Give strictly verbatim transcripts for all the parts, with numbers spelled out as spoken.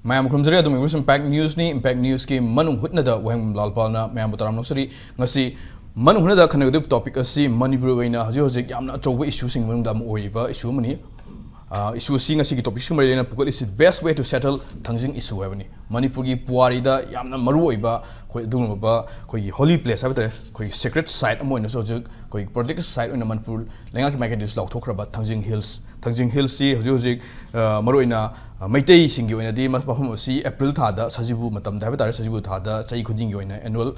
ꯃꯌꯥꯝ ꯈꯨꯔꯨꯝꯖꯔꯤ꯫ ꯑꯗꯨꯝ impact ꯅ꯭ꯌꯨꯁꯅꯤ꯫ Impact ꯅ꯭ꯌꯨꯁꯀꯤ ꯃꯅꯨꯡ ꯍꯨꯠꯅꯗ ꯋꯥꯍꯦꯡꯕꯝ ꯂꯥꯜꯄꯥꯜꯅ ꯃꯌꯥꯝꯕꯨ ꯇꯔꯥꯝꯅ ꯑꯣꯛꯆꯔꯤ꯫ ꯉꯁꯤ ꯃꯅꯨꯡ ꯍꯨꯠꯅꯗ ꯈꯟꯅꯒꯗꯧꯔꯤꯕ ꯇꯣꯄꯤꯛ ꯑꯁꯤ ꯃꯅꯤꯄꯨꯔꯒꯤ ꯑꯣꯏꯅ ꯍꯧꯖꯤꯛ ꯍꯧꯖꯤꯛ ꯌꯥꯝꯅ ꯑꯆꯧꯕ ꯏꯁꯨꯁꯤꯡꯒꯤ ꯃꯅꯨꯡꯗ ꯑꯃ ꯑꯣꯏꯔꯤꯕ ꯏꯁꯨ ꯑꯃꯅꯤ꯫ ꯑ, ꯏꯁꯨ ꯑꯁꯤ ꯉꯁꯤꯒꯤ ꯇꯣꯄꯤꯛꯁꯤꯒ ꯃꯔꯤ ꯂꯩꯅꯅ ꯄꯨꯈꯠꯂꯤꯁꯤ, best way to settle Thangjing ꯏꯁꯨ ꯍꯥꯏꯕꯅꯤ꯫ ꯃꯅꯤꯄꯨꯔꯒꯤ ꯄꯨꯋꯥꯔꯤꯗ ꯌꯥꯝꯅ ꯃꯔꯨ ꯑꯣꯏꯕ, ꯑꯩꯈꯣꯏ ꯑꯗꯨꯒꯨꯝꯂꯕ ꯑꯩꯈꯣꯏꯒꯤ ꯍꯣꯂꯤ ꯄ꯭ꯂꯦꯁ ꯍꯥꯏꯕ ꯇꯥꯔꯦ, ꯑꯩꯈꯣꯏꯒꯤ ꯁꯦꯀ꯭ꯔꯦꯠ ꯁꯥꯏꯠ ꯑꯃ ꯑꯣꯏꯅꯁꯨ ꯍꯧꯖꯤꯛ ꯑꯩꯈꯣꯏꯒꯤ ꯄ꯭ꯔꯣꯇꯦꯛꯇꯦꯗ ꯁꯥꯏꯠ ꯑꯣꯏꯅ ꯃꯅꯤꯄꯨꯔ ꯂꯩꯉꯥꯛꯀꯤ ꯃꯥꯏꯀꯩꯗꯒꯤꯁꯨ ꯂꯥꯎꯊꯣꯛꯈ꯭ꯔꯕ ꯊꯥꯡꯖꯤꯡ ꯍꯤꯜꯁ꯫ ꯊꯥꯡꯖꯤꯡ ꯍꯤꯜꯁꯁꯤ ꯍꯧꯖꯤꯛ ꯍꯧꯖꯤꯛ, ꯑ, ꯃꯔꯨꯑꯣꯏꯅ, ꯑ, ꯃꯩꯇꯩꯁꯤꯡꯒꯤ ꯑꯣꯏꯅꯗꯤ ꯃ-, ꯃꯐꯝ ꯑꯁꯤ ꯑꯦꯄ꯭ꯔꯤꯜ ꯊꯥꯗ, ꯁꯖꯤꯕꯨ ꯃꯇꯝꯗ ꯍꯥꯏꯕ ꯇꯥꯔꯦ, ꯁꯖꯤꯕꯨ ꯊꯥꯗ ꯆꯍꯤ ꯈꯨꯗꯤꯡꯒꯤ ꯑꯣꯏꯅ ꯑꯦꯅꯨꯋꯦꯜ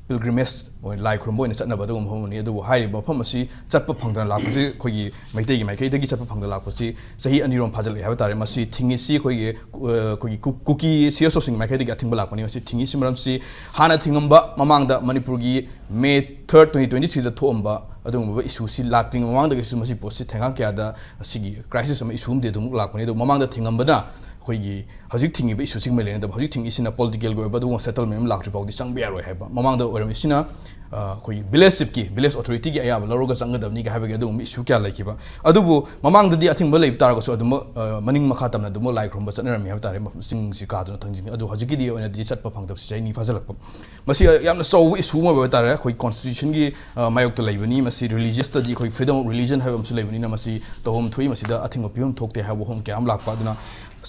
ꯄꯤꯜꯒ꯭ꯔꯤꯃꯦꯖ ꯑꯣꯏꯅ ꯂꯥꯏ ꯈꯨꯔꯨꯝꯕ ꯑꯣꯏꯅ ꯆꯠꯅꯕ ꯑꯗꯨꯒꯨꯝꯕ ꯃꯐꯝ ꯑꯃꯅꯤ꯫ ꯑꯗꯨꯕꯨ ꯍꯥꯏꯔꯤꯕ ꯃꯐꯝ ꯑꯁꯤ ꯆꯠꯄ ꯐꯪꯗꯅ ꯂꯥꯛꯄꯁꯤ ꯑꯩꯈꯣꯏꯒꯤ ꯃꯩꯇꯩꯒꯤ ꯃꯥꯏꯀꯩꯗꯒꯤ ꯆꯠꯄ ꯐꯪꯗꯅ ꯂꯥꯛꯄꯁꯤ ꯆꯍꯤ ꯑꯅꯤꯔꯣꯝ ꯐꯥꯖꯤꯜꯂꯛꯑꯦ ꯍꯥꯏꯕ ꯇꯥꯔꯦ꯫ ꯃꯁꯤ ꯊꯤꯡꯉꯤꯁꯤ ꯑꯩꯈꯣꯏꯒꯤ, ꯑ, ꯑꯩꯈꯣꯏꯒꯤ ꯀꯨ-, ꯀꯨꯀꯤ ꯁꯤ ꯑꯦꯁ ꯑꯣꯁꯤꯡꯒꯤ ꯃꯥꯏꯀꯩꯗꯒꯤ ꯑꯊꯤꯡꯕ ꯂꯥꯛꯄꯅꯤ꯫ ꯃꯁꯤ ꯊꯤꯡꯉꯤꯁꯤ ꯃꯔꯝꯁꯤ ꯍꯥꯟꯅ ꯊꯤꯡꯉꯝꯕ, ꯃꯃꯥꯡꯗ ꯃꯅꯤꯄꯨꯔꯒꯤ ꯃꯦ ꯊꯥꯔꯠ, ꯇ꯭ꯋꯦꯟꯇꯤ ꯇ꯭ꯋꯦꯟꯇꯤ ꯊ꯭ꯔꯤꯗ ꯊꯣꯛꯑꯝꯕ ꯑꯗꯨꯒꯨꯝꯕ ꯏꯁꯨꯁꯤ ꯂꯥꯛꯇ꯭ꯔꯤꯉꯩ ꯃꯃꯥꯡꯗꯒꯤꯁꯨ ꯃꯁꯤ ꯄꯣꯠꯁꯤ ꯊꯦꯡꯒꯥꯡ ꯀꯌꯥꯗ ꯑꯁꯤꯒꯤ ꯀ꯭ꯔꯥꯏꯁꯤꯁ ꯑꯃ, ꯏꯁꯨ ꯑꯃꯗꯤ ꯑꯗꯨꯃꯛ ꯂꯥꯛꯄꯅꯤ꯫ ꯑꯗꯨ ꯃꯃꯥꯡꯗ ꯊꯤꯡꯉꯝꯕꯅ ꯑꯩꯈꯣꯏꯒꯤ ꯍꯧꯖꯤꯛ ꯊꯤꯡꯉꯤꯕ ꯏꯁꯨꯁꯤꯒ ꯃꯔꯤ ꯂꯩꯅꯗꯕ, ꯍꯧꯖꯤꯛ ꯊꯤꯡꯉꯤꯁꯤꯅ ꯄꯣꯂꯤꯇꯤꯀꯦꯜꯒꯤ ꯑꯣꯏꯕ ꯑꯗꯨꯒꯨꯝꯕ ꯁꯦꯇꯜꯃꯦꯟ ꯑꯃ ꯂꯥꯛꯇ꯭ꯔꯤ ꯐꯥꯎꯗꯤ ꯆꯪꯕ ꯌꯥꯔꯣꯏ ꯍꯥꯏꯕ꯫ ꯃꯃꯥꯡꯗ ꯑꯣꯏꯔꯝꯃꯤꯁꯤꯅ, ꯑ, ꯑꯩꯈꯣꯏꯒꯤ ꯚꯤꯂꯦꯖ ꯆꯤꯐꯀꯤ, ꯚꯤꯂꯦꯖ ꯑꯣꯊꯣꯔꯤꯇꯤꯒꯤ ꯑꯌꯥꯕ ꯂꯧꯔꯒ ꯆꯪꯒꯗꯕꯅꯤꯒ ꯍꯥꯏꯕꯒꯤ ꯑꯗꯨꯒꯨꯝꯕ ꯏꯁꯨ ꯀꯌꯥ ꯂꯩꯈꯤꯕ꯫ ꯑꯗꯨꯕꯨ ꯃꯃꯥꯡꯗꯗꯤ ꯑꯊꯤꯡꯕ ꯂꯩꯕ ꯇꯥꯔꯒꯁꯨ ꯑꯗꯨꯃꯛ, ꯑ, ꯃꯅꯤꯡ ꯃꯈꯥ ꯇꯝꯅ ꯑꯗꯨꯃꯛ ꯂꯥꯏ ꯈꯨꯔꯨꯝꯕ ꯆꯠꯅꯔꯝꯃꯤ ꯍꯥꯏꯕ ꯇꯥꯔꯦ, ꯃꯐꯝ ꯆꯤꯡꯁꯤ ꯀꯥꯗꯨꯅ ꯊꯥꯡꯖꯤꯡ꯫ ꯑꯗꯨ ꯍꯧꯖꯤꯛꯀꯤꯗꯤ ꯑꯣꯏꯅꯗꯤ ꯆꯠꯄ ꯐꯪꯗꯕꯁꯤ ꯆꯍꯤ ꯑꯅꯤ ꯐꯥꯖꯤꯜꯂꯛꯄ꯫ ꯃꯁꯤ ꯌꯥꯝꯅ ꯆꯥꯎꯕ ꯏꯁꯨ ꯑꯃ ꯑꯣꯏꯕ ꯍꯥꯏ ꯇꯥꯔꯦ꯫ ꯑꯩꯈꯣꯏ ꯀꯣꯟꯁꯇꯤꯇ꯭ꯌꯨꯁꯟꯒꯤ, ꯑ, ꯃꯥꯌꯣꯛꯇ ꯂꯩꯕꯅꯤ꯫ ꯃꯁꯤ ꯔꯤꯂꯤꯖꯤꯌꯁꯇꯗꯤ ꯑꯩꯈꯣꯏ freedom of religion ꯍꯥꯏꯕ ꯑꯃꯁꯨ ꯂꯩꯕꯅꯤꯅ ꯃꯁꯤ ꯇꯧꯐꯝ ꯊꯣꯛꯏ, ꯃꯁꯤꯗ ꯑꯊꯤꯡꯕ ꯄꯤꯐꯝ ꯊꯣꯛꯇꯦ ꯍꯥꯏꯕ ꯋꯥꯐꯝ ꯀꯌꯥ ꯑꯃ ꯂꯥꯛꯄ꯫ ꯑꯗꯨꯅ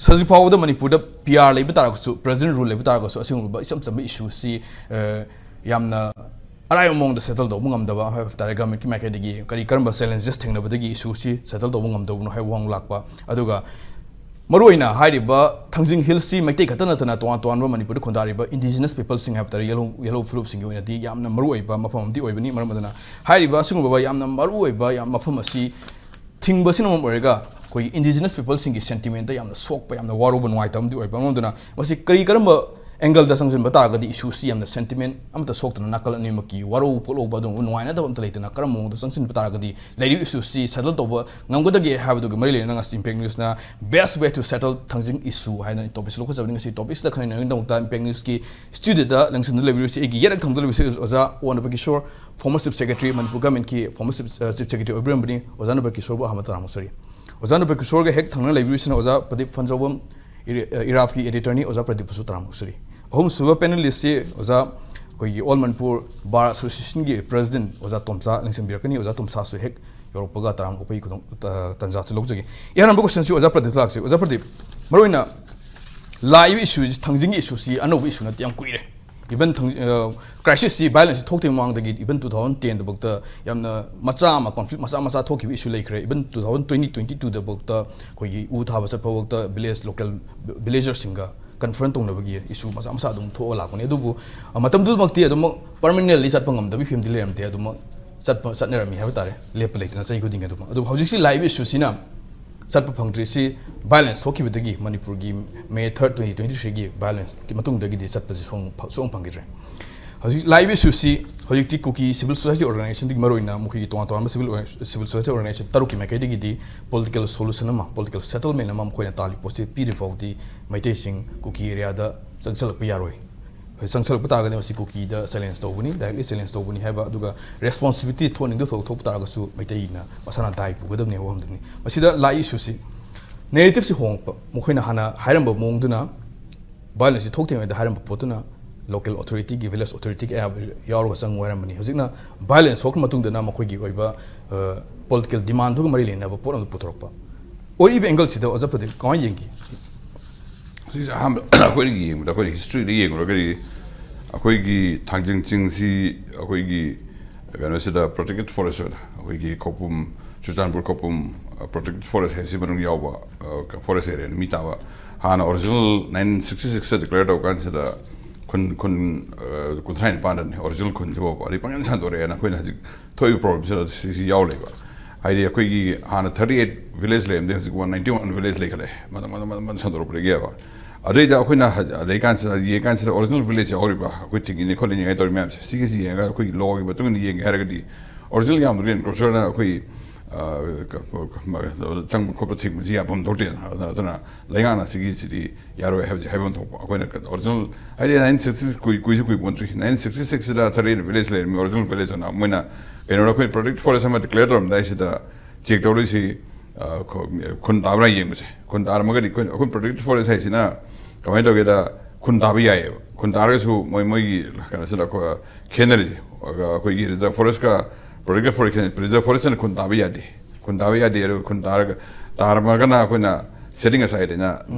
ꯍꯧꯖꯤꯛ ꯐꯥꯎꯕꯗ ꯃꯅꯤꯄꯨꯔꯗ ꯄꯤ ꯑꯥꯔ ꯂꯩꯕ ꯇꯥꯔꯒꯁꯨ, ꯄ꯭ꯔꯦꯖꯦꯟ ꯔꯨꯜ ꯂꯩꯕ ꯇꯥꯔꯒꯁꯨ, ꯑꯁꯤꯒꯨꯝꯂꯕ ꯏꯆꯝ ꯆꯝꯕ ꯏꯁꯨꯁꯤ, ꯑ, ꯌꯥꯝꯅ ꯑꯔꯥꯏꯕ ꯃꯑꯣꯡꯗ ꯁꯦꯇꯜ ꯇꯧꯕ ꯉꯝꯗꯕ ꯍꯥꯏꯕ ꯇꯥꯔꯦ꯫ ꯒꯚꯔꯟꯃꯦꯟꯠꯀꯤ ꯃꯥꯏꯀꯩꯗꯒꯤ ꯀꯔꯤ ꯀꯔꯝꯕ ꯆꯦꯂꯦꯟꯖꯦꯁ ꯊꯦꯡꯅꯕꯗꯒꯤ ꯏꯁꯨꯁꯤ ꯁꯦꯇꯜ ꯇꯧꯕ ꯉꯝꯗꯕꯅꯣ ꯍꯥꯏꯕ ꯋꯥꯍꯪ ꯂꯥꯛꯄ꯫ ꯑꯗꯨꯒ ꯃꯔꯨꯑꯣꯏꯅ ꯍꯥꯏꯔꯤꯕ ꯊꯥꯡꯖꯤꯡ ꯍꯤꯜꯁꯁꯤ ꯃꯩꯇꯩ ꯈꯛꯇ ꯅꯠꯇꯅ ꯇꯣꯉꯥꯟ ꯇꯣꯉꯥꯟꯕ ꯃꯅꯤꯄꯨꯔꯗ ꯈꯨꯟꯗꯥꯔꯤꯕ ꯏꯟꯗꯤꯖꯤꯅꯁ ꯄꯤꯄꯜꯁꯤꯡ ꯍꯥꯏꯕ ꯇꯥꯔꯦ, ꯌꯦꯜꯍꯧ, ꯌꯦꯜꯍꯧ ꯐꯨꯔꯨꯞꯁꯤꯡꯒꯤ ꯑꯣꯏꯅꯗꯤ ꯌꯥꯝꯅ ꯃꯔꯨꯑꯣꯏꯕ ꯃꯐꯝ ꯑꯃꯗꯤ ꯑꯣꯏꯕꯅꯤ꯫ ꯃꯔꯝ ꯑꯗꯨꯅ ꯍꯥꯏꯔꯤꯕ ꯑꯁꯤꯒꯨꯝꯂꯕ ꯌꯥꯝꯅ ꯃꯔꯨꯑꯣꯏꯕ ꯌꯥꯝ ꯃꯐꯝ ꯑꯁꯤ ꯊꯤꯡꯕꯁꯤꯅ ꯃꯔꯝ ꯑꯣꯏꯔꯒ ꯑꯩꯈꯣꯏꯒꯤ ꯏꯟꯗꯤꯖꯤꯅꯁ ꯄꯤꯄꯜꯁꯤꯡꯒꯤ ꯁꯦꯟꯇꯤꯃꯦꯟꯠꯇ ꯌꯥꯝꯅ ꯁꯣꯛꯄ, ꯌꯥꯝꯅ ꯋꯥꯔꯧꯕ, ꯅꯨꯡꯉꯥꯏꯇꯕ ꯑꯃꯗꯤ ꯑꯣꯏꯕ꯫ ꯃꯔꯝ ꯑꯗꯨꯅ ꯃꯁꯤ ꯀꯔꯤ ꯀꯔꯝꯕ ꯑꯦꯡꯒꯜꯗ ꯆꯪꯁꯤꯟꯕ ꯇꯥꯔꯒꯗꯤ ꯏꯁꯨꯁꯤ ꯌꯥꯝꯅ ꯁꯦꯟꯇꯤꯃꯦꯟꯠ ꯑꯃꯠꯇ ꯁꯣꯛꯇꯅ, ꯅꯥꯀꯜ ꯑꯅꯤꯃꯛꯀꯤ ꯋꯥꯔꯧ ꯄꯣꯛꯂꯧꯕ ꯑꯗꯨꯒꯨꯝꯕ ꯅꯨꯡꯉꯥꯏꯅꯗꯕ ꯑꯃꯠꯇ ꯂꯩꯇꯅ ꯀꯔꯝꯕ ꯃꯑꯣꯡꯗ ꯆꯪꯁꯤꯟꯕ ꯇꯥꯔꯒꯗꯤ ꯂꯩꯔꯤꯕ ꯏꯁꯨꯁꯤ ꯁꯦꯇꯜ ꯇꯧꯕ ꯉꯝꯒꯗꯒꯦ ꯍꯥꯏꯕꯗꯨꯒ ꯃꯔꯤ ꯂꯩꯅꯅ ꯉꯁꯤ ꯏꯝꯄꯦꯛ ꯅ꯭ꯌꯨꯁꯅ best way to settle Thangjing issue ꯍꯥꯏꯅ ꯇꯣꯄꯤꯛꯁꯤ ꯂꯧꯈꯠꯆꯕꯅꯤ꯫ ꯉꯁꯤ ꯇꯣꯄꯤꯛꯁꯤꯗ ꯈꯟꯅꯅꯕꯒꯤꯗꯃꯛꯇ ꯏꯝꯄꯦꯛ ꯅ꯭ꯌꯨꯁꯀꯤ ꯁ꯭ꯇꯨꯗꯤꯑꯣꯗ ꯂꯦꯡꯁꯤꯟꯗꯨꯅ ꯂꯩꯕꯤꯔꯤꯕꯁꯤ ꯑꯩꯒꯤ ꯌꯦꯠ ꯊꯪꯕꯗ ꯂꯩꯕꯤꯔꯤꯕꯁꯤ ꯑꯣꯖꯥ ꯑꯣ ꯅꯕꯀꯤꯁꯣꯔ, former chief secretary, Manipur ꯒꯚꯔꯟꯃꯦꯟꯠꯀꯤ former chief, ꯑ, chief secretary ꯑꯣꯏꯕꯤꯔꯝꯕꯅꯤ꯫ ꯑꯣꯖꯥ ꯅꯕꯀꯤꯁꯣꯔꯕꯨ ꯑꯍꯥꯟꯕ ꯇꯔꯥꯝꯅ ꯑꯣꯛꯆꯔꯤ꯫ ꯑꯣꯖꯥ ꯅꯕꯀꯤꯁꯣꯔꯒ ꯍꯦꯛ ꯊꯪꯅꯅ ꯂꯩꯕꯤꯔꯤꯕꯁꯤꯅ ꯑꯣꯖꯥ ꯄ꯭ꯔꯗꯤꯞ ꯐꯟꯖꯧꯕꯝ, ꯏꯔꯥꯐꯀꯤ ꯑꯦꯗꯤꯇꯔꯅꯤ ꯑꯣꯖꯥ ꯄ꯭ꯔꯗꯤꯞꯄꯨꯁꯨ ꯇꯔꯥꯝꯅ ꯑꯣꯛꯆꯔꯤ꯫ ꯑꯍꯨꯝꯁꯨꯕ ꯄꯦꯅꯦꯂꯤꯁꯁꯤ ꯑꯣꯖꯥ ꯑꯩꯈꯣꯏꯒꯤ ꯑꯣꯜ ꯃꯅꯤꯄꯨꯔ ꯕꯥꯔ ꯑꯦꯁꯣꯁꯤꯌꯦꯁꯟꯒꯤ ꯄ꯭ꯔꯦꯁꯤꯗꯦꯟꯠ ꯑꯣꯖꯥ ꯇꯣꯝꯆꯥ ꯂꯦꯡꯁꯤꯟꯕꯤꯔꯛꯀꯅꯤ꯫ ꯑꯣꯖꯥ ꯇꯣꯝꯆꯥꯁꯨ ꯍꯦꯛ ꯌꯧꯔꯛꯄꯒ ꯇꯔꯥꯝꯅ ꯑꯣꯛꯄꯒꯤ ꯈꯨꯗꯣꯡ ꯇꯥꯟꯖꯥꯁꯨ ꯂꯧꯖꯒꯦ꯫ ꯏꯍꯥꯟ ꯍꯥꯟꯕ ꯀꯣꯏꯁꯟꯁꯤ ꯑꯣꯖꯥ ꯄ꯭ꯔꯗꯤꯞꯇ ꯂꯥꯛꯆꯒꯦ꯫ ꯑꯣꯖꯥ ꯄ꯭ꯔꯗꯤꯞ, ꯃꯔꯨꯑꯣꯏꯅ ꯂꯥꯛꯏꯕ ꯏꯁꯨꯁꯤ, ꯊꯥꯡꯖꯤꯡꯒꯤ ꯏꯁꯨꯁꯤ ꯑꯅꯧꯕ ꯏꯁꯨ ꯅꯠꯇꯦ, ꯌꯥꯝ ꯀꯨꯏꯔꯦ꯫ ꯏꯚꯟ ꯀ꯭ꯔꯥꯏꯁꯤꯁꯁꯤ, ꯚꯥꯏꯑꯣꯂꯦꯟꯁꯁꯤ ꯊꯣꯛꯇ꯭ꯔꯤꯉꯩ ꯃꯃꯥꯡꯗꯒꯤ ꯏꯚꯟ ꯇꯨ ꯊꯥꯎꯖꯟ ꯇꯦꯟꯗꯐꯥꯎꯗ ꯌꯥꯝꯅ ꯃꯆꯥ ꯑꯃ, ꯀꯣꯟꯐ꯭ꯂꯤꯛ ꯃꯆꯥ ꯃꯆꯥ ꯊꯣꯛꯈꯤꯕ ꯏꯁꯨ ꯂꯩꯈ꯭ꯔꯦ꯫ Even two thousand twenty twenty ꯇꯨꯗꯐꯥꯎꯗ ꯑꯩꯈꯣꯏꯒꯤ ꯎ ꯊꯥꯕ ꯆꯠꯄꯐꯥꯎꯗ ꯚꯤꯂꯦꯖ, ꯂꯣꯀꯦꯜ ꯚꯤꯂꯦꯖꯔꯁꯤꯡꯒ ꯀꯟꯐ꯭ꯔꯟ ꯇꯧꯅꯕꯒꯤ ꯏꯁꯨ ꯃꯆꯥ ꯃꯆꯥ ꯑꯗꯨꯝ ꯊꯣꯛꯑ ꯂꯥꯛꯄꯅꯤ꯫ ꯑꯗꯨꯕꯨ ꯃꯇꯝꯗꯨꯃꯛꯇꯤ ꯑꯗꯨꯃꯛ ꯄꯔꯃꯤꯅꯦꯟꯂꯤ ꯆꯠꯄ ꯉꯝꯗꯕꯒꯤ ꯐꯤꯕꯝꯗꯤ ꯂꯩꯔꯝꯗꯦ꯫ ꯑꯗꯨꯃꯛ ꯆꯠꯄ, ꯆꯠꯅꯔꯝꯃꯤ ꯍꯥꯏꯕ ꯇꯥꯔꯦ, ꯂꯦꯞꯄ ꯂꯩꯇꯅ ꯆꯍꯤ ꯈꯨꯗꯤꯡꯒꯤ꯫ ꯑꯗꯨꯃꯛ ꯑꯗꯨꯕꯨ ꯍꯧꯖꯤꯛꯁꯤ ꯂꯥꯛꯏꯕ ꯏꯁꯨꯁꯤꯅ ꯆꯠꯄ ꯐꯪꯗ꯭ꯔꯤꯁꯤ ꯚꯥꯏꯑꯣꯂꯦꯟꯁ ꯊꯣꯛꯈꯤꯕꯗꯒꯤ, ꯃꯅꯤꯄꯨꯔꯒꯤ ꯃꯦ ꯊꯥꯔꯠ, ꯇ꯭ꯋꯦꯟꯇꯤ ꯇ꯭ꯋꯦꯟꯇꯤ ꯊ꯭ꯔꯤꯒꯤ ꯚꯥꯏꯑꯣꯂꯦꯟꯁꯀꯤ ꯃꯇꯨꯡꯗꯒꯤꯗꯤ ꯆꯠꯄꯁꯤ ꯁꯨꯡꯐ-, ꯁꯨꯡꯐꯪ ꯐꯪꯈꯤꯗ꯭ꯔꯦ꯫ ꯍꯧꯖꯤꯛ ꯂꯥꯛꯏꯕ ꯏꯁꯨꯁꯤ ꯍꯧꯖꯤꯛꯇꯤ ꯀꯨꯀꯤ ꯁꯤꯚꯤꯜ ꯁꯣꯁꯥꯏꯇꯤ ꯑꯣꯔꯒꯅꯥꯏꯖꯦꯁꯟꯗꯒꯤ, ꯃꯔꯨꯑꯣꯏꯅ ꯃꯈꯣꯏꯒꯤ ꯇꯣꯉꯥꯟ ꯇꯣꯉꯥꯟꯕ ꯁꯤꯚꯤꯜ ꯑꯣꯔꯒ-, ꯁꯤꯚꯤꯜ ꯁꯣꯁꯥꯏꯇꯤ ꯑꯣꯔꯒꯅꯥꯏꯖꯦꯁꯟ ꯇꯔꯨꯛꯀꯤ ꯃꯥꯏꯀꯩꯗꯒꯤꯗꯤ ꯄꯣꯂꯤꯇꯤꯀꯦꯜ ꯁꯣꯂꯨꯁꯟ ꯑꯃ, ꯄꯣꯂꯤꯇꯤꯀꯦꯜ ꯁꯦꯇꯜꯃꯦꯟ ꯑꯃ ꯃꯈꯣꯏꯅ ꯇꯥꯜꯂꯤ ꯄꯣꯠꯁꯤ ꯄꯤꯗ꯭ꯔꯤ ꯐꯥꯎꯗꯤ ꯃꯩꯇꯩꯁꯤꯡ ꯀꯨꯀꯤ ꯑꯦꯔꯤꯌꯥꯗ ꯆꯪꯁꯤꯜꯂꯛꯄ ꯌꯥꯔꯣꯏ꯫ ꯆꯪꯁꯤꯜꯂꯛꯄ ꯇꯥꯔꯒꯗꯤ ꯃꯁꯤ ꯀꯨꯀꯤꯗ ꯆꯦꯂꯦꯟꯖ ꯇꯧꯕꯅꯤ, ꯗꯥꯏꯔꯦꯛꯂꯤ ꯆꯦꯂꯦꯟꯖ ꯇꯧꯕꯅꯤ ꯍꯥꯏꯕ, ꯑꯗꯨꯒ ꯔꯦꯁꯄꯣꯟꯁꯤꯕꯤꯂꯤꯇꯤ ꯊꯣꯛꯍꯟꯅꯤꯡꯗꯕ ꯊꯕꯛ ꯊꯣꯛꯄ ꯇꯥꯔꯒꯁꯨ ꯃꯩꯇꯩꯅ ꯃꯁꯥꯅ ꯗꯥꯏ ꯄꯨꯒꯗꯕꯅꯤ ꯍꯥꯏꯕ ꯋꯥꯐꯝꯗꯨꯅꯤ꯫ ꯃꯁꯤꯗ ꯂꯥꯛꯏ ꯏꯁꯨꯁꯤ, ꯅꯦꯔꯦꯇꯤꯞꯁꯤ ꯍꯣꯡꯉꯛꯄ, ꯃꯈꯣꯏꯅ ꯍꯥꯟꯅ ꯍꯥꯏꯔꯝꯕ ꯃꯑꯣꯡꯗꯨꯅ, ꯚꯥꯏꯑꯣꯂꯦꯟꯁꯁꯤ ꯊꯣꯛꯇ꯭ꯔꯤꯉꯩꯗ ꯍꯥꯏꯔꯝꯕ ꯄꯣꯠꯇꯨꯅ ꯂꯣꯀꯦꯜ ꯑꯣꯊꯣꯔꯤꯇꯤꯒꯤ, ꯚꯤꯂꯦꯖ ꯑꯣꯊꯣꯔꯤꯇꯤꯒꯤ ꯑꯌꯥꯕ ꯌꯥꯎꯔꯒ ꯆꯪꯉꯨ ꯍꯥꯏꯔꯝꯕꯅꯤ꯫ ꯍꯧꯖꯤꯛꯅ ꯚꯥꯏꯑꯣꯂꯦꯟꯁ ꯊꯣꯛꯈ꯭ꯔ ꯃꯇꯨꯡꯗꯅ ꯃꯈꯣꯏꯒꯤ ꯑꯣꯏꯕ, ꯑ, ꯄꯣꯂꯤꯇꯤꯀꯦꯜ ꯗꯤꯃꯥꯟꯗꯨꯒ ꯃꯔꯤ ꯂꯩꯅꯕ ꯄꯣꯠ ꯑꯃ ꯄꯨꯊꯣꯔꯛꯄ꯫ ꯑꯣꯏꯔꯤꯕ ꯑꯦꯡꯒꯜꯁꯤꯗ ꯑꯣꯖꯥ ꯄ꯭ꯔꯗꯤꯞ ꯀꯃꯥꯏꯅ ꯌꯦꯡꯈꯤ? ꯁꯤꯁꯦ ꯑꯍꯥꯟꯕ ꯑꯩꯈꯣꯏꯅ ꯌꯦꯡꯕꯗ, ꯑꯩꯈꯣꯏꯅ ꯍꯤꯁꯇ꯭ꯔꯤꯗ ꯌꯦꯡꯉꯨꯔꯒꯗꯤ, ꯑꯩꯈꯣꯏꯒꯤ ꯊꯥꯡꯖꯤꯡ ꯆꯤꯡꯁꯤ ꯑꯩꯈꯣꯏꯒꯤ ꯀꯩꯅꯣꯁꯤꯗ ꯄ꯭ꯔꯣꯇꯦꯛꯇꯦꯠ ꯐꯣꯔꯦꯁ ꯑꯣꯏꯅ, ꯑꯩꯈꯣꯏꯒꯤ ꯈꯧꯄꯨꯝ, ꯆꯨꯔꯆꯥꯟꯄꯨꯔ ꯈꯧꯄꯨꯝ ꯄ꯭ꯔꯣꯇꯦꯛꯇꯦꯠ ꯐꯣꯔꯦꯁ ꯍꯥꯏꯕꯁꯤ ꯃꯅꯨꯡ ꯌꯥꯎꯕ ꯐꯣꯔꯦꯁ ꯑꯦꯔꯤꯌꯥꯅꯤ꯫ ꯃꯤ ꯇꯥꯕ ꯍꯥꯟꯅ ꯑꯣꯔꯤꯖꯤꯅꯦꯜ ꯅꯥꯏꯟꯇꯤꯟ ꯁꯤꯛꯁꯇꯤ ꯁꯤꯛꯁꯇ ꯗꯤꯀ꯭ꯂꯦꯌꯔ ꯇꯧꯕ ꯀꯥꯟꯁꯤꯗ ꯈꯨꯟ, ꯈꯨꯟ, ꯑ, ꯀꯨꯟꯊ꯭ꯔꯥ ꯅꯤꯄꯥꯟꯗꯅꯤ ꯑꯣꯔꯤꯖꯤꯅꯦꯜ ꯈꯨꯟꯁꯤꯐꯥꯎꯕ, ꯑꯗꯩ ꯄꯪꯁꯥꯟ ꯁꯥꯟꯗꯣꯔꯛꯑꯦꯅ ꯑꯩꯈꯣꯏꯅ ꯍꯧꯖꯤꯛ ꯊꯣꯛꯏꯕ ꯄ꯭ꯔꯣꯕ꯭ꯂꯦꯝꯁꯤꯗ ꯁꯤꯁꯤ ꯌꯥꯎ ꯂꯩꯕ꯫ ꯍꯥꯏꯗꯤ ꯑꯩꯈꯣꯏꯒꯤ ꯍꯥꯟꯅ ꯊꯥꯔꯇꯤ ꯑꯩꯠ ꯚꯤꯂꯦꯖ ꯂꯩꯔꯝꯗꯦ, ꯍꯧꯖꯤꯛ ꯋꯥꯟ ꯅꯥꯏꯟꯇꯤ ꯋꯥꯟ ꯚꯤꯂꯦꯖ ꯂꯩꯈꯠꯂꯛꯑꯦ, ꯃꯊꯪ ꯃꯊꯪ ꯃꯊꯪ ꯃꯊꯪ ꯁꯟꯗꯣꯔꯛꯄꯗꯒꯤꯕ꯫ ꯑꯗꯩꯗ ꯑꯩꯈꯣꯏꯅ ꯍ-, ꯂꯩꯀꯥꯟꯁꯤꯗ, ꯌꯦꯡꯀꯥꯟꯁꯤꯗ ꯑꯣꯔꯤꯖꯤꯅꯦꯜ ꯚꯤꯂꯦꯖ ꯌꯥꯎꯔꯤꯕ, ꯑꯩꯈꯣꯏ ꯊꯤꯡꯉꯤꯅꯦ ꯈꯣꯠꯂꯤꯅꯦ ꯍꯥꯏꯅ ꯇꯧꯔꯤ ꯃꯌꯥꯝꯁꯦ, ꯁꯤꯒꯤꯁꯤ ꯌꯦꯡꯉꯒ ꯑꯩꯈꯣꯏꯒꯤ ꯂꯣꯒꯤ ꯃꯇꯨꯡ ꯏꯟꯅ ꯌꯦꯡꯒꯦ ꯍꯥꯏꯔꯒꯗꯤ, ꯑꯣꯔꯤꯖꯤꯅꯦꯜ ꯌꯥꯝꯗ꯭ꯔꯤ, ꯑꯦꯟꯀ꯭ꯔꯣꯆꯔꯅ ꯑꯩꯈꯣꯏ, ꯑ, ꯀ-, ꯀ-, ꯀ-, ꯆꯪꯕ ꯈꯣꯠꯄ ꯊꯤꯡꯕꯁꯤ ꯌꯥꯐꯝ ꯊꯣꯛꯇꯦꯗꯅ꯫ ꯑꯗꯨꯅ, ꯑꯗꯨꯅ ꯂꯩꯉꯥꯛꯅ ꯁꯤꯒꯤꯁꯤꯗꯤ ꯌꯥꯔꯣꯏ ꯍꯥꯏꯕꯁꯤ ꯍꯥꯏꯐꯝ ꯊꯣꯛꯄ꯫ ꯑꯩꯈꯣꯏꯅ ꯀ-, ꯑꯣꯔꯤꯖꯤꯅꯦꯜ ꯍꯥꯏꯗꯤ ꯅꯥꯏꯟꯇꯤꯟ ꯁꯤꯛꯁꯇꯤ ꯀꯨꯏ-, ꯀꯨꯏꯁꯨ ꯀꯨꯏꯄꯣꯟꯇ꯭ꯔꯤ꯫ ꯅꯥꯏꯟꯇꯤꯟ ꯁꯤꯛꯁꯇꯤ ꯁꯤꯛꯁꯁꯤꯗ ꯊꯥꯔꯇꯤ ꯑꯩꯠ ꯚꯤꯂꯦꯖ ꯂꯩꯔꯝꯃꯤ, ꯑꯣꯔꯤꯖꯤꯅꯦꯜ ꯚꯤꯂꯦꯖ ꯑꯅ꯫ ꯃꯣꯏꯅ ꯀꯩꯅꯣꯗ ꯑꯩꯈꯣꯏ ꯄ꯭ꯔꯣꯇꯦꯛꯇꯦꯠ ꯐꯣꯔꯦꯁ ꯑꯃ ꯗꯤꯀ꯭ꯂꯦꯌꯔ ꯇꯧꯔꯝꯗꯥꯏꯁꯤꯗ ꯆꯦꯛ ꯇꯧꯔꯤꯁꯤ, ꯑ, ꯈꯨ-, ꯈꯨꯟ ꯇꯥꯕ꯭ꯔꯥ ꯌꯦꯡꯕꯁꯦ꯫ ꯈꯨꯟ ꯇꯥꯔꯝꯃꯒꯗꯤ ꯑꯩꯈꯣꯏ, ꯑꯩꯈꯣꯏ protected forest ꯍꯥꯏꯁꯤꯅ ꯀꯃꯥꯏꯅ ꯇꯧꯒꯦꯗ, ꯈꯨꯟ ꯇꯥꯕ ꯌꯥꯏꯌꯦꯕ꯫ ꯈꯨꯟ ꯇꯥꯔꯒꯁꯨ ꯃꯣꯏ, ꯃꯣꯏꯒꯤ ꯀꯩꯅꯣꯁꯤꯗ ꯑꯩꯈꯣꯏ ꯈꯦꯠꯅꯔꯤꯁꯦ, ꯑꯩꯈꯣꯏꯒꯤ reserve forestꯀ protected forest, reserve forest ꯑꯅ ꯈꯨꯟ ꯇꯥꯕ ꯌꯥꯗꯦ꯫ ꯈꯨꯟ ꯇꯥꯕ ꯌꯥꯗꯦ꯫ ꯑꯗꯨꯒ ꯈꯨꯟ ꯇꯥꯔꯒ, ꯇꯥꯔꯝꯃꯒꯅ ꯑꯩꯈꯣꯏꯅ setting aside ꯍꯥꯏꯅ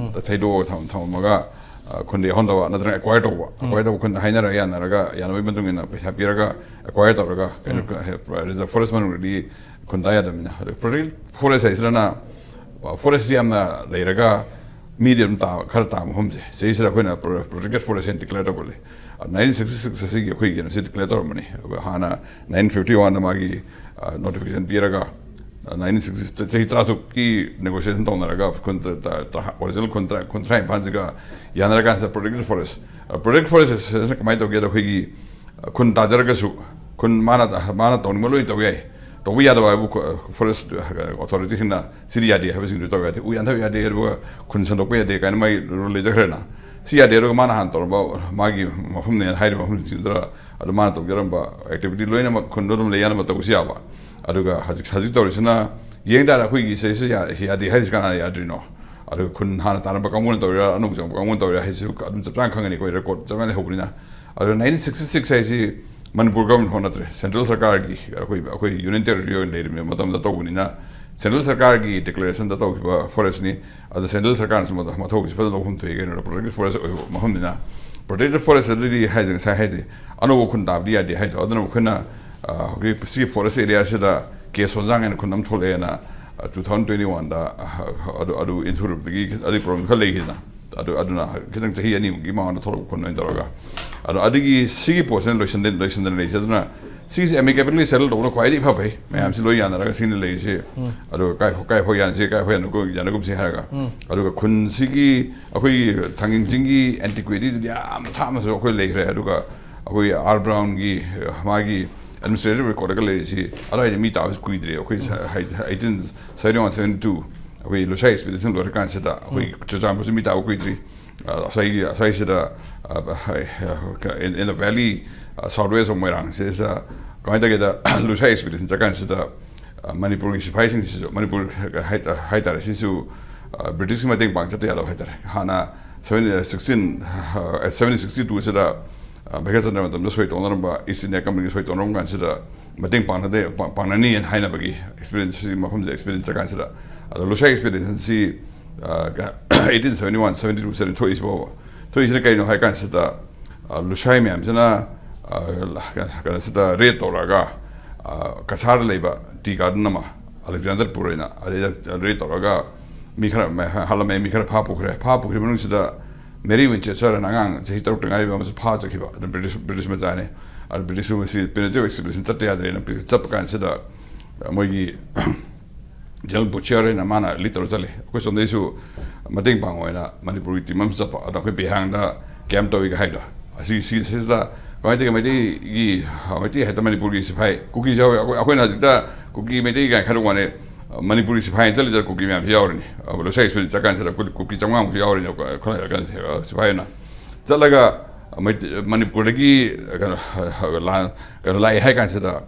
ꯊꯩꯗꯣꯛꯑꯒ ꯊꯝ-, ꯊꯝꯃꯝꯃꯒ, ꯑ, ꯈꯨꯟꯗ ꯌꯥꯎꯍꯟꯗꯕ ꯅꯠꯇ꯭ꯔꯒ acquire ꯇꯧꯕ꯫ Acquire ꯇꯧꯕ ꯈꯨꯟꯗ ꯍꯥꯏꯅꯔꯒ ꯌꯥꯅꯔꯒ, ꯌꯥꯅꯕꯒꯤ ꯃꯇꯨꯡ ꯏꯟꯅ ꯄꯩꯁꯥ ꯄꯤꯔꯒ acquire ꯇꯧꯔꯒ ꯀꯩꯅꯣ, reserve forest ꯃꯅꯨꯡꯗꯗꯤ ꯈꯨꯟ ꯇꯥ ꯌꯥꯗꯕꯅꯤꯅ꯫ ꯑꯗꯨ protected forest ꯍꯥꯏꯁꯤꯗꯅ, ꯑ, forestꯁꯤ ꯌꯥꯝꯅ ꯂꯩꯔꯒ ꯃꯤꯗꯤ ꯑꯗꯨꯝ ꯇꯥ-, ꯈꯔ ꯇꯥꯕ ꯃꯐꯝꯁꯦ, ꯁꯤꯁꯤꯗ ꯑꯩꯈꯣꯏꯅ pro-, protected forest ꯍꯥꯏꯅ declare ꯇꯧꯒꯜꯂꯤ꯫ ꯑ, nineteen sixty six ꯑꯁꯤꯒꯤ ꯑꯩꯈꯣꯏ ꯀꯩꯅꯣꯁꯤ declare ꯇꯧꯔꯝꯕꯅꯤ꯫ ꯑꯗꯨꯒ ꯍꯥꯟꯅ nineteen fifty oneꯗ ꯃꯥꯒꯤ, ꯑ, notification ꯄꯤꯔꯒ, ꯑ, nineteen sixty, ꯆꯍꯤ ꯇꯔꯥꯇꯔꯨꯛꯀꯤ negotiation ꯇꯧꯅꯔꯒ ꯈꯨꯟ ꯇ-, ꯇ-, ꯇ-, original ꯈꯨꯟ ꯇꯔꯥ-, ꯈꯨꯟ ꯇꯔꯥꯅꯤꯄꯥꯟꯁꯤꯒ ꯌꯥꯅꯔꯀꯥꯟꯁꯤꯗ protected forest, ꯑ, protected forest ꯀꯃꯥꯏꯅ ꯇꯧꯒꯦꯗ, ꯑꯩꯈꯣꯏꯒꯤ ꯈꯨꯟ ꯇꯥꯖꯔꯒꯁꯨ, ꯈꯨꯟ ꯃꯥꯅ, ꯃꯥꯅ ꯇꯧꯅꯤꯡꯕ ꯂꯣꯏ ꯇꯧ ꯌꯥꯏ꯫ ꯇꯧꯕ ꯌꯥꯗꯕ ꯍꯥꯏꯕꯨ ꯈꯨ-, forest authorityꯁꯤꯡꯅ ꯁꯤꯗꯤ ꯌꯥꯗꯦ ꯍꯥꯏꯕꯁꯤꯡꯗꯨ ꯇꯧ ꯌꯥꯗꯦ꯫ ꯎ ꯌꯥꯟꯊꯕ ꯌꯥꯗꯦ, ꯑꯗꯨꯒ ꯈꯨꯟ ꯁꯟꯗꯣꯛꯄ ꯌꯥꯗꯦ ꯀꯥꯏꯅ ꯃꯥꯒꯤ rule ꯂꯩꯖꯈ꯭ꯔꯦꯅ꯫ ꯁꯤ ꯌꯥꯗꯦ, ꯑꯗꯨꯒ ꯃꯥꯅ ꯍꯥꯟꯅ ꯇꯧꯔꯝꯕ ꯃꯥꯒꯤ ꯃꯐꯝꯅꯦꯅ ꯍꯥꯏꯔꯤꯕ ꯃꯐꯝꯁꯤꯡꯗꯨꯗ ꯑꯗꯨ ꯃꯥꯅ ꯇꯧꯖꯔꯝꯕ activity ꯂꯣꯏꯅꯃꯛ ꯈꯨꯟꯗꯣ ꯑꯗꯨꯝ ꯂꯩ ꯌꯥꯅꯕ ꯇꯧꯕꯁꯨ ꯌꯥꯕ꯫ ꯑꯗꯨꯒ ꯍꯧꯖꯤꯛ, ꯍꯧꯖꯤꯛ ꯇꯧꯔꯤꯁꯤꯅ ꯌꯦꯡ ꯇꯥꯔꯦ, ꯑꯩꯈꯣꯏꯒꯤ ꯁꯤꯗꯩꯁꯤꯗ ꯌꯥ-, ꯌꯥꯗꯦ ꯍꯥꯏꯔꯤꯁꯤ ꯀꯅꯥꯅ ꯌꯥꯗ꯭ꯔꯤꯅꯣ? ꯑꯗꯨꯒ ꯈꯨꯟ ꯍꯥꯟꯅ ꯇꯥꯔꯝꯕ ꯀꯥꯡꯕꯨꯅ ꯇꯧꯔꯤꯔꯥ, ꯑꯅꯧꯕ ꯆꯪꯕ ꯀꯥꯡꯕꯨꯅ ꯇꯧꯔꯤꯔꯥ ꯍꯥꯏꯁꯤꯁꯨ ꯑꯗꯨꯝ ꯆꯞ ꯆꯥꯅ ꯈꯪꯒꯅꯤ, ꯑꯩꯈꯣꯏ record ꯆꯞ ꯃꯥꯟꯅ ꯂꯩꯍꯧꯕꯅꯤꯅ꯫ ꯑꯗꯨ nineteen sixty six ꯍꯥꯏꯁꯤ ꯃꯅꯤꯄꯨꯔ government ꯐꯥꯎ ꯅꯠꯇ꯭ꯔꯦ, central ꯁꯔꯀꯥꯔꯒꯤ, ꯑꯩꯈꯣꯏ, ꯑꯩꯈꯣꯏ union territory ꯑꯣꯏꯅ ꯂꯩꯔꯤꯕ ꯃꯇꯝꯗ ꯇꯧꯕꯅꯤꯅ, central ꯁꯔꯀꯥꯔꯒꯤ declarationꯗ ꯇꯧꯈꯤꯕ forestꯅꯤ꯫ ꯑꯗ central ꯁꯔꯀꯥꯔꯅꯁꯨ ꯃꯗ-, ꯃꯊꯧꯁꯤ ꯐꯖꯅ ꯂꯧꯐꯝ ꯊꯣꯛꯏ, ꯀꯩꯅꯣꯗ protected forest ꯑꯣꯏꯕ ꯃꯐꯝꯅꯤꯅ꯫ Protected forest ꯑꯗꯨꯗꯤ ꯍꯥꯏꯁꯦ, ꯉꯁꯥꯏ ꯍꯥꯏꯁꯦ, ꯑꯅꯧꯕ ꯈꯨꯟ ꯇꯥꯕꯗꯤ ꯌꯥꯗꯦ ꯍꯥꯏꯗꯣ, ꯑꯗꯨꯅ ꯑꯩꯈꯣꯏꯅ, ꯑ, ꯍꯧꯖꯤꯛ ꯁꯤꯒꯤ forest areaꯁꯤꯗ ꯀꯦ ꯁꯣꯟꯖꯥꯡ ꯍꯥꯏꯅ ꯈꯨꯟ ꯑꯃ ꯊꯣꯛꯂꯛꯑꯦꯅ, ꯑ, two thousand twenty oneꯗ, ꯑ, ꯑꯗꯨ, ꯑꯗꯨ ꯏꯟꯊꯨꯔꯨꯕꯗꯒꯤ ꯑꯗꯨꯒꯤ problem ꯈꯔ ꯂꯩꯈꯤꯗꯅ꯫ ꯑꯗꯨ, ꯑꯗꯨꯅ ꯈꯤꯇꯪ ꯆꯍꯤ ꯑꯅꯤꯃꯨꯛꯀꯤ ꯃꯃꯥꯡꯗ ꯊꯣꯛꯂꯛꯄ ꯈꯨꯟ ꯑꯣꯏꯅ ꯇꯧꯔꯒ, ꯑꯗꯣ ꯑꯗꯨꯒꯤ ꯁꯤꯒꯤ ꯄꯣꯠꯁꯤꯅ ꯂꯣꯏꯁꯤꯟꯗ-, ꯂꯣꯏꯁꯤꯟꯗꯅ ꯂꯩꯔꯤꯁꯦ꯫ ꯑꯗꯨꯅ ꯁꯤꯒꯤꯁꯦ amicably settle ꯇꯧꯕꯅ ꯈ꯭ꯋꯥꯏꯗꯒꯤ ꯐꯕ ꯐꯩ꯫ ꯃꯌꯥꯝꯁꯤ ꯂꯣꯏ ꯌꯥꯅꯔꯒ ꯁꯤꯅ ꯂꯩꯔꯤꯁꯤ꯫ ꯑꯗꯨꯒ ꯀꯥꯏ ꯐꯥꯎ, ꯀꯥꯏ ꯐꯥꯎ ꯌꯥꯅꯁꯤ, ꯀꯥꯏ ꯐꯥꯎ ꯌꯥꯅꯒꯨꯝ-, ꯌꯥꯅꯒꯨꯝꯁꯤ ꯍꯥꯏꯔꯒ꯫ ꯑꯗꯨꯒ ꯈꯨꯟꯁꯤꯒꯤ ꯑꯩꯈꯣꯏꯒꯤ ꯊꯥꯡꯖꯤꯡ ꯆꯤꯡꯒꯤ antiquityꯗꯨꯗꯤ ꯌꯥꯝꯅ ꯊꯥꯞꯅꯁꯨ ꯑꯩꯈꯣꯏ ꯂꯩꯈ꯭ꯔꯦ꯫ ꯑꯗꯨꯒ ꯑꯩꯈꯣꯏꯒꯤ R Brownꯒꯤ, ꯃꯥꯒꯤ administrative recordꯗꯒ ꯂꯩꯔꯤꯁꯤ, ꯑꯗꯨꯋꯥꯏꯗ ꯃꯤ ꯇꯥꯕꯁꯤ ꯀꯨꯏꯗ꯭ꯔꯤ꯫ ꯑꯩꯈꯣꯏ ꯁ-, ꯍꯥꯏ-, eighteen seventy one seventy two, ꯑꯩꯈꯣꯏ ꯂꯨꯁꯥꯏ expedition ꯂꯣꯏꯔꯀꯥꯟꯁꯤꯗ ꯑꯩꯈꯣꯏ ꯆꯨꯔꯆꯥꯟꯄꯨꯔꯁꯤ ꯃꯤ ꯇꯥꯕ ꯀꯨꯏꯗ꯭ꯔꯤ꯫ ꯑ, ꯉꯁꯥꯏꯒꯤ, ꯉꯁꯥꯏꯁꯤꯗ, ꯑ, ꯍꯥꯏ-, in, in the valley, ꯑ, southwest of ꯃꯣꯏꯔꯥꯡꯁꯤꯗ ꯀꯃꯥꯏꯅ ꯇꯧꯒꯦꯗ, ꯂꯨꯁꯥꯏ expedition ꯆꯠꯀꯥꯟꯁꯤꯗ, ꯃꯅꯤꯄꯨꯔꯒꯤ ꯁꯤꯐꯥꯏꯁꯤꯡꯁꯤꯁꯨ, ꯃꯅꯤꯄꯨꯔ ꯍꯥꯏ ꯇꯥꯔꯦ, ꯁꯤꯁꯨ ꯕ꯭ꯔꯤꯇꯤꯁꯀꯤ ꯃꯇꯦꯡ ꯄꯥꯡ ꯆꯠꯇ ꯌꯥꯗꯕ ꯍꯥꯏ ꯇꯥꯔꯦ꯫ ꯍꯥꯟꯅ seven sixteen seventeen sixty ꯇꯨꯁꯤꯗ Bhagyachandra ꯃꯇꯝꯗ ꯁꯣꯏ ꯇꯧꯅꯔꯝꯕ, ꯏꯁ ꯏꯟꯗꯤꯌꯥ ꯀꯝꯄꯅꯤꯒ ꯁꯣꯏ ꯇꯧꯅꯔꯝꯕ ꯀꯥꯟꯁꯤꯗ ꯃꯇꯦꯡ ꯄꯥꯡꯅꯗꯦ, ꯄꯥꯡꯅꯅꯤꯅ ꯍꯥꯏꯅꯕꯒꯤ ꯑꯦꯛꯁꯄꯤꯔꯤꯌꯦꯟꯁꯁꯤ, ꯃꯐꯝꯁꯤꯗ ꯑꯦꯛꯁꯄꯤꯔꯤꯌꯦꯟꯁ ꯆꯠꯀꯥꯟꯁꯤꯗ꯫ ꯑꯗꯣ ꯂꯨꯁꯥꯏ ꯑꯦꯛꯁꯄꯤꯗꯤꯁꯟꯁꯤ eighteen seventy one seventy two ꯁꯤꯗ ꯊꯣꯛꯏꯁꯤꯕꯣ꯫ ꯊꯣꯛꯏꯁꯤꯅ ꯀꯩꯅꯣ ꯍꯥꯏ ꯀꯥꯟꯁꯤꯗ, ꯂꯨꯁꯥꯏ ꯃꯌꯥꯝꯁꯤꯅ ꯀꯩꯅꯣꯁꯤꯗ ꯔꯦꯠ ꯇꯧꯔꯒ, ꯀꯁꯥꯔꯗ ꯂꯩꯕ ꯇꯤ ꯒꯥꯔꯗꯟ ꯑꯃ, ꯑꯂꯦꯛꯖꯥꯟꯗꯔ ꯄꯨꯔ ꯍꯥꯏꯅ, ꯑꯗꯩꯗ ꯔꯦꯠ ꯇꯧꯔꯒ ꯃꯤ ꯈꯔ ꯍꯥꯠꯂꯝꯃꯦ, ꯃꯤ ꯈꯔ ꯐꯥ ꯄꯨꯈ꯭ꯔꯦ꯫ ꯐꯥ ꯄꯨꯈ꯭ꯔꯤ ꯃꯅꯨꯡꯁꯤꯗ ꯃꯦꯔꯤ ꯋꯤꯟꯆꯦꯁꯇꯔ ꯍꯥꯏꯅ ꯑꯉꯥꯡ ꯆꯍꯤ ꯇꯔꯨꯛꯇ ꯉꯥꯏꯔꯤꯕ ꯑꯃꯁꯨ ꯐꯥ ꯆꯠꯈꯤꯕ꯫ ꯑꯗꯨ ꯕ꯭ꯔꯤꯇꯤꯁ, ꯕ꯭ꯔꯤꯇꯤꯁ ꯃꯆꯥꯅꯤ꯫ ꯑꯗꯨ ꯕ꯭ꯔꯤꯇꯤꯁ ꯃꯁꯤ ꯄ꯭ꯔꯤꯚꯦꯟꯇꯤꯚ ꯑꯦꯛꯁꯄꯤꯗꯤꯁꯟ ꯆꯠꯇ ꯌꯥꯗ꯭ꯔꯦꯅ ꯆꯠꯄ ꯀꯥꯟꯁꯤꯗ ꯃꯣꯏꯒꯤ ꯖꯦꯅꯔꯦꯜ ꯕꯨꯆꯔ ꯍꯥꯏꯅ ꯃꯥꯅ ꯂꯤꯗ ꯇꯧꯔ ꯆꯠꯂꯤ꯫ ꯑꯩꯈꯣꯏ ꯁꯣꯝꯗꯩꯁꯨ ꯃꯇꯦꯡ ꯄꯥꯡꯕ ꯑꯣꯏꯅ ꯃꯅꯤꯄꯨꯔꯒꯤ ꯇꯤꯝ ꯑꯃꯁꯨ ꯆꯠꯄ꯫ ꯑꯗꯣ ꯑꯩꯈꯣꯏ ꯕꯤꯍꯥꯡꯗ ꯀꯦꯝꯞ ꯇꯧꯏꯒ ꯍꯥꯏꯗꯣ, ꯑꯁꯤ, ꯁꯤ, ꯁꯤꯁꯤꯗ ꯀꯃꯥꯏꯅ ꯇꯧꯒꯦ, ꯃꯩꯇꯩꯒꯤ, ꯃꯩꯇꯩ ꯍꯥꯏꯇꯥꯔꯦ, ꯃꯅꯤꯄꯨꯔꯒꯤ ꯁꯤꯐꯥꯏ ꯀꯨꯀꯤꯁꯨ ꯌꯥꯎꯋꯦ꯫ ꯑꯩꯈꯣꯏ, ꯑꯩꯈꯣꯏꯅ ꯍꯧꯖꯤꯛꯇ ꯀꯨꯀꯤ ꯃꯩꯇꯩ ꯀꯥꯏꯅ ꯈꯥꯏꯗꯣꯛ ꯋꯥꯅꯦ꯫ ꯃꯅꯤꯄꯨꯔꯒꯤ ꯁꯤꯐꯥꯏꯅ ꯆꯠꯂꯤꯗ ꯀꯨꯀꯤ ꯃꯌꯥꯝꯁꯨ ꯌꯥꯎꯔꯤꯅꯤ꯫ ꯂꯨꯁꯥꯏ ꯑꯦꯛꯁꯄꯤꯗꯤꯁꯟ ꯆꯠꯀꯥꯟꯁꯤꯗ ꯀꯨꯀꯤ ꯆꯥꯝꯃꯉꯥꯃꯨꯛꯁꯨ ꯌꯥꯎꯔꯤꯅꯤ꯫ ꯑꯩꯈꯣꯏ ꯁꯤꯐꯥꯏꯅ ꯆꯠꯂꯒ ꯃꯩꯇꯩ-, ꯃꯅꯤꯄꯨꯔꯗꯒꯤ ꯀꯩꯅꯣ, ꯂꯥꯟ, ꯀꯩꯅꯣ ꯂꯥꯛꯑꯦ ꯍꯥꯏ ꯀꯥꯟꯁꯤꯗ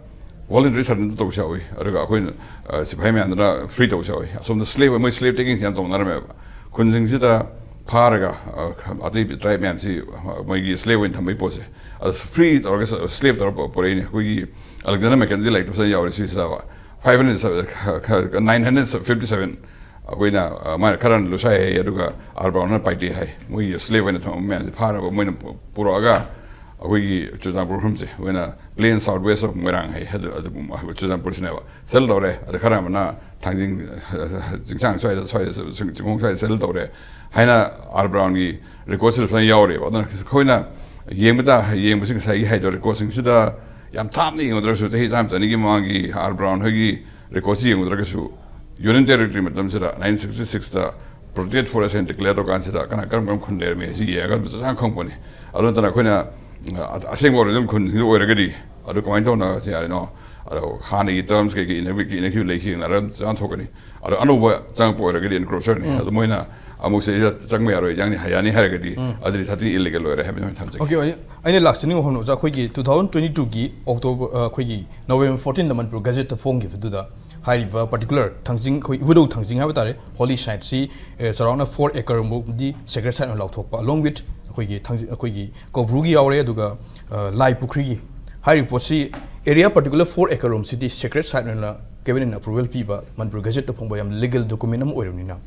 ꯚꯣꯂꯨꯟꯇꯔꯤ ꯁꯔꯦꯟꯗꯔ ꯇꯧꯕꯁꯨ ꯌꯥꯎꯏ꯫ ꯑꯗꯨꯒ ꯑꯩꯈꯣꯏꯅ, ꯑ, ꯁꯤꯐꯥꯏ ꯃꯌꯥꯝꯗꯨꯅ ꯐ꯭ꯔꯤ ꯇꯧꯕꯁꯨ ꯌꯥꯎꯏ꯫ ꯑꯁꯣꯝꯗ ꯁ꯭ꯂꯦꯕ, ꯃꯣꯏ ꯁ꯭ꯂꯦꯕ ꯇꯦꯀꯤꯡꯁꯦ ꯌꯥꯝ ꯇꯧꯅꯔꯝꯃꯦꯕ꯫ ꯈꯨꯟꯁꯤꯡꯁꯤꯗ ꯐꯥꯔꯒ, ꯑ, ꯑꯇꯩ ꯇ꯭ꯔꯥꯏꯕ ꯃꯌꯥꯝꯁꯤ, ꯑ, ꯃꯣꯏꯒꯤ ꯁ꯭ꯂꯦꯕ ꯑꯣꯏꯅ ꯊꯝꯕꯒꯤ ꯄꯣꯠꯁꯦ, ꯑꯗ ꯐ꯭ꯔꯤ ꯇꯧꯔꯒ ꯁ꯭ꯂꯦꯕ ꯇꯧꯔꯒ ꯄꯣꯔꯛꯏꯅꯦ꯫ ꯑꯩꯈꯣꯏꯒꯤ ꯑꯂꯦꯛꯖꯥꯟꯗꯔ ꯃꯦꯀꯦꯟꯖꯤ ꯂꯥꯏꯔꯤꯛꯇ ꯐꯖꯅ ꯌꯥꯎꯔꯦ ꯁꯤꯁꯤꯗ꯫ Five hundred, nine hundred fifty seven, ꯑꯩꯈꯣꯏꯅ, ꯑ, ꯃꯥꯅ ꯈꯔꯅ ꯂꯨꯁꯥꯏ ꯍꯥꯏ, ꯑꯗꯨꯒ ꯑꯥꯔ ꯕ꯭ꯔꯥꯎꯟꯅ ꯄꯥꯏꯇꯦ ꯍꯥꯏ꯫ ꯃꯣꯏꯒꯤ ꯁ꯭ꯂꯦꯕ ꯑꯣꯏꯅ ꯊꯝꯕ ꯃꯌꯥꯝꯁꯦ ꯐꯥꯔꯒ ꯃꯣꯏꯅ ꯄꯨ-, ꯄꯨꯔꯛꯑꯒ ꯑꯩꯈꯣꯏꯒꯤ ꯆꯨꯔꯆꯥꯟꯄꯨꯔ ꯃꯐꯝꯁꯦ ꯑꯩꯈꯣꯏꯅ plain south west of ꯃꯣꯏꯔꯥꯡ ꯍꯥꯏ, ꯑꯗꯨ, ꯑꯗꯨ ꯆꯨꯔꯆꯥꯟꯄꯨꯔꯁꯤꯅꯦꯕ ꯁꯦꯇꯜ ꯇꯧꯔꯦ꯫ ꯑꯗ ꯈꯔ ꯑꯃꯅ ꯊꯥꯡꯖꯤꯡ, ꯆꯤꯡꯁꯥꯡ ꯁ꯭ꯋꯥꯏꯗ, ꯁ꯭ꯋꯥꯏꯗ, ꯆꯤꯡ-, ꯆꯤꯡꯈꯣꯡ ꯁ꯭ꯋꯥꯏꯗ ꯁꯦꯇꯜ ꯇꯧꯔꯦ ꯍꯥꯏꯅ ꯑꯥꯔ ꯕ꯭ꯔꯥꯎꯟꯒꯤ ꯔꯦꯀꯣꯔꯠꯁꯤꯗ ꯐꯖꯅ ꯌꯥꯎꯔꯦꯕ꯫ ꯑꯗꯨꯅ ꯑꯩꯈꯣꯏꯅ ꯌꯦꯡꯕꯗ, ꯌꯦꯡꯕꯁꯤ ꯉꯁꯥꯏꯒꯤ ꯍꯥꯏꯗꯣ ꯔꯦꯀꯣꯔꯠꯁꯤꯡꯁꯤꯗ ꯌꯥꯝ ꯊꯥꯞꯅ ꯌꯦꯡꯉꯨꯗ꯭ꯔꯒꯁꯨ ꯆꯍꯤ ꯆꯥꯝꯃ ꯆꯅꯤꯒꯤ ꯃꯃꯥꯡꯒꯤ ꯑꯥꯔ ꯕ꯭ꯔꯥꯎꯟ ꯍꯣꯏꯒꯤ ꯔꯦꯀꯣꯔꯠꯁꯤ ꯌꯦꯡꯉꯨꯗ꯭ꯔꯒꯁꯨ, ꯌꯨꯅꯤꯌꯟ ꯇꯦꯔꯤꯇꯣꯔꯤ ꯃꯇꯝꯁꯤꯗ ꯅꯥꯏꯟꯇꯤꯟ ꯁꯤꯛꯁꯇꯤ ꯁꯤꯛꯁꯇ protected forest ꯍꯥꯏꯅ declare ꯇꯧꯀꯥꯟꯁꯤꯗ ꯀꯅꯥ, ꯀꯔꯝ ꯀꯔꯝ ꯈꯨꯟ ꯂꯩꯔꯝꯃꯤ ꯍꯥꯏꯁꯤ ꯌꯦꯡꯉꯒ ꯑꯗꯨꯝ ꯆꯞ ꯆꯥꯅ ꯈꯪꯕꯅꯤ꯫ ꯑꯗꯨ ꯅꯠꯇꯅ ꯑꯩꯈꯣꯏꯅ, ꯑ, ꯑꯁꯦꯡꯕ original ꯈꯨꯟꯁꯤꯡꯗꯨ ꯑꯣꯏꯔꯒꯗꯤ ꯑꯗꯨ ꯀꯃꯥꯏꯅ ꯇꯧꯅ ꯁꯤ ꯌꯥꯔꯤꯅꯣ? ꯑꯗꯣ ꯍꯥꯟꯅꯒꯤ terms ꯀꯩꯀꯩ ꯏꯟꯅꯕꯤ-, ꯏꯟꯅꯈꯤꯕ ꯂꯩꯁꯤ ꯌꯦꯡꯅꯔꯒ ꯆꯞ ꯆꯥꯅ ꯊꯣꯛꯀꯅꯤ꯫ ꯑꯗꯣ ꯑꯅꯧꯕ ꯆꯪꯉꯛꯄ ꯑꯣꯏꯔꯒꯗꯤ encroacherꯅꯤ꯫ ꯑꯗꯣ ꯃꯣꯏꯅ ꯑꯃꯨꯛ ꯁꯤꯗ ꯆꯪꯕ ꯌꯥꯔꯣꯏ, ꯌꯥꯅꯤ, ꯌꯥꯅꯤ ꯍꯥꯏꯔꯒꯗꯤ ꯑꯗꯨꯗꯤ ꯊꯥꯔꯇꯤ illegal ꯑꯣꯏꯔꯦ ꯍꯥꯏꯕꯗꯤ ꯑꯩꯅ ꯊꯝꯖꯒꯦ꯫ ꯑꯣꯀꯦ, ꯑꯩ-, ꯑꯩꯅ ꯂꯥꯛꯆꯅꯤꯡꯕ ꯃꯐꯝꯗ ꯑꯣꯖꯥ, ꯑꯩꯈꯣꯏꯒꯤ two thousand twenty twoꯒꯤ October, ꯑ, ꯑꯩꯈꯣꯏꯒꯤ November fourteenꯗ ꯃꯅꯤꯄꯨꯔ Gazetteꯇ ꯐꯣꯡꯈꯤꯕꯗꯨꯗ ꯍꯥꯏꯔꯤꯕ particular ꯊꯥꯡꯖꯤꯡ, ꯑꯩꯈꯣꯏ ꯏꯕꯨꯙꯧ ꯊꯥꯡꯖꯤꯡ ꯍꯥꯏꯕ ꯇꯥꯔꯦ, holy site ꯁꯤ, ꯑꯦ, ꯆꯥꯎꯔꯥꯛꯅ four acre ꯃꯨꯛꯇꯤ sacred site ꯑꯣꯏꯅ ꯂꯥꯎꯊꯣꯛꯄ, along with ꯑꯩꯈꯣꯏꯒꯤ ꯊꯥꯡꯖꯤꯡ, ꯑꯩꯈꯣꯏꯒꯤ ꯀꯧꯕ꯭ꯔꯨꯒꯤ ꯌꯥꯎꯔꯦ, ꯑꯗꯨꯒ, ꯑ, ꯂꯥꯏ ꯄꯨꯈ꯭ꯔꯤꯒꯤ꯫ ꯍꯥꯏꯔꯤꯕ ꯄꯣꯠꯁꯤ area particular four acre ꯔꯣꯝꯁꯤꯗꯤ sacred site ꯑꯣꯏꯅ cabinet approval ꯄꯤꯕ, ꯃꯅꯤꯄꯨꯔ ꯒꯦꯖꯦꯠꯇ ꯐꯣꯡꯕ ꯌꯥꯝ legal document ꯑꯃ ꯑꯣꯏꯔꯕꯅꯤꯅ,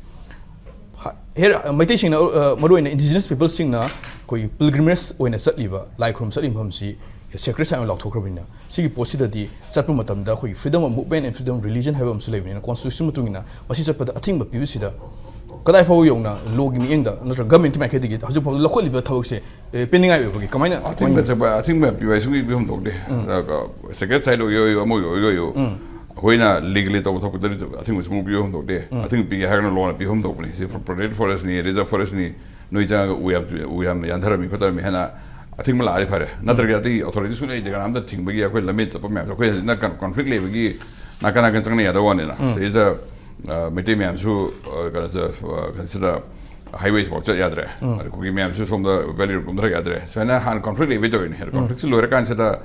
ꯍ-, ꯍꯦꯔ-, ꯃꯩꯇꯩꯁꯤꯡꯅ, ꯑ, ꯃꯔꯨꯑꯣꯏꯅ indigenous peopleꯁꯤꯡꯅ ꯑꯩꯈꯣꯏꯒꯤ pilgrimage ꯑꯣꯏꯅ ꯆꯠꯂꯤꯕ, ꯂꯥꯏ ꯈꯨꯔꯨꯝ ꯆꯠꯂꯤꯕ ꯃꯐꯝꯁꯤ sacred site ꯑꯣꯏꯅ ꯂꯥꯎꯊꯣꯛꯈ꯭ꯔꯕꯅꯤꯅ, ꯁꯤꯒꯤ ꯄꯣꯠꯁꯤꯗꯗꯤ ꯆꯠꯄ ꯃꯇꯝꯗ ꯑꯩꯈꯣꯏꯒꯤ freedom of movement and freedom of religion ꯍꯥꯏꯕ ꯑꯃꯁꯨ ꯂꯩꯕꯅꯤꯅ, constitution ꯃꯇꯨꯡ ꯏꯟꯅ ꯃꯁꯤ ꯆꯠꯄꯗ ꯑꯊꯤꯡꯕ ꯄꯤꯕꯁꯤꯗ ꯀꯗꯥꯏ ꯐꯥꯎꯕ ꯌꯧꯅ lawꯒꯤ ꯃꯤꯠꯌꯦꯡꯗ ꯅꯠꯇ꯭ꯔꯒ governmentꯀꯤ ꯃꯥꯏꯀꯩꯗꯒꯤ ꯍꯧꯖꯤꯛ ꯐꯥꯎꯕ ꯂꯧꯈꯠꯂꯤꯕ ꯊꯕꯛꯁꯦ, ꯑꯦ, ꯄꯦꯟꯅꯤꯡꯉꯥꯏ ꯑꯣꯏꯕꯒꯦ? ꯀꯃꯥꯏꯅ ꯑꯊꯤꯡꯕ ꯆꯠꯄ, ꯑꯊꯤꯡꯕ ꯄꯤꯕ ꯍꯥꯏ ꯁꯨꯡꯄꯤ ꯄꯤꯐꯝ ꯊꯣꯛꯇꯦ꯫ ꯎꯝ꯫ ꯑꯗꯨꯒ sacred site ꯑꯣꯏꯒꯦ ꯑꯣꯏꯌꯨ, ꯑꯃ ꯑꯣꯏꯒꯦ ꯑꯣꯏꯌꯨ꯫ ꯎꯝ꯫ ꯑꯩꯈꯣꯏꯅ legally ꯇꯧꯕ ꯊꯕꯛꯇꯗꯤ ꯑꯊꯤꯡꯕ ꯁꯨꯡꯄꯤ ꯄꯤꯐꯝ ꯊꯣꯛꯇꯦ꯫ ꯎꯝ꯫ ꯑꯊꯤꯡꯕ ꯄꯤꯒꯦ ꯍꯥꯏꯔꯒꯅ lawꯅ ꯄꯤꯐꯝ ꯊꯣꯛꯄꯅꯤ꯫ ꯁꯤ protected forestꯅꯤ, reserve forestꯅꯤ, ꯅꯣꯏ ꯆꯪꯉꯒ ꯎ ꯌꯥꯝ, ꯎ ꯌꯥꯝ ꯌꯥꯟꯊꯔꯝꯃꯤ ꯈꯣꯠꯊꯔꯝꯃꯤ ꯍꯥꯏꯅ ꯑꯊꯤꯡꯕ ꯂꯥꯛꯑꯗꯤ ꯐꯔꯦ꯫ ꯎꯝ꯫ ꯅꯠꯇ꯭ꯔꯒꯗꯤ authority ꯁꯨꯡꯂꯩ ꯂꯩꯇꯦ ꯀꯅꯥꯝꯇ ꯊꯤꯡꯕꯒꯤ꯫ ꯑꯩꯈꯣꯏ ꯂꯝꯕꯤ ꯆꯠꯄ ꯃꯌꯥꯝꯁꯦ ꯑꯩꯈꯣꯏ ꯍꯧꯖꯤꯛꯅ con-, conflict ꯂꯩꯕꯒꯤ ꯅꯥꯀꯟ ꯅꯥꯀꯟ ꯆꯪꯅ ꯌꯥꯗꯕ ꯋꯥꯅꯤꯅ꯫ ꯎꯝ꯫ ꯁꯤꯗꯩꯁꯤꯗ, ꯑ, ꯃꯩꯇꯩ ꯃꯌꯥꯝꯁꯨ, ꯑ, ꯀꯩꯅꯣꯁꯦ, ꯑ, ꯀꯩꯅꯣꯁꯤꯗ highway ꯐꯥꯎ ꯆꯠ ꯌꯥꯗ꯭ꯔꯦ꯫ ꯎꯝ꯫ ꯑꯗ ꯀꯨꯀꯤ ꯃꯌꯥꯝꯁꯨ ꯁꯣꯝꯗ valley ꯔꯣꯝ ꯀꯨꯝꯊꯔꯛ ꯌꯥꯗ꯭ꯔꯦ꯫ ꯁꯨꯃꯥꯏꯅ ꯍꯥꯟꯅ conflict ꯂꯩꯕꯩ ꯇꯧꯔꯤꯅꯦ꯫ ꯑꯗꯣ ꯎꯝ꯫ Conflictꯁꯤ ꯂꯣꯏꯔꯀꯥꯟꯁꯤꯗ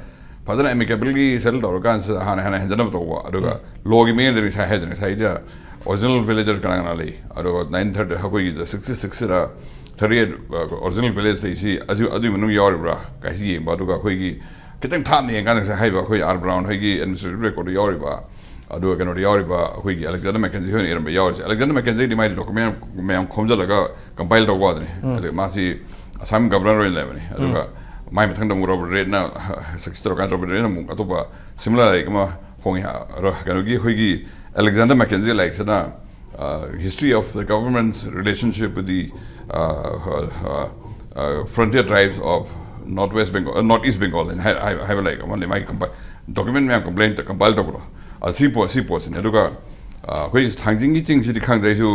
ꯐꯖꯅ amicableꯒꯤ settle ꯇꯧꯔꯀꯥꯟꯁꯤꯗ ꯍꯥꯟꯅ ꯍꯦꯟꯅ ꯍꯦꯟꯖꯟꯅꯕ ꯇꯧꯕ꯫ ꯑꯗꯨꯒ ꯎꯝ꯫ Lawꯒꯤ ꯃꯤꯠꯌꯦꯡꯗ ꯉꯁꯥꯏ ꯍꯥꯏꯗꯅ, ꯉꯁꯥꯏꯗ original villager ꯀꯅꯥ ꯀꯅꯥ ꯂꯩ? ꯑꯗꯨꯒ nineteen thirty, ꯑꯩꯈꯣꯏꯒꯤ sixty sixꯁꯤꯗ thirty eight, ꯑ, original village ꯂꯩꯁꯤ, ꯑꯗꯨ, ꯑꯗꯨꯒꯤ ꯃꯅꯨꯡ ꯌꯥꯎꯔꯤꯕ꯭ꯔꯥ ꯀꯥꯏꯁꯤ ꯌꯦꯡꯕ꯫ ꯑꯗꯨꯒ ꯑꯩꯈꯣꯏꯒꯤ ꯈꯤꯇꯪ ꯊꯥꯞꯅ ꯌꯦꯡꯀꯥꯟꯗ ꯉꯁꯥꯏ ꯍꯥꯏꯕ ꯑꯩꯈꯣꯏ R Brown ꯍꯣꯏꯒꯤ administrative recordꯗ ꯌꯥꯎꯔꯤꯕ, ꯑꯗꯨꯒ ꯀꯩꯅꯣꯗ ꯌꯥꯎꯔꯤꯕ ꯑꯩꯈꯣꯏꯒꯤ Alexander Mackenzie ꯍꯣꯏꯅ ꯏꯔꯝꯕ ꯌꯥꯎꯔꯤꯁꯦ꯫ Alexander Mackenzieꯗꯤ ꯃꯥꯏ document ꯃꯌꯥꯝ ꯈꯣꯝꯖꯤꯜꯂꯒ compile ꯇꯧꯕ ꯋꯥꯗꯅꯤ꯫ ꯎꯝ꯫ ꯑꯗꯨꯒ ꯃꯥꯁꯤ Assam governor ꯑꯣꯏꯅ ꯂꯩꯕꯅꯤ꯫ ꯎꯝ꯫ ꯑꯗꯨꯒ ꯃꯥꯏ ꯃꯊꯪꯗ ꯑꯃꯨꯛ Robert Reidꯅ success ꯇꯧꯔꯀꯥꯟꯗ Robert Reidꯅ ꯑꯃꯨꯛ ꯑꯇꯣꯞꯄ similar ꯂꯥꯏꯔꯤꯛ ꯑꯃ ꯐꯣꯡꯉꯤ꯫ ꯑ, ꯀꯩꯅꯣꯒꯤ ꯑꯩꯈꯣꯏꯒꯤ Alexander Mackenzie ꯂꯥꯏꯔꯤꯛꯁꯤꯅ, ꯑ, History of the Government's Relationship with the, ꯑ, ꯑ, ꯑ, Frontier Tribes of North West Bengal, ꯑ, North East Bengal ꯍꯥꯏꯅ ꯍꯥꯏ-, ꯍꯥꯏ-, ꯍꯥꯏꯕ ꯂꯥꯏꯔꯤꯛ ꯑꯃ ꯂꯩ꯫ ꯃꯥꯒꯤ compi-, document ꯃꯌꯥꯝ complaint compile ꯇꯧꯕꯗꯣ꯫ ꯑ, ꯁꯤ ꯄꯣꯠ-, ꯁꯤ ꯄꯣꯠꯁꯤꯅꯤ꯫ ꯑꯗꯨꯒ, ꯑ, ꯑꯩꯈꯣꯏ ꯊꯥꯡꯖꯤꯡꯒꯤ ꯆꯤꯡꯁꯤꯗꯤ ꯈꯪꯗ꯭ꯔꯦ ꯑꯩꯁꯨ,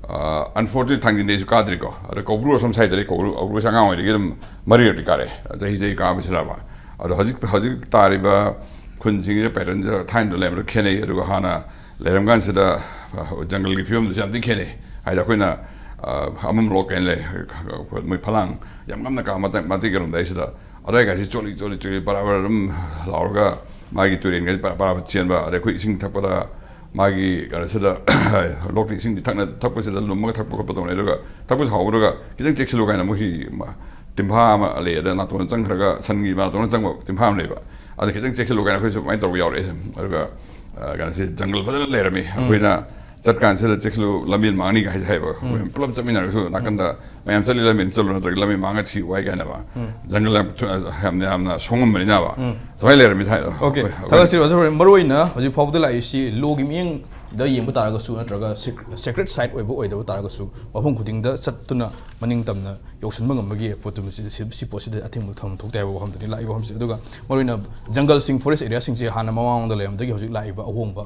ꯑ, unfortunately ꯊꯥꯡꯖꯤꯡꯗꯤ ꯑꯩꯁꯨ ꯀꯥꯗ꯭ꯔꯤꯀꯣ꯫ ꯑꯗꯣ ꯀꯧꯕ꯭ꯔꯨ ꯑꯁꯣꯝ side ꯗꯗꯤ ꯀꯧꯕ꯭ꯔꯨ, ꯀꯧꯕ꯭ꯔꯨꯁꯦ ꯑꯉꯥꯡ ꯑꯣꯏꯔꯤꯉꯩꯗꯒꯤ ꯑꯗꯨꯝ ꯃꯔꯤꯔꯛꯇꯤ ꯀꯥꯔꯛꯑꯦ꯫ ꯆꯍꯤ ꯆꯍꯤ ꯀꯥꯕꯁꯤ ꯂꯥꯛꯄ꯫ ꯑꯗꯣ ꯍꯧꯖꯤꯛ, ꯍꯧꯖꯤꯛ ꯇꯥꯔꯤꯕ ꯈꯨꯟꯁꯤꯡꯁꯤꯗ patternꯁꯦ ꯊꯥꯏꯅꯗ ꯂꯩꯔꯝꯕꯗ ꯈꯦꯠꯅꯩ꯫ ꯑꯗꯨꯒ ꯍꯥꯟꯅ ꯂꯩꯔꯝ ꯀꯥꯟꯁꯤꯗ, ꯑ, ꯖꯪꯒꯜꯒꯤ ꯐꯤꯕꯝꯗꯨꯁꯨ ꯌꯥꯝ ꯊꯤ ꯈꯦꯠꯅꯩ꯫ ꯍꯥꯏꯗꯤ ꯑꯩꯈꯣꯏꯅ, ꯑ, ꯑꯃꯝ ꯂꯣꯛ ꯀꯩꯅ ꯂꯩ, ꯃꯣꯏ ꯐꯂꯥꯡ ꯌꯥꯝ ꯉꯝꯅ ꯀꯥ ꯃꯇꯦꯛ, ꯃꯇꯦꯛ ꯀꯩꯅꯣꯝꯗ ꯑꯩꯁꯤꯗ ꯑꯗꯥꯏ ꯀꯥꯏꯁꯤ ꯆꯣꯠꯂꯤ, ꯆꯣꯠꯂꯤ, ꯆꯣꯠꯂꯤ, ꯕꯔꯥ ꯕꯔꯥ ꯑꯗꯨꯝ ꯂꯥꯎꯔꯒ ꯃꯥꯒꯤ ꯇꯨꯔꯦꯟꯒꯁꯤ ꯕꯔꯥ ꯕꯔꯥ ꯆꯦꯟꯕ, ꯑꯗꯩ ꯑꯩꯈꯣꯏ ꯏꯁꯤꯡ ꯊꯛꯄꯗ ꯃꯥꯒꯤ ꯀꯩꯅꯣꯁꯤꯗ ꯂꯣꯛꯀꯤ ꯏꯁꯤꯡꯗꯤ ꯊꯛꯅ ꯊꯛꯄꯁꯤꯗ ꯂꯨꯝꯃꯒ ꯊꯛꯄ ꯈꯣꯠꯄ ꯇꯧꯅꯩ꯫ ꯑꯗꯨꯒ ꯊꯛꯄꯁꯨ ꯍꯥꯎꯗ꯭ꯔꯒ ꯈꯤꯇꯪ ꯆꯦꯛꯁꯤꯜꯂꯨ ꯀꯥꯏꯅ ꯃꯣꯏꯒꯤ ꯃ- ꯇꯤꯟꯐꯥ ꯑꯃ ꯂꯩ, ꯑꯗ ꯅꯥꯇꯣꯟꯗ ꯆꯪꯈ꯭ꯔꯒ, ꯁꯟꯒꯤ ꯅꯥꯇꯣꯟꯗ ꯆꯪꯕ ꯇꯤꯟꯐꯥ ꯑꯃ ꯂꯩꯕ, ꯑꯗ ꯈꯤꯇꯪ ꯆꯦꯛꯁꯤꯜꯂꯨ ꯀꯥꯏꯅ ꯑꯩꯈꯣꯏꯁꯨ ꯑꯗꯨꯃꯥꯏꯅ ꯇꯧꯕ ꯌꯥꯎꯔꯛꯑꯦ꯫ ꯑꯗꯨꯒ ꯑ, ꯀꯩꯅꯣꯁꯤ ꯖꯪꯒꯜ ꯐꯖꯅ ꯂꯩꯔꯝꯃꯤ꯫ ꯑꯩꯈꯣꯏꯅ ꯆꯠꯀꯥꯟꯁꯤꯗ ꯆꯦꯛꯁꯤꯜꯂꯨ, ꯂꯝꯕꯤ ꯃꯥꯡꯅꯤꯒ ꯍꯥꯏꯁꯦ ꯍꯥꯏꯕ꯫ ꯑꯩꯈꯣꯏ ꯄꯨꯂꯞ ꯆꯠꯃꯤꯟꯅꯔꯒꯁꯨ ꯅꯥꯀꯟꯗ ꯃꯌꯥꯝ ꯆꯠꯂꯤ, ꯂꯝꯕꯤ ꯑꯃ ꯆꯠꯂꯨ, ꯅꯠꯇ꯭ꯔꯒ ꯂꯝꯕꯤ ꯃꯥꯡꯉ ꯊꯤꯌꯨ ꯍꯥꯏ ꯀꯥꯏꯅ ꯖꯪꯒꯜ ꯌꯥꯝ ꯊꯨ- ꯌꯥꯝꯅ ꯌꯥꯝꯅ ꯁꯣꯡꯉꯝꯕꯅꯤꯅꯕ꯫ ꯁꯨꯃꯥꯏꯅ ꯂꯩꯔꯝꯃꯤ ꯊꯥꯏꯅ꯫ ꯑꯣꯀꯦ, ꯑꯩꯈꯣꯏ- ꯊꯥꯒꯠꯆꯔꯤ ꯑꯣꯖꯥ ꯍꯣꯔꯦꯟ꯫ ꯃꯔꯨ ꯑꯣꯏꯅ ꯍꯧꯖꯤꯛ ꯐꯥꯎꯕꯗ ꯂꯥꯛꯏꯁꯤ ꯂꯣꯒꯤ ꯃꯤꯠꯌꯦꯡꯗ ꯌꯦꯡꯕ ꯇꯥꯔꯒꯁꯨ ꯅꯠꯇ꯭ꯔꯒ ꯁꯦꯀ꯭ꯔꯦꯠ ꯁꯥꯏꯠ ꯑꯣꯏꯕ ꯑꯣꯏꯗꯕ ꯇꯥꯔꯒꯁꯨ ꯃꯐꯝ ꯈꯨꯗꯤꯡꯗ ꯆꯠꯇꯨꯅ ꯃꯅꯤꯡ ꯇꯝꯅ ꯌꯧꯁꯤꯟꯕ ꯉꯝꯕꯒꯤ ꯄꯣꯠꯇꯨ ꯃꯁꯤ ꯁꯤ- ꯁꯤ ꯄꯣꯠꯁꯤꯗ ꯑꯊꯤꯡꯕ ꯊꯝꯕ ꯊꯣꯛꯇꯦ ꯍꯥꯏꯕ ꯋꯥꯐꯝꯗꯨꯅꯤ ꯂꯥꯛꯏꯕ ꯋꯥꯐꯝꯁꯦ꯫ ꯑꯗꯨꯒ ꯃꯔꯨꯑꯣꯏꯅ ꯖꯪꯒꯜꯁꯤꯡ, ꯐꯣꯔꯦꯁ ꯑꯦꯔꯤꯌꯥꯁꯤꯡꯁꯦ ꯍꯥꯟꯅ ꯃꯃꯥꯡꯗ ꯂꯩꯔꯝꯗꯒꯤ ꯍꯧꯖꯤꯛ ꯂꯥꯛꯏꯕ ꯑꯍꯣꯡꯕ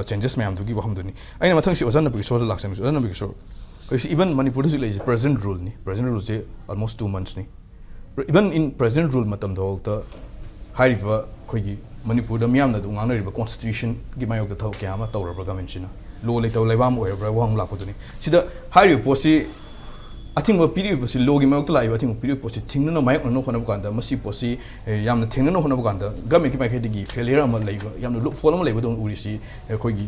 ꯆꯦꯟꯖꯦꯁ ꯃꯌꯥꯝꯗꯨꯒꯤ ꯋꯥꯐꯝꯗꯨꯅꯤ꯫ ꯑꯩꯅ ꯃꯊꯪꯁꯤ ꯑꯣꯖꯥ ꯅꯕꯤꯀꯤꯁꯣꯔꯗ ꯂꯥꯛꯆꯅꯤꯡꯕꯁꯤ꯫ ꯑꯣꯖꯥ ꯅꯕꯤꯀꯤꯁꯣꯔ, ꯍꯧꯖꯤꯛꯁꯤ ꯏꯚꯟ ꯃꯅꯤꯄꯨꯔꯗ ꯍꯧꯖꯤꯛ ꯂꯩꯔꯤꯁꯤ ꯄ꯭ꯔꯖꯦꯟ ꯔꯨꯜꯅꯤ꯫ ꯄ꯭ꯔꯖꯦꯟ ꯔꯨꯜꯁꯦ ꯑꯣꯜꯃꯣꯁ ꯇꯨ ꯃꯟꯊꯁꯅꯤ꯫ ꯏꯚꯟ ꯏꯟ ꯄ꯭ꯔꯖꯦꯟ ꯔꯨꯜ ꯃꯇꯝꯗꯐꯥꯎꯗ ꯍꯥꯏꯔꯤꯕ ꯑꯩꯈꯣꯏꯒꯤ ꯃꯅꯤꯄꯨꯔꯗ ꯃꯤꯌꯥꯝꯅ ꯑꯗꯨꯝ ꯉꯥꯡꯅꯔꯤꯕ ꯀꯣꯟꯁꯇꯤꯇ꯭ꯌꯨꯁꯟꯒꯤ ꯃꯥꯌꯣꯛꯇ ꯊꯕꯛ ꯀꯌꯥ ꯑꯃ ꯇꯧꯔꯕ꯭ꯔꯥ ꯒꯃꯦꯟꯁꯤꯅ? ꯂꯣ ꯂꯩꯇꯕ ꯂꯩꯕꯥꯛ ꯑꯃ ꯑꯣꯏꯔꯕ꯭ꯔꯥ? ꯋꯥꯍꯪ ꯂꯥꯛꯄꯗꯨꯅꯤ꯫ ꯁꯤꯗ ꯍꯥꯏꯔꯤꯕ ꯄꯣꯠꯁꯤ, ꯑꯊꯤꯡꯕ ꯄꯤꯔꯤꯕꯁꯤ, ꯂꯣꯒꯤ ꯃꯥꯌꯣꯛꯇ ꯂꯥꯛꯏꯕ ꯑꯊꯤꯡꯕ ꯄꯤꯔꯤꯕ ꯄꯣꯠꯁꯤ ꯊꯤꯡꯅꯅꯕ, ꯃꯥꯌꯣꯛꯅꯅꯕ ꯍꯣꯠꯅꯕ ꯀꯥꯟꯗ ꯃꯁꯤ ꯄꯣꯠꯁꯤ ꯑꯦ, ꯌꯥꯝꯅ ꯊꯦꯡꯅꯅꯕ ꯍꯣꯠꯅꯕ ꯀꯥꯟꯗ ꯒꯃꯦꯟꯒꯤ ꯃꯥꯏꯀꯩꯗꯒꯤ ꯐꯦꯂꯤꯌꯔ ꯑꯃ ꯂꯩꯕ, ꯌꯥꯝꯅ ꯂꯨꯞ ꯍꯣꯜ ꯑꯃ ꯂꯩꯕꯗꯧꯅ ꯎꯔꯤꯁꯤ ꯑꯩꯈꯣꯏꯒꯤ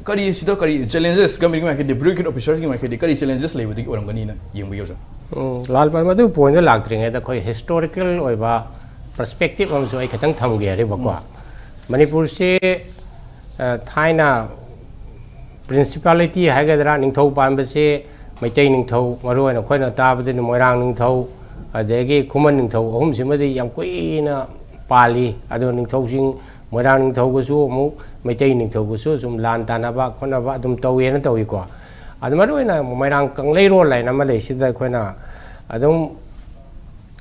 ꯀꯔꯤ ꯁꯤꯗ ꯀꯔꯤ ꯆꯦꯂꯦꯟꯖꯦꯁ, ꯒꯃꯦꯟꯒꯤ ꯃꯥꯏꯀꯩꯗꯒꯤ, ꯕ꯭ꯌꯨꯔꯣꯀ꯭ꯔꯦꯠ ꯑꯣꯐꯤꯁꯔꯁꯀꯤ ꯃꯥꯏꯀꯩꯗꯒꯤ ꯀꯔꯤ ꯆꯦꯂꯦꯟꯖꯦꯁ ꯂꯩꯕꯗꯒꯤ ꯑꯣꯏꯔꯝꯒꯅꯤꯅ ꯌꯦꯡꯕꯤꯒꯦ ꯑꯣꯖꯥ? ꯎꯝ, ꯂꯥꯜ ꯄꯥꯟ, ꯃꯗꯨ ꯄꯣꯏꯟꯗ ꯂꯥꯛꯇ꯭ꯔꯤꯉꯩꯗ ꯑꯩꯈꯣꯏ ꯍꯤꯁꯇꯣꯔꯤꯀꯦꯜ ꯑꯣꯏꯕ ꯄꯔꯁꯄꯦꯛꯇꯤꯞ ꯑꯃꯁꯨ ꯑꯩ ꯈꯤꯇꯪ ꯊꯝꯒꯦ ꯍꯥꯏꯔꯤꯕꯀꯣ꯫ ꯃꯅꯤꯄꯨꯔꯁꯤ, ꯑ, ꯊꯥꯏꯅ ꯄ꯭ꯔꯤꯟꯁꯤꯄꯥꯂꯤꯇꯤ ꯍꯥꯏꯒꯗ꯭ꯔꯥ, ꯅꯤꯡꯊꯧ ꯄꯥꯟꯕꯁꯤ ꯃꯩꯇꯩ ꯅꯤꯡꯊꯧ, ꯃꯔꯨꯑꯣꯏꯅ ꯑꯩꯈꯣꯏꯅ ꯇꯥꯕꯗꯗꯤ ꯃꯣꯏꯔꯥꯡ ꯅꯤꯡꯊꯧ, ꯑꯗꯒꯤ ꯈꯨꯃꯟ ꯅꯤꯡꯊꯧ, ꯑꯍꯨꯝꯁꯤꯃꯗꯤ ꯌꯥꯝ ꯀꯨꯏꯅ ꯄꯥꯜꯂꯤ꯫ ꯑꯗꯨꯒ ꯅꯤꯡꯊꯧꯁꯤꯡ, ꯃꯣꯏꯔꯥꯡ ꯅꯤꯡꯊꯧꯒꯁꯨ ꯑꯃꯨꯛ ꯃꯩꯇꯩ ꯅꯤꯡꯊꯧꯒꯁꯨ ꯁꯨꯝ ꯂꯥꯟ ꯇꯥꯟꯅꯕ ꯈꯣꯠꯅꯕ ꯑꯗꯨꯝ ꯇꯧꯋꯦꯅ ꯇꯧꯏꯀꯣ꯫ ꯑꯗꯨ ꯃꯔꯨꯑꯣꯏꯅ ꯃꯣꯏꯔꯥꯡ ꯀꯪꯂꯩꯔꯣꯜ ꯍꯥꯏꯅ ꯑꯃ ꯂꯩ꯫ ꯁꯤꯗ ꯑꯩꯈꯣꯏꯅ ꯑꯗꯨꯝ,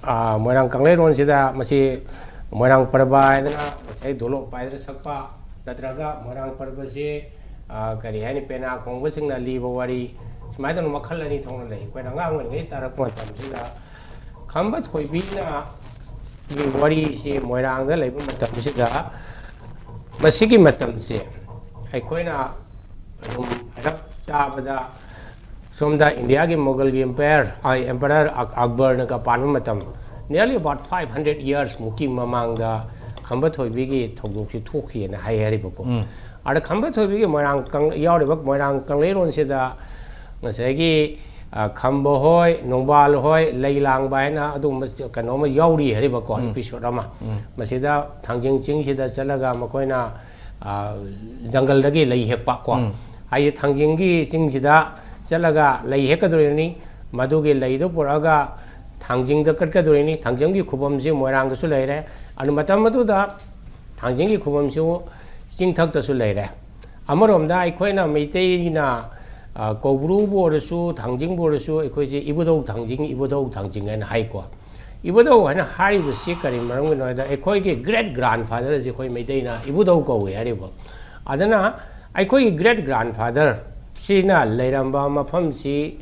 ꯑꯥ, ꯃꯣꯏꯔꯥꯡ ꯀꯪꯂꯩꯔꯣꯜꯁꯤꯗ ꯃꯁꯤ ꯃꯣꯏꯔꯥꯡ ꯄꯔꯕ ꯍꯥꯏꯗꯅ ꯉꯁꯥꯏ ꯗꯣꯂꯣꯞ ꯄꯥꯏꯗꯅ ꯁꯛꯄ, ꯅꯠꯇ꯭ꯔꯒ ꯃꯣꯏꯔꯥꯡ ꯄꯔꯕꯁꯤ, ꯑꯥ, ꯀꯔꯤ ꯍꯥꯏꯅꯤ, ꯄꯦꯅꯥ ꯈꯣꯡꯕꯁꯤꯡꯅ ꯂꯤꯕ ꯋꯥꯔꯤ, ꯁꯨꯃꯥꯏꯅ ꯇꯧꯅ ꯃꯈꯜ ꯑꯅꯤ ꯊꯣꯛꯅ ꯂꯩ꯫ ꯑꯩꯈꯣꯏꯅ ꯑꯉꯥꯡ ꯑꯣꯏꯔꯤꯉꯩ ꯇꯥꯔꯛꯄ ꯃꯇꯝꯁꯤꯗ ꯈꯝꯕ ꯊꯣꯏꯕꯤꯅ ꯒꯤ ꯋꯥꯔꯤꯁꯤ ꯃꯣꯏꯔꯥꯡꯗ ꯂꯩꯕ ꯃꯇꯝꯁꯤꯗ, ꯃꯁꯤꯒꯤ ꯃꯇꯝꯁꯦ ꯑꯩꯈꯣꯏꯅ ꯑꯗꯨꯝ ꯍꯥꯏꯔꯞ ꯆꯥꯕꯗ, ꯁꯣꯝꯗ ꯏꯟꯗꯤꯌꯥꯒꯤ ꯃꯣꯒꯜꯒꯤ ꯑꯦꯝꯄꯥꯌꯔ, ꯑ, ꯑꯦꯝꯄꯔꯔ ꯑꯛ-, ꯑꯛꯕꯔꯅꯒ ꯄꯥꯟꯕ ꯃꯇꯝ, nearly about five hundred years ꯃꯨꯛꯀꯤ ꯃꯃꯥꯡꯗ ꯈꯝꯕ ꯊꯣꯏꯕꯤꯒꯤ ꯊꯧꯗꯣꯛꯁꯤ ꯊꯣꯛꯈꯤꯑꯅ ꯍꯥꯏ ꯍꯥꯏꯔꯤꯕꯀꯣ꯫ ꯑꯗ ꯈꯝꯕ ꯊꯣꯏꯕꯤꯒꯤ ꯃꯣꯏꯔꯥꯡ ꯀꯪ-, ꯌꯥꯎꯔꯤꯕ ꯃꯣꯏꯔꯥꯡ ꯀꯪꯂꯩꯔꯣꯟꯁꯤꯗ ꯉꯁꯥꯏꯒꯤ, ꯑ, ꯈꯝꯕ ꯍꯣꯏ, ꯅꯣꯡꯕꯥꯜ ꯍꯣꯏ, ꯂꯩ ꯂꯥꯡꯕ ꯍꯥꯏꯅ ꯑꯗꯨꯒꯨꯝꯕ ꯀꯩꯅꯣ ꯑꯃ ꯌꯥꯎꯔꯤ ꯍꯥꯏꯔꯤꯕꯀꯣ, ꯎꯝ꯫ Episode ꯑꯃ꯫ ꯎꯝ꯫ ꯃꯁꯤꯗ ꯊꯥꯡꯖꯤꯡ ꯆꯤꯡꯁꯤꯗ ꯆꯠꯂꯒ ꯃꯈꯣꯏꯅ, ꯑ, ꯖꯪꯒꯜꯗꯒꯤ ꯂꯩ ꯍꯦꯛꯄ ꯀꯣ꯫ ꯎꯝ꯫ ꯍꯥꯏꯗꯤ ꯊꯥꯡꯖꯤꯡꯒꯤ ꯆꯤꯡꯁꯤꯗ ꯆꯠꯂꯒ ꯂꯩ ꯍꯦꯛꯀꯗꯣꯔꯤꯅꯤ, ꯃꯗꯨꯒꯤ ꯂꯩꯗꯨ ꯄꯨꯔꯛꯑꯒ ꯊꯥꯡꯖꯤꯡꯗ ꯀꯠꯀꯗꯣꯔꯤꯅꯤ꯫ ꯊꯥꯡꯖꯤꯡꯒꯤ ꯈꯨꯕꯝꯁꯤ ꯃꯣꯏꯔꯥꯡꯗꯁꯨ ꯂꯩꯔꯦ꯫ ꯑꯗꯨ ꯃꯇꯝ ꯑꯗꯨꯗ ꯊꯥꯡꯖꯤꯡꯒꯤ ꯈꯨꯕꯝꯁꯨ ꯆꯤꯡꯊꯛꯇꯁꯨ ꯂꯩꯔꯦ꯫ ꯑꯃꯔꯣꯝꯗ ꯑꯩꯈꯣꯏꯅ ꯃꯩꯇꯩꯅ, ꯑ, ꯀꯧꯕ꯭ꯔꯨꯕꯨ ꯑꯣꯏꯔꯁꯨ, ꯊꯥꯡꯖꯤꯡꯕꯨ ꯑꯣꯏꯔꯁꯨ, ꯑꯩꯈꯣꯏꯁꯦ ꯏꯕꯨꯙꯧ ꯊꯥꯡꯖꯤꯡ, ꯏꯕꯨꯙꯧ ꯊꯥꯡꯖꯤꯡ ꯍꯥꯏꯅ ꯍꯥꯏꯀꯣ꯫ ꯏꯕꯨꯙꯧ ꯍꯥꯏꯅ ꯍꯥꯏꯔꯤꯕꯁꯤ ꯀꯔꯤ ꯃꯔꯝꯒꯤꯅꯣ ꯍꯥꯏꯗ, ꯑꯩꯈꯣꯏꯒꯤ great grandfather ꯑꯁꯤ ꯑꯩꯈꯣꯏ ꯃꯩꯇꯩꯅ ꯏꯕꯨꯙꯧ ꯀꯧꯏ ꯍꯥꯏꯔꯤꯕ꯫ ꯑꯗꯨꯅ ꯑꯩꯈꯣꯏꯒꯤ great grandfather ꯁꯤꯅ ꯂꯩꯔꯝꯕ ꯃꯐꯝꯁꯤ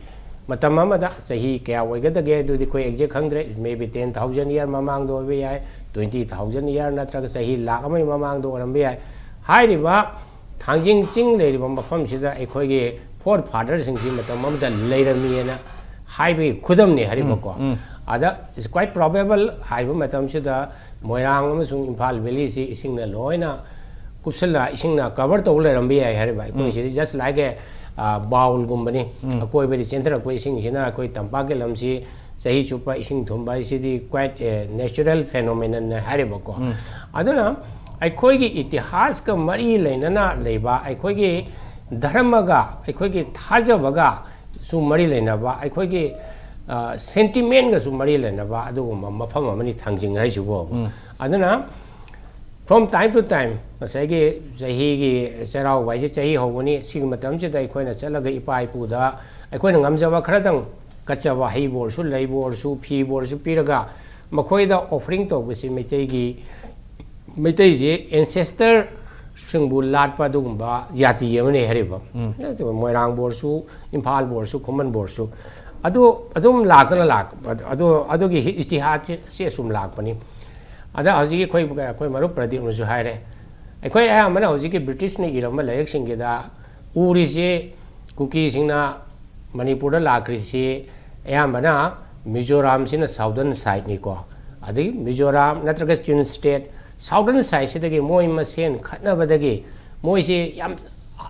ꯃꯇꯝ ꯑꯃꯗ ꯆꯍꯤ ꯀꯌꯥ ꯑꯣꯏꯒꯗꯒꯦ ꯑꯗꯨꯗꯤ ꯑꯩꯈꯣꯏ exact ꯈꯪꯗ꯭ꯔꯦ꯫ Maybe ten thousand year ꯃꯃꯥꯡꯗ ꯑꯣꯏꯕ ꯌꯥꯏ, twenty thousand year ꯅꯠꯇ꯭ꯔꯒ ꯆꯍꯤ ꯂꯥꯈ ꯑꯃꯒꯤ ꯃꯃꯥꯡꯗ ꯑꯣꯏꯔꯝꯕ ꯌꯥꯏ꯫ ꯍꯥꯏꯔꯤꯕ ꯊꯥꯡꯖꯤꯡ ꯆꯤꯡ ꯂꯩꯔꯤꯕ ꯃꯐꯝꯁꯤꯗ ꯑꯩꯈꯣꯏꯒꯤ forefather ꯁꯤꯡꯁꯤ ꯃꯇꯝ ꯑꯃꯗ ꯂꯩꯔꯝꯃꯤꯅ ꯍꯥꯏꯕꯒꯤ ꯈꯨꯗꯝꯅꯤ ꯍꯥꯏꯔꯤꯕꯀꯣ꯫ ꯎꯝ, ꯎꯝ꯫ ꯑꯗ it's quite probable ꯍꯥꯏꯕ ꯃꯇꯝꯁꯤꯗ ꯃꯣꯏꯔꯥꯡ ꯑꯃꯁꯨꯡ ꯏꯝꯐꯥꯜ valley ꯁꯤ ꯏꯁꯤꯡꯅ ꯂꯣꯏꯅ ꯀꯨꯞꯁꯜꯂ, ꯏꯁꯤꯡꯅ cover ꯇꯧꯕ ꯂꯩꯔꯝꯕ ꯌꯥꯏ ꯍꯥꯏꯔꯤꯕ꯫ ꯑꯩꯈꯣꯏ ꯎꯝ꯫ ꯁꯤꯗꯤ just like a, ꯑ, bowl ꯒꯨꯝꯕꯅꯤ꯫ ꯎꯝ꯫ ꯑꯀꯣꯏꯕꯗꯤ ꯆꯦꯟꯊꯔꯛꯄ ꯏꯁꯤꯡꯁꯤꯅ ꯑꯩꯈꯣꯏ ꯇꯝꯄꯥꯛꯀꯤ ꯂꯝꯁꯤ ꯆꯍꯤ ꯆꯨꯞꯄ ꯏꯁꯤꯡ ꯊꯨꯝꯕ ꯍꯥꯏꯁꯤꯗꯤ quite a natural phenomenon ꯅꯤ ꯍꯥꯏꯔꯤꯕꯀꯣ꯫ ꯎꯝ꯫ ꯑꯗꯨꯅ ꯑꯩꯈꯣꯏꯒꯤ ꯏꯇꯤꯍꯥꯁꯀ ꯃꯔꯤ ꯂꯩꯅꯅ ꯂꯩꯕ, ꯑꯩꯈꯣꯏꯒꯤ ꯙꯔꯃꯒ, ꯑꯩꯈꯣꯏꯒꯤ ꯊꯥꯖꯕꯒꯁꯨ ꯃꯔꯤ ꯂꯩꯅꯕ, ꯑꯩꯈꯣꯏꯒꯤ, ꯑ, sentiment ꯒꯁꯨ ꯃꯔꯤ ꯂꯩꯅꯕ ꯑꯗꯨꯒꯨꯝꯕ ꯃꯐꯝ ꯑꯃꯅꯤ ꯊꯥꯡꯖꯤꯡ ꯍꯥꯏꯁꯤꯕꯨ꯫ ꯎꯝ꯫ ꯑꯗꯨꯅ from time to time, ꯉꯁꯥꯏꯒꯤ ꯆꯍꯤꯒꯤ ꯆꯩꯔꯥꯎꯕ ꯍꯥꯏꯁꯦ ꯆꯍꯤ ꯍꯧꯕꯅꯤ, ꯁꯤꯒꯤ ꯃꯇꯝꯁꯤꯗ ꯑꯩꯈꯣꯏꯅ ꯆꯠꯂꯒ ꯏꯄꯥ ꯏꯄꯨꯗ ꯑꯩꯈꯣꯏꯅ ꯉꯝꯖꯕ ꯈꯔꯗꯪ ꯀꯠꯆꯕ, ꯍꯩꯕꯨ ꯑꯣꯏꯔꯁꯨ, ꯂꯩꯕꯨ ꯑꯣꯏꯔꯁꯨ, ꯐꯤꯕꯨ ꯑꯣꯏꯔꯁꯨ ꯄꯤꯔꯒ ꯃꯈꯣꯏꯗ offering ꯇꯧꯕꯁꯤ ꯃꯩꯇꯩꯒꯤ, ꯃꯩꯇꯩꯁꯤ ancestor ꯁꯤꯡꯕꯨ ꯂꯥꯠꯄ ꯑꯗꯨꯒꯨꯝꯕ ꯖꯥꯇꯤ ꯑꯃꯅꯤ ꯍꯥꯏꯔꯤꯕ꯫ ꯎꯝ꯫ ꯃꯣꯏꯔꯥꯡꯕꯨ ꯑꯣꯏꯔꯁꯨ, ꯏꯝꯐꯥꯜꯕꯨ ꯑꯣꯏꯔꯁꯨ, ꯈꯨꯃꯟꯕꯨ ꯑꯣꯏꯔꯁꯨ, ꯑꯗꯨ ꯑꯗꯨꯝ ꯂꯥꯛꯇꯅ ꯂꯥꯛꯄ, ꯑꯗꯨ, ꯑꯗꯨꯒꯤ ꯏꯇꯤꯍꯥꯁꯁꯤ ꯑꯁꯨꯝ ꯂꯥꯛꯄꯅꯤ꯫ ꯑꯗ ꯍꯧꯖꯤꯛꯀꯤ ꯑꯩꯈꯣꯏ, ꯑꯩꯈꯣꯏ ꯃꯔꯨꯞ ꯄ꯭ꯔꯗꯤꯞꯅꯁꯨ ꯍꯥꯏꯔꯦ, ꯑꯩꯈꯣꯏ ꯑꯌꯥꯝꯕꯅ ꯍꯧꯖꯤꯛꯀꯤ ꯕ꯭ꯔꯤꯇꯤꯁꯅ ꯏꯔꯝꯕ ꯂꯥꯏꯔꯤꯛꯁꯤꯡꯁꯤꯗ ꯎꯔꯤꯁꯤ ꯀꯨꯀꯤꯁꯤꯡꯅ ꯃꯅꯤꯄꯨꯔꯗ ꯂꯥꯛꯈ꯭ꯔꯤꯁꯤ ꯑꯌꯥꯝꯕꯅ ꯃꯤꯖꯣꯔꯥꯝꯁꯤꯅ southern side ꯅꯤꯀꯣ, ꯑꯗꯒꯤ ꯃꯤꯖꯣꯔꯥꯝ ꯅꯠꯇ꯭ꯔꯒ ꯆꯤꯟ state southern side ꯁꯤꯗꯒꯤ ꯃꯣꯏ ꯃꯁꯦꯟ ꯈꯠꯅꯕꯗꯒꯤ ꯃꯣꯏꯁꯤ ꯌꯥꯝ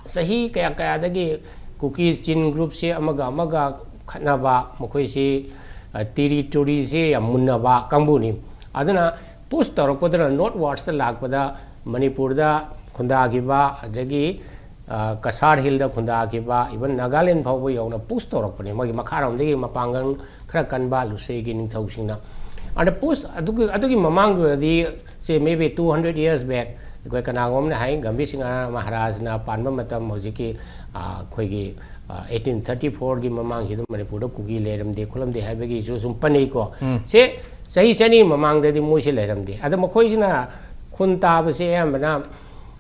ꯆꯍꯤ ꯀꯌꯥ ꯀꯌꯥꯗꯒꯤ ꯀꯨꯀꯤ ꯆꯤꯟ ꯒ꯭ꯔꯨꯞꯁꯤ ꯑꯃꯒ ꯑꯃꯒ ꯈꯠꯅꯕ, ꯃꯈꯣꯏꯁꯤ, ꯑ, ꯇꯦꯔꯤꯇꯣꯔꯤꯁꯤ ꯌꯥꯝ ꯃꯨꯟꯅꯕ ꯀꯥꯡꯕꯨꯅꯤ꯫ ꯑꯗꯨꯅ ꯄꯨꯁ ꯇꯧꯔꯛꯄꯗꯨꯅ ꯅꯣꯔꯠ ꯋꯥꯔꯁꯇ ꯂꯥꯛꯄꯗ ꯃꯅꯤꯄꯨꯔꯗ ꯈꯨꯟꯗꯥꯈꯤꯕ, ꯑꯗꯒꯤ, ꯑ, ꯀꯁꯥꯔ ꯍꯤꯜꯗ ꯈꯨꯟꯗꯥꯈꯤꯕ, ꯏꯚꯟ ꯅꯥꯒꯥꯂꯦꯟ ꯐꯥꯎꯕ ꯌꯧꯅ ꯄꯨꯁ ꯇꯧꯔꯛꯄꯅꯦ, ꯃꯣꯏꯒꯤ ꯃꯈꯥꯔꯣꯝꯗꯒꯤ ꯃꯄꯥꯡꯒꯜ ꯈꯔ ꯀꯟꯕ ꯂꯨꯁꯦꯒꯤ ꯅꯤꯡꯊꯧꯁꯤꯡꯅ꯫ ꯑꯗ ꯄꯨꯁ ꯑꯗꯨꯒꯤ, ꯑꯗꯨꯒꯤ ꯃꯃꯥꯡꯗꯨꯗꯗꯤ, ꯁꯦ, maybe two hundred years back, ꯑꯩꯈꯣꯏ ꯀꯅꯥꯒꯨꯝꯕꯅ ꯍꯥꯏ, ꯒꯝꯚꯤꯔ ꯁꯤꯡꯍ ꯃꯍꯥꯔꯥꯖꯅ ꯄꯥꯟꯕ ꯃꯇꯝ, ꯍꯧꯖꯤꯛꯀꯤ, ꯑ, ꯑꯩꯈꯣꯏꯒꯤ, ꯑ, eighteen thirty fourꯒꯤ ꯃꯃꯥꯡꯁꯤꯗ ꯃꯅꯤꯄꯨꯔꯗ ꯀꯨꯀꯤ ꯂꯩꯔꯝꯗꯦ ꯈꯣꯠꯂꯝꯗꯦ ꯍꯥꯏꯕꯒꯤꯁꯨ ꯁꯨꯝ ꯄꯟꯅꯩꯀꯣ꯫ ꯎꯝ꯫ ꯁꯦ, ꯆꯍꯤ ꯆꯅꯤ ꯃꯃꯥꯡꯗꯗꯤ ꯃꯣꯏꯁꯦ ꯂꯩꯔꯝꯗꯦ꯫ ꯑꯗ ꯃꯈꯣꯏꯁꯤꯅ ꯈꯨꯟ ꯇꯥꯕꯁꯦ ꯑꯌꯥꯝꯕꯅ,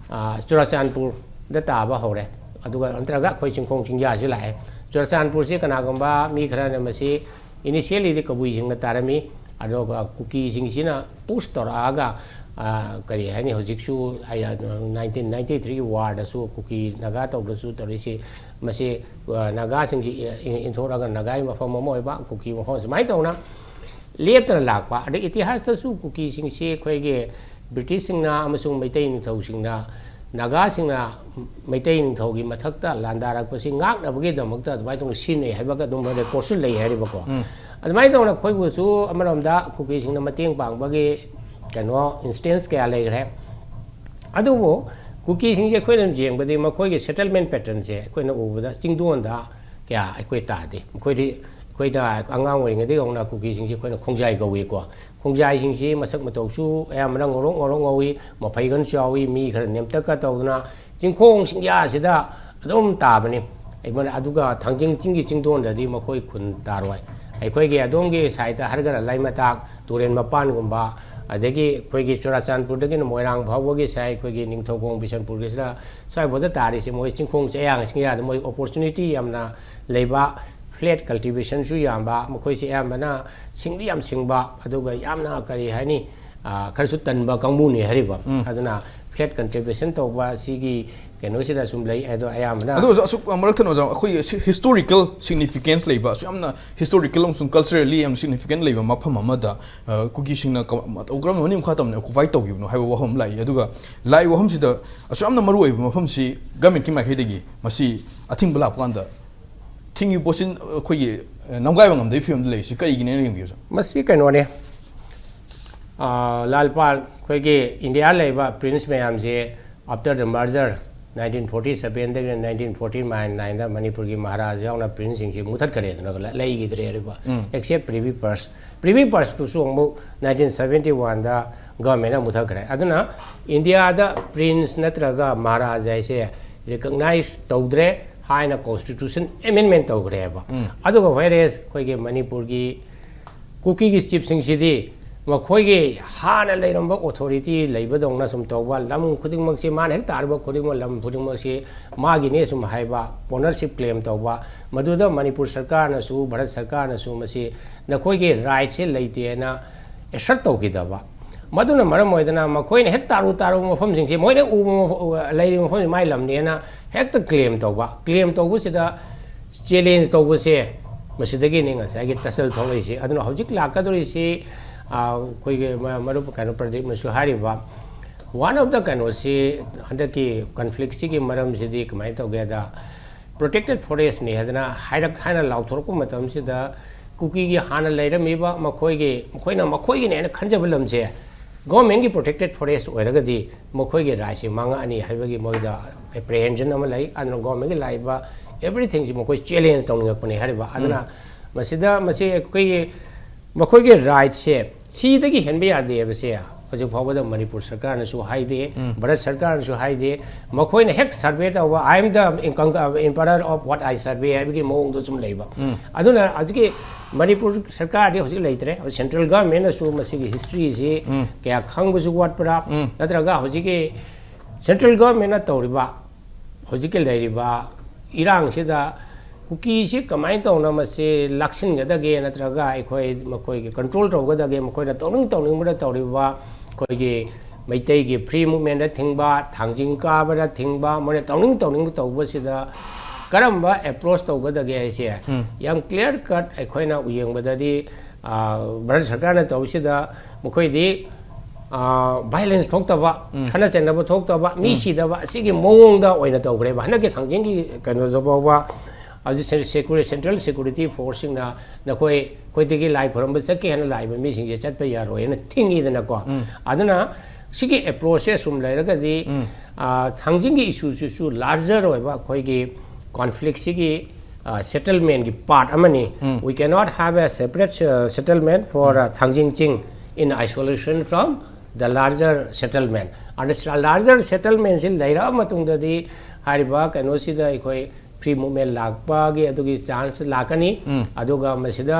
ꯑ, ꯆꯨꯔꯥꯆꯥꯟꯄꯨꯔꯗ ꯇꯥꯕ ꯍꯧꯔꯦ꯫ ꯑꯗꯨꯒ ꯅꯠꯇ꯭ꯔꯒ ꯑꯩꯈꯣꯏ ꯆꯤꯡꯈꯣꯡ ꯆꯤꯡꯖꯥꯁꯨ ꯂꯥꯛꯑꯦ꯫ ꯆꯨꯔꯥꯆꯥꯟꯄꯨꯔꯁꯦ ꯀꯅꯥꯒꯨꯝꯕ ꯃꯤ ꯈꯔꯅ ꯃꯁꯤ initiallyꯗꯤ ꯀꯕꯨꯏꯁꯤꯡꯅ ꯇꯥꯔꯝꯃꯤ, ꯑꯗꯨꯒ ꯀꯨꯀꯤꯁꯤꯡꯁꯤꯅ ꯄꯨꯁ ꯇꯧꯔꯛꯑꯒ, ꯑ, ꯀꯔꯤ ꯍꯥꯏꯅꯤ, ꯍꯧꯖꯤꯛꯁꯨ ꯑꯩ, ꯑ, nineteen ninety threeꯒꯤ warꯗꯁꯨ ꯀꯨꯀꯤ ꯅꯥꯒꯥ ꯇꯧꯗ꯭ꯔꯁꯨ ꯇꯧꯔꯤꯁꯤ, ꯃꯁꯤ, ꯑ, ꯅꯥꯒꯥꯁꯤꯡꯁꯤ ꯏ-, ꯏ-, ꯏꯟꯊꯣꯔꯛꯑꯒ ꯅꯥꯒꯥꯒꯤ ꯃꯐꯝ ꯑꯃ ꯑꯣꯏꯕ, ꯀꯨꯀꯤ ꯃꯐꯝ ꯁꯨꯃꯥꯏꯅ ꯇꯧꯅ ꯂꯦꯞꯇꯅ ꯂꯥꯛꯄ꯫ ꯑꯗꯩ ꯏꯇꯤꯍꯥꯁꯇꯁꯨ ꯀꯨꯀꯤꯁꯤꯡꯁꯤ ꯑꯩꯈꯣꯏꯒꯤ ꯕ꯭ꯔꯤꯇꯤꯁꯁꯤꯡꯅ ꯑꯃꯁꯨꯡ ꯃꯩꯇꯩ ꯅꯤꯡꯊꯧꯁꯤꯡꯅ ꯅꯥꯒꯥꯁꯤꯡꯅ ꯃꯩꯇꯩ ꯅꯤꯡꯊꯧꯒꯤ ꯃꯊꯛꯇ ꯂꯥꯟꯗꯥꯔꯛꯄꯁꯤ ꯉꯥꯛꯅꯕꯒꯤꯗꯃꯛꯇ ꯑꯗꯨꯃꯥꯏꯅ ꯇꯧꯅ ꯁꯤꯖꯤꯟꯅꯩ ꯍꯥꯏꯕꯒ ꯑꯗꯨꯝꯕ recordꯁꯨ ꯂꯩ ꯍꯥꯏꯔꯤꯕꯀꯣ꯫ ꯎꯝ꯫ ꯑꯗꯨꯃꯥꯏꯅ ꯇꯧꯅ ꯑꯩꯈꯣꯏꯕꯨꯁꯨ ꯑꯃꯔꯣꯝꯗ ꯀꯨꯀꯤꯁꯤꯡꯅ ꯃꯇꯦꯡ ꯄꯥꯡꯕꯒꯤ ꯀꯩꯅꯣ instance ꯀꯌꯥ ꯂꯩꯈ꯭ꯔꯦ꯫ ꯑꯗꯨꯕꯨ ꯀꯨꯀꯤꯁꯤꯡꯁꯦ ꯑꯩꯈꯣꯏꯅ ꯌꯦꯡꯕꯗꯤ ꯃꯈꯣꯏꯒꯤ settlement patternꯁꯦ ꯑꯩꯈꯣꯏꯅ ꯎꯕꯗ ꯆꯤꯡꯗꯣꯟꯗ ꯀꯌꯥ ꯑꯩꯈꯣꯏ ꯇꯥꯗꯦ꯫ ꯃꯈꯣꯏꯗꯤ, ꯑꯩꯈꯣꯏꯅ ꯑꯉꯥꯡ ꯑꯣꯏꯔꯤꯉꯩꯗꯒꯤ ꯍꯧꯅ ꯀꯨꯀꯤꯁꯤꯡꯁꯦ ꯑꯩꯈꯣꯏꯅ ꯈꯣꯡꯖꯥꯏ ꯀꯧꯏꯀꯣ꯫ ꯈꯣꯡꯖꯥꯏꯁꯤꯡꯁꯤ ꯃꯁꯛ ꯃꯇꯧꯁꯨ ꯑꯌꯥꯝꯕꯅ ꯉꯧꯔꯣꯛ ꯉꯧꯔꯣꯛ ꯉꯧꯏ, ꯃꯐꯩꯒꯟꯁꯨ ꯌꯥꯎꯏ, ꯃꯤ ꯈꯔ ꯅꯦꯝꯇꯛꯀ ꯇꯧꯗꯅ ꯆꯤꯡꯈꯣꯡ ꯆꯤꯡꯌꯥꯁꯤꯗ ꯑꯗꯨꯝ ꯇꯥꯕꯅꯤ꯫ ꯑꯩꯉꯣꯟꯗ ꯑꯗꯨꯒ ꯊꯥꯡꯖꯤꯡ ꯆꯤꯡꯒꯤ ꯆꯤꯡꯗꯣꯟꯗꯗꯤ ꯃꯈꯣꯏ ꯈꯨꯟ ꯇꯥꯔꯣꯏ꯫ ꯑꯩꯈꯣꯏꯒꯤ ꯑꯗꯣꯝꯒꯤ sideꯇ ꯍꯥꯏꯔꯒꯅ ꯂꯩꯃꯇꯥꯛ ꯇꯨꯔꯦꯟ ꯃꯄꯥꯟꯒꯨꯝꯕ, ꯑꯗꯒꯤ ꯑꯩꯈꯣꯏꯒꯤ ꯆꯨꯔꯥꯆꯥꯟꯄꯨꯔꯗꯒꯤꯅ ꯃꯣꯏꯔꯥꯡ ꯐꯥꯎꯕꯒꯤ side, ꯑꯩꯈꯣꯏꯒꯤ ꯅꯤꯡꯊꯧꯈꯣꯡ ꯕꯤꯁꯟꯄꯨꯔꯒꯤꯁꯤꯗ ꯁ꯭ꯋꯥꯏꯐꯥꯎꯗ ꯇꯥꯔꯤꯁꯦ ꯃꯣꯏ ꯆꯤꯡꯈꯣꯡ ꯆꯤꯡꯌꯥ ꯆꯤꯡꯌꯥꯗ ꯃꯣꯏ opportunity ꯌꯥꯝꯅ ꯂꯩꯕ, flat cultivationꯁꯨ ꯌꯥꯝꯕ, ꯃꯈꯣꯏꯁꯦ ꯑꯌꯥꯝꯕꯅ ꯁꯤꯡꯗꯤ ꯌꯥꯝ ꯁꯤꯡꯕ, ꯑꯗꯨꯒ ꯌꯥꯝꯅ ꯀꯔꯤ ꯍꯥꯏꯅꯤ, ꯑꯥ, ꯈꯔꯁꯨ ꯇꯟꯕ ꯀꯥꯡꯕꯨꯅꯤ ꯍꯥꯏꯔꯤꯕ꯫ ꯑꯗꯨꯅ flat contribution ꯇꯧꯕ ꯁꯤꯒꯤ ꯀꯩꯅꯣꯁꯤꯗ ꯁꯨꯝ ꯂꯩ ꯑꯗꯣ ꯑꯌꯥꯝꯕꯅ꯫ ꯑꯗꯨ ꯑꯣꯏꯔꯁꯨ ꯑꯁꯨꯛ, ꯃꯔꯛ ꯊꯠꯅ ꯑꯣꯖꯥ, ꯑꯩꯈꯣꯏꯒꯤ ꯁꯤ historical significance ꯂꯩꯕ, ꯑꯁꯨꯛ ꯌꯥꯝꯅ historical ꯑꯃꯁꯨꯡ culturally ꯌꯥꯝ significant ꯂꯩꯕ ꯃꯐꯝ ꯑꯃꯗ, ꯑ, ꯀꯨꯀꯤꯁꯤꯡꯅ ꯀ-, ꯃꯇꯧ ꯀꯔꯝꯕ, ꯃꯅꯤꯡ ꯃꯈꯥ ꯇꯝꯅ occupy ꯇꯧꯈꯤꯕꯅꯣ ꯍꯥꯏꯕ ꯋꯥꯐꯝ ꯑꯃ ꯂꯥꯛꯏ꯫ ꯑꯗꯨꯒ ꯂꯥꯛꯏꯕ ꯋꯥꯐꯝꯁꯤꯗ ꯑꯁꯨꯛ ꯌꯥꯝꯅ ꯃꯔꯨ ꯑꯣꯏꯕ ꯃꯐꯝꯁꯤ governmentꯀꯤ ꯃꯥꯏꯀꯩꯗꯒꯤ ꯃꯁꯤ ꯑꯊꯤꯡꯕ ꯂꯥꯛꯄ ꯀꯥꯟꯗ ꯊꯤꯡꯉꯤꯕ ꯄꯣꯠꯁꯤ ꯑꯩꯈꯣꯏꯒꯤ, ꯑ, ꯅꯝꯒꯥꯏꯕ ꯉꯝꯗꯕꯒꯤ ꯐꯤꯕꯝꯗ ꯂꯩꯔꯤꯁꯤ ꯀꯔꯤꯒꯤꯅꯦꯅ ꯌꯦꯡꯕꯤꯕꯁꯦ? ꯃꯁꯤ ꯀꯩꯅꯣꯅꯦ, ꯑꯥ, ꯂꯥꯜꯄꯥ, ꯑꯩꯈꯣꯏꯒꯤ ꯏꯟꯗꯤꯌꯥ ꯂꯩꯔꯤꯕ prince ꯃꯌꯥꯝꯁꯦ after the merger nineteen forty sevenꯗꯒꯤꯅ nineteen forty nineꯗ ꯃꯅꯤꯄꯨꯔꯒꯤ ꯃꯍꯥꯔꯥꯖ ꯌꯥꯎꯅ princeꯁꯤꯡꯁꯤ ꯃꯨꯊꯠꯈ꯭ꯔꯦꯗꯅ, ꯂ-, ꯂꯩꯈꯤꯗ꯭ꯔꯦꯕ꯫ Except Privy Purse, Privy Purseꯇꯨꯁꯨ ꯑꯃꯨꯛ nineteen seventy oneꯗ governmentꯅ ꯃꯨꯊꯠꯈ꯭ꯔꯦ꯫ ꯑꯗꯨꯅ ꯏꯟꯗꯤꯌꯥꯗ prince ꯅꯠꯇ꯭ꯔꯒ ꯃꯍꯥꯔꯥꯖ ꯍꯥꯏꯁꯦ recognize ꯇꯧꯗ꯭ꯔꯦ ꯍꯥꯏꯅ constitution amendment ꯇꯧꯈ꯭ꯔꯦꯕ꯫ ꯑꯗꯨꯒ whereas ꯑꯩꯈꯣꯏꯒꯤ ꯃꯅꯤꯄꯨꯔꯒꯤ ꯀꯨꯀꯤꯒꯤ chiefꯁꯤꯡꯁꯤꯗꯤ ꯃꯈꯣꯏꯒꯤ ꯍꯥꯟꯅ ꯂꯩꯔꯝꯕ authority ꯂꯩꯕꯗꯧꯅ ꯁꯨꯝ ꯇꯧꯕ, ꯂꯝ ꯈꯨꯗꯤꯡꯃꯛꯁꯤ, ꯃꯥꯅ ꯍꯦꯛ ꯇꯥꯔꯤꯕ ꯈꯨꯗꯤꯡꯃꯛ, ꯂꯝ ꯈꯨꯗꯤꯡꯃꯛꯁꯤ ꯃꯥꯒꯤꯅꯦ ꯁꯨꯝ ꯍꯥꯏꯕ, ownership claim ꯇꯧꯕ, ꯃꯗꯨꯗ ꯃꯅꯤꯄꯨꯔ ꯁꯔꯀꯥꯔꯅꯁꯨ, ꯚꯥꯔꯠ ꯁꯔꯀꯥꯔꯅꯁꯨ ꯃꯁꯤ ꯅꯈꯣꯏꯒꯤ rightꯁꯦ ꯂꯩꯇꯦꯅ assert ꯇꯧꯈꯤꯗꯕ꯫ ꯃꯗꯨꯅ ꯃꯔꯝ ꯑꯣꯏꯗꯅ ꯃꯈꯣꯏꯅ ꯍꯦꯛ ꯇꯥꯔꯨ ꯇꯥꯔꯨꯕ ꯃꯐꯝꯁꯤꯡꯁꯦ, ꯃꯣꯏꯅ ꯎꯕ ꯃꯐ-, ꯂꯩꯔꯤꯕ ꯃꯐꯝꯁꯤ ꯃꯥꯏ ꯂꯝꯅꯦꯅ ꯍꯦꯛꯇ claim ꯇꯧꯕ꯫ Claim ꯇꯧꯕꯁꯤꯗ challenge ꯇꯧꯕꯁꯦ, ꯃꯁꯤꯗꯒꯤꯅꯤ ꯉꯁꯥꯏꯒꯤ tussle ꯊꯣꯛꯂꯛꯏꯁꯤ꯫ ꯑꯗꯨꯅ ꯍꯧꯖꯤꯛ ꯂꯥꯛꯀꯗꯧꯔꯤꯁꯤ, ꯑ, ꯑꯩꯈꯣꯏꯒꯤ ꯃ-, ꯃꯔꯨꯞ ꯀꯩꯅꯣ ꯄ꯭ꯔꯗꯤꯞꯅꯁꯨ ꯍꯥꯏꯔꯤꯕ, one of the ꯀꯩꯅꯣꯁꯤ, ꯍꯟꯗꯛꯀꯤ conflictꯁꯤꯒꯤ ꯃꯔꯝꯁꯤꯗꯤ ꯀꯃꯥꯏꯅ ꯇꯧꯒꯦꯗ, protected forestꯅꯤ ꯍꯥꯏꯗꯅ ꯍꯥꯏꯔꯛ-, ꯍꯥꯏꯅ ꯂꯥꯎꯊꯣꯔꯛꯄ ꯃꯇꯝꯁꯤꯗ ꯀꯨꯀꯤꯒꯤ ꯍꯥꯟꯅ ꯂꯩꯔꯝꯃꯤꯕ ꯃꯈꯣꯏꯒꯤ, ꯃꯈꯣꯏꯅ ꯃꯈꯣꯏꯒꯤꯅꯦ ꯍꯥꯏꯅ ꯈꯟꯖꯕ ꯂꯝꯁꯦ governmentꯀꯤ protected forest ꯑꯣꯏꯔꯒꯗꯤ ꯃꯈꯣꯏꯒꯤ rightꯁꯤ ꯃꯥꯡꯉꯛꯑꯅꯤ ꯍꯥꯏꯕꯒꯤ ꯃꯣꯏꯗ apprehension ꯑꯃ ꯂꯩ꯫ ꯑꯗꯨꯅ governmentꯀꯤ ꯂꯥꯛꯏꯕ everythingꯁꯤ ꯃꯈꯣꯏ challenge ꯇꯧꯅꯤꯡꯉꯛꯄꯅꯤ ꯍꯥꯏꯔꯤꯕ꯫ ꯑꯗꯨꯅ ꯃꯁꯤꯗ, ꯃꯁꯤ ꯑꯩꯈꯣꯏꯒꯤ, ꯃꯈꯣꯏꯒꯤ rightꯁꯦ ꯁꯤꯗꯒꯤ ꯍꯦꯟꯕ ꯌꯥꯗꯦ ꯍꯥꯏꯕꯁꯦ ꯍꯧꯖꯤꯛ ꯐꯥꯎꯕꯗ ꯃꯅꯤꯄꯨꯔ ꯁꯔꯀꯥꯔꯅꯁꯨ ꯍꯥꯏꯗꯦ, ꯚꯥꯔꯠ ꯁꯔꯀꯥꯔꯅꯁꯨ ꯍꯥꯏꯗꯦ꯫ ꯃꯈꯣꯏꯅ ꯍꯦꯛ survey ꯇꯧꯕ, "I am the emperor of what I survey" ꯍꯥꯏꯕꯒꯤ ꯃꯑꯣꯡꯗ ꯁꯨꯝ ꯂꯩꯕ꯫ ꯑꯗꯨꯅ ꯍꯧꯖꯤꯛꯀꯤ ꯃꯅꯤꯄꯨꯔ ꯁꯔꯀꯥꯔꯗꯤ ꯍꯧꯖꯤꯛ ꯂꯩꯇ꯭ꯔꯦ꯫ Central governmentꯅꯁꯨ ꯃꯁꯤꯒꯤ historyꯁꯤ ꯀꯌꯥ ꯈꯪꯕꯁꯨ ꯋꯥꯠꯄ꯭ꯔꯥ, ꯅꯠꯇ꯭ꯔꯒ ꯍꯧꯖꯤꯛꯀꯤ central governmentꯅ ꯇꯧꯔꯤꯕ ꯍꯧꯖꯤꯛꯀꯤ ꯂꯩꯔꯤꯕ ꯏꯔꯥꯡꯁꯤꯗ ꯀꯨꯀꯤꯁꯤ ꯀꯃꯥꯏꯅ ꯇꯧꯅ ꯃꯁꯤ ꯂꯥꯛꯁꯤꯟꯒꯗꯒꯦ, ꯅꯠꯇ꯭ꯔꯒ ꯑꯩꯈꯣꯏ ꯃꯈꯣꯏꯒꯤ ꯀꯟꯇ꯭ꯔꯣꯜ ꯇꯧꯒꯗꯒꯦ? ꯃꯈꯣꯏꯅ ꯇꯧꯅꯤꯡ ꯇꯧꯅꯤꯡꯕꯗ ꯇꯧꯔꯤꯕ, ꯑꯩꯈꯣꯏꯒꯤ ꯃꯩꯇꯩꯒꯤ ꯐ꯭ꯔꯤ ꯃꯨꯞꯃꯦꯟꯗ ꯊꯤꯡꯕ, ꯊꯥꯡꯖꯤꯡ ꯀꯥꯕꯗ ꯊꯤꯡꯕ, ꯃꯣꯏꯅ ꯇꯧꯅꯤꯡ ꯇꯧꯅꯤꯡꯕ ꯇꯧꯕꯁꯤꯗ ꯀꯔꯝꯕ ꯑꯦꯄ꯭ꯔꯣꯁ ꯇꯧꯒꯗꯒꯦ ꯍꯥꯏꯁꯦ ꯌꯥꯝ ꯀ꯭ꯂꯤꯌꯥꯔ ꯀꯠ ꯑꯩꯈꯣꯏꯅ ꯌꯦꯡꯕꯗꯗꯤ, ꯑ, ꯚꯥꯔꯠ ꯁꯔꯀꯥꯔꯅ ꯇꯧꯔꯤꯁꯤꯗ ꯃꯈꯣꯏꯗꯤ ꯚꯥꯏꯂꯦꯟꯁ ꯊꯣꯛꯇꯕ, ꯈꯠꯅ ꯆꯩꯅꯕ ꯊꯣꯛꯇꯕ, ꯃꯤ ꯁꯤꯗꯕ, ꯑꯁꯤꯒꯤ ꯃꯑꯣꯡꯗ ꯑꯣꯏꯅ ꯇꯧꯈ꯭ꯔꯦꯕ꯫ ꯍꯟꯗꯛꯀꯤ ꯊꯥꯡꯖꯤꯡꯒꯤ ꯀꯩꯅꯣꯁꯨ ꯐꯥꯎꯕ ꯍꯧꯖꯤꯛ ꯁꯦ-, ꯁꯦꯀ꯭ꯌꯨꯔꯤ-, ꯁꯦꯟꯇ꯭ꯔꯦꯜ ꯁꯦꯀ꯭ꯌꯨꯔꯤꯇꯤ ꯐꯣꯔꯁꯁꯤꯡꯅ ꯅꯈꯣꯏ ꯑꯩꯈꯣꯏꯗꯒꯤ ꯂꯥꯏ ꯈꯨꯔꯨꯝꯕ ꯆꯠꯀꯦ ꯍꯥꯏꯅ ꯂꯥꯛꯏꯕ ꯃꯤꯁꯤꯡꯁꯦ ꯆꯠꯄ ꯌꯥꯔꯣꯏ ꯍꯥꯏꯅ ꯊꯤꯡꯉꯤꯗꯅꯀꯣ꯫ ꯑꯗꯨꯅ ꯁꯤꯒꯤ ꯑꯦꯄ꯭ꯔꯣꯆꯁꯦ ꯑꯁꯨꯝ ꯂꯩꯔꯒꯗꯤ, ꯑ, ꯊꯥꯡꯖꯤꯡꯒꯤ ꯏꯁꯨꯁꯤꯁꯨ ꯂꯥꯔꯖꯔ ꯑꯣꯏꯕ ꯑꯩꯈꯣꯏꯒꯤ ꯀꯣꯟꯐ꯭ꯂꯤꯛꯁꯤꯒꯤ, ꯑ, ꯁꯦꯇꯜꯃꯦꯟꯒꯤ ꯄꯥꯔꯠ ꯑꯃꯅꯤ꯫ We cannot have a separate, uh, settlement for, uh, ꯊꯥꯡꯖꯤꯡ ꯆꯤꯡ in isolation from the larger settlement꯫ ꯑꯗ ꯂꯥꯔꯖꯔ ꯁꯦꯇꯜꯃꯦꯟꯁꯤ ꯂꯩꯔꯛꯑ ꯃꯇꯨꯡꯗꯗꯤ ꯍꯥꯏꯔꯤꯕ ꯀꯩꯅꯣꯁꯤꯗ ꯑꯩꯈꯣꯏ ꯐ꯭ꯔꯤ ꯃꯨꯞꯃꯦꯟ ꯂꯥꯛꯄꯒꯤ ꯑꯗꯨꯒꯤ ꯆꯥꯟꯁ ꯂꯥꯛꯀꯅꯤ꯫ ꯑꯗꯨꯒ ꯃꯁꯤꯗ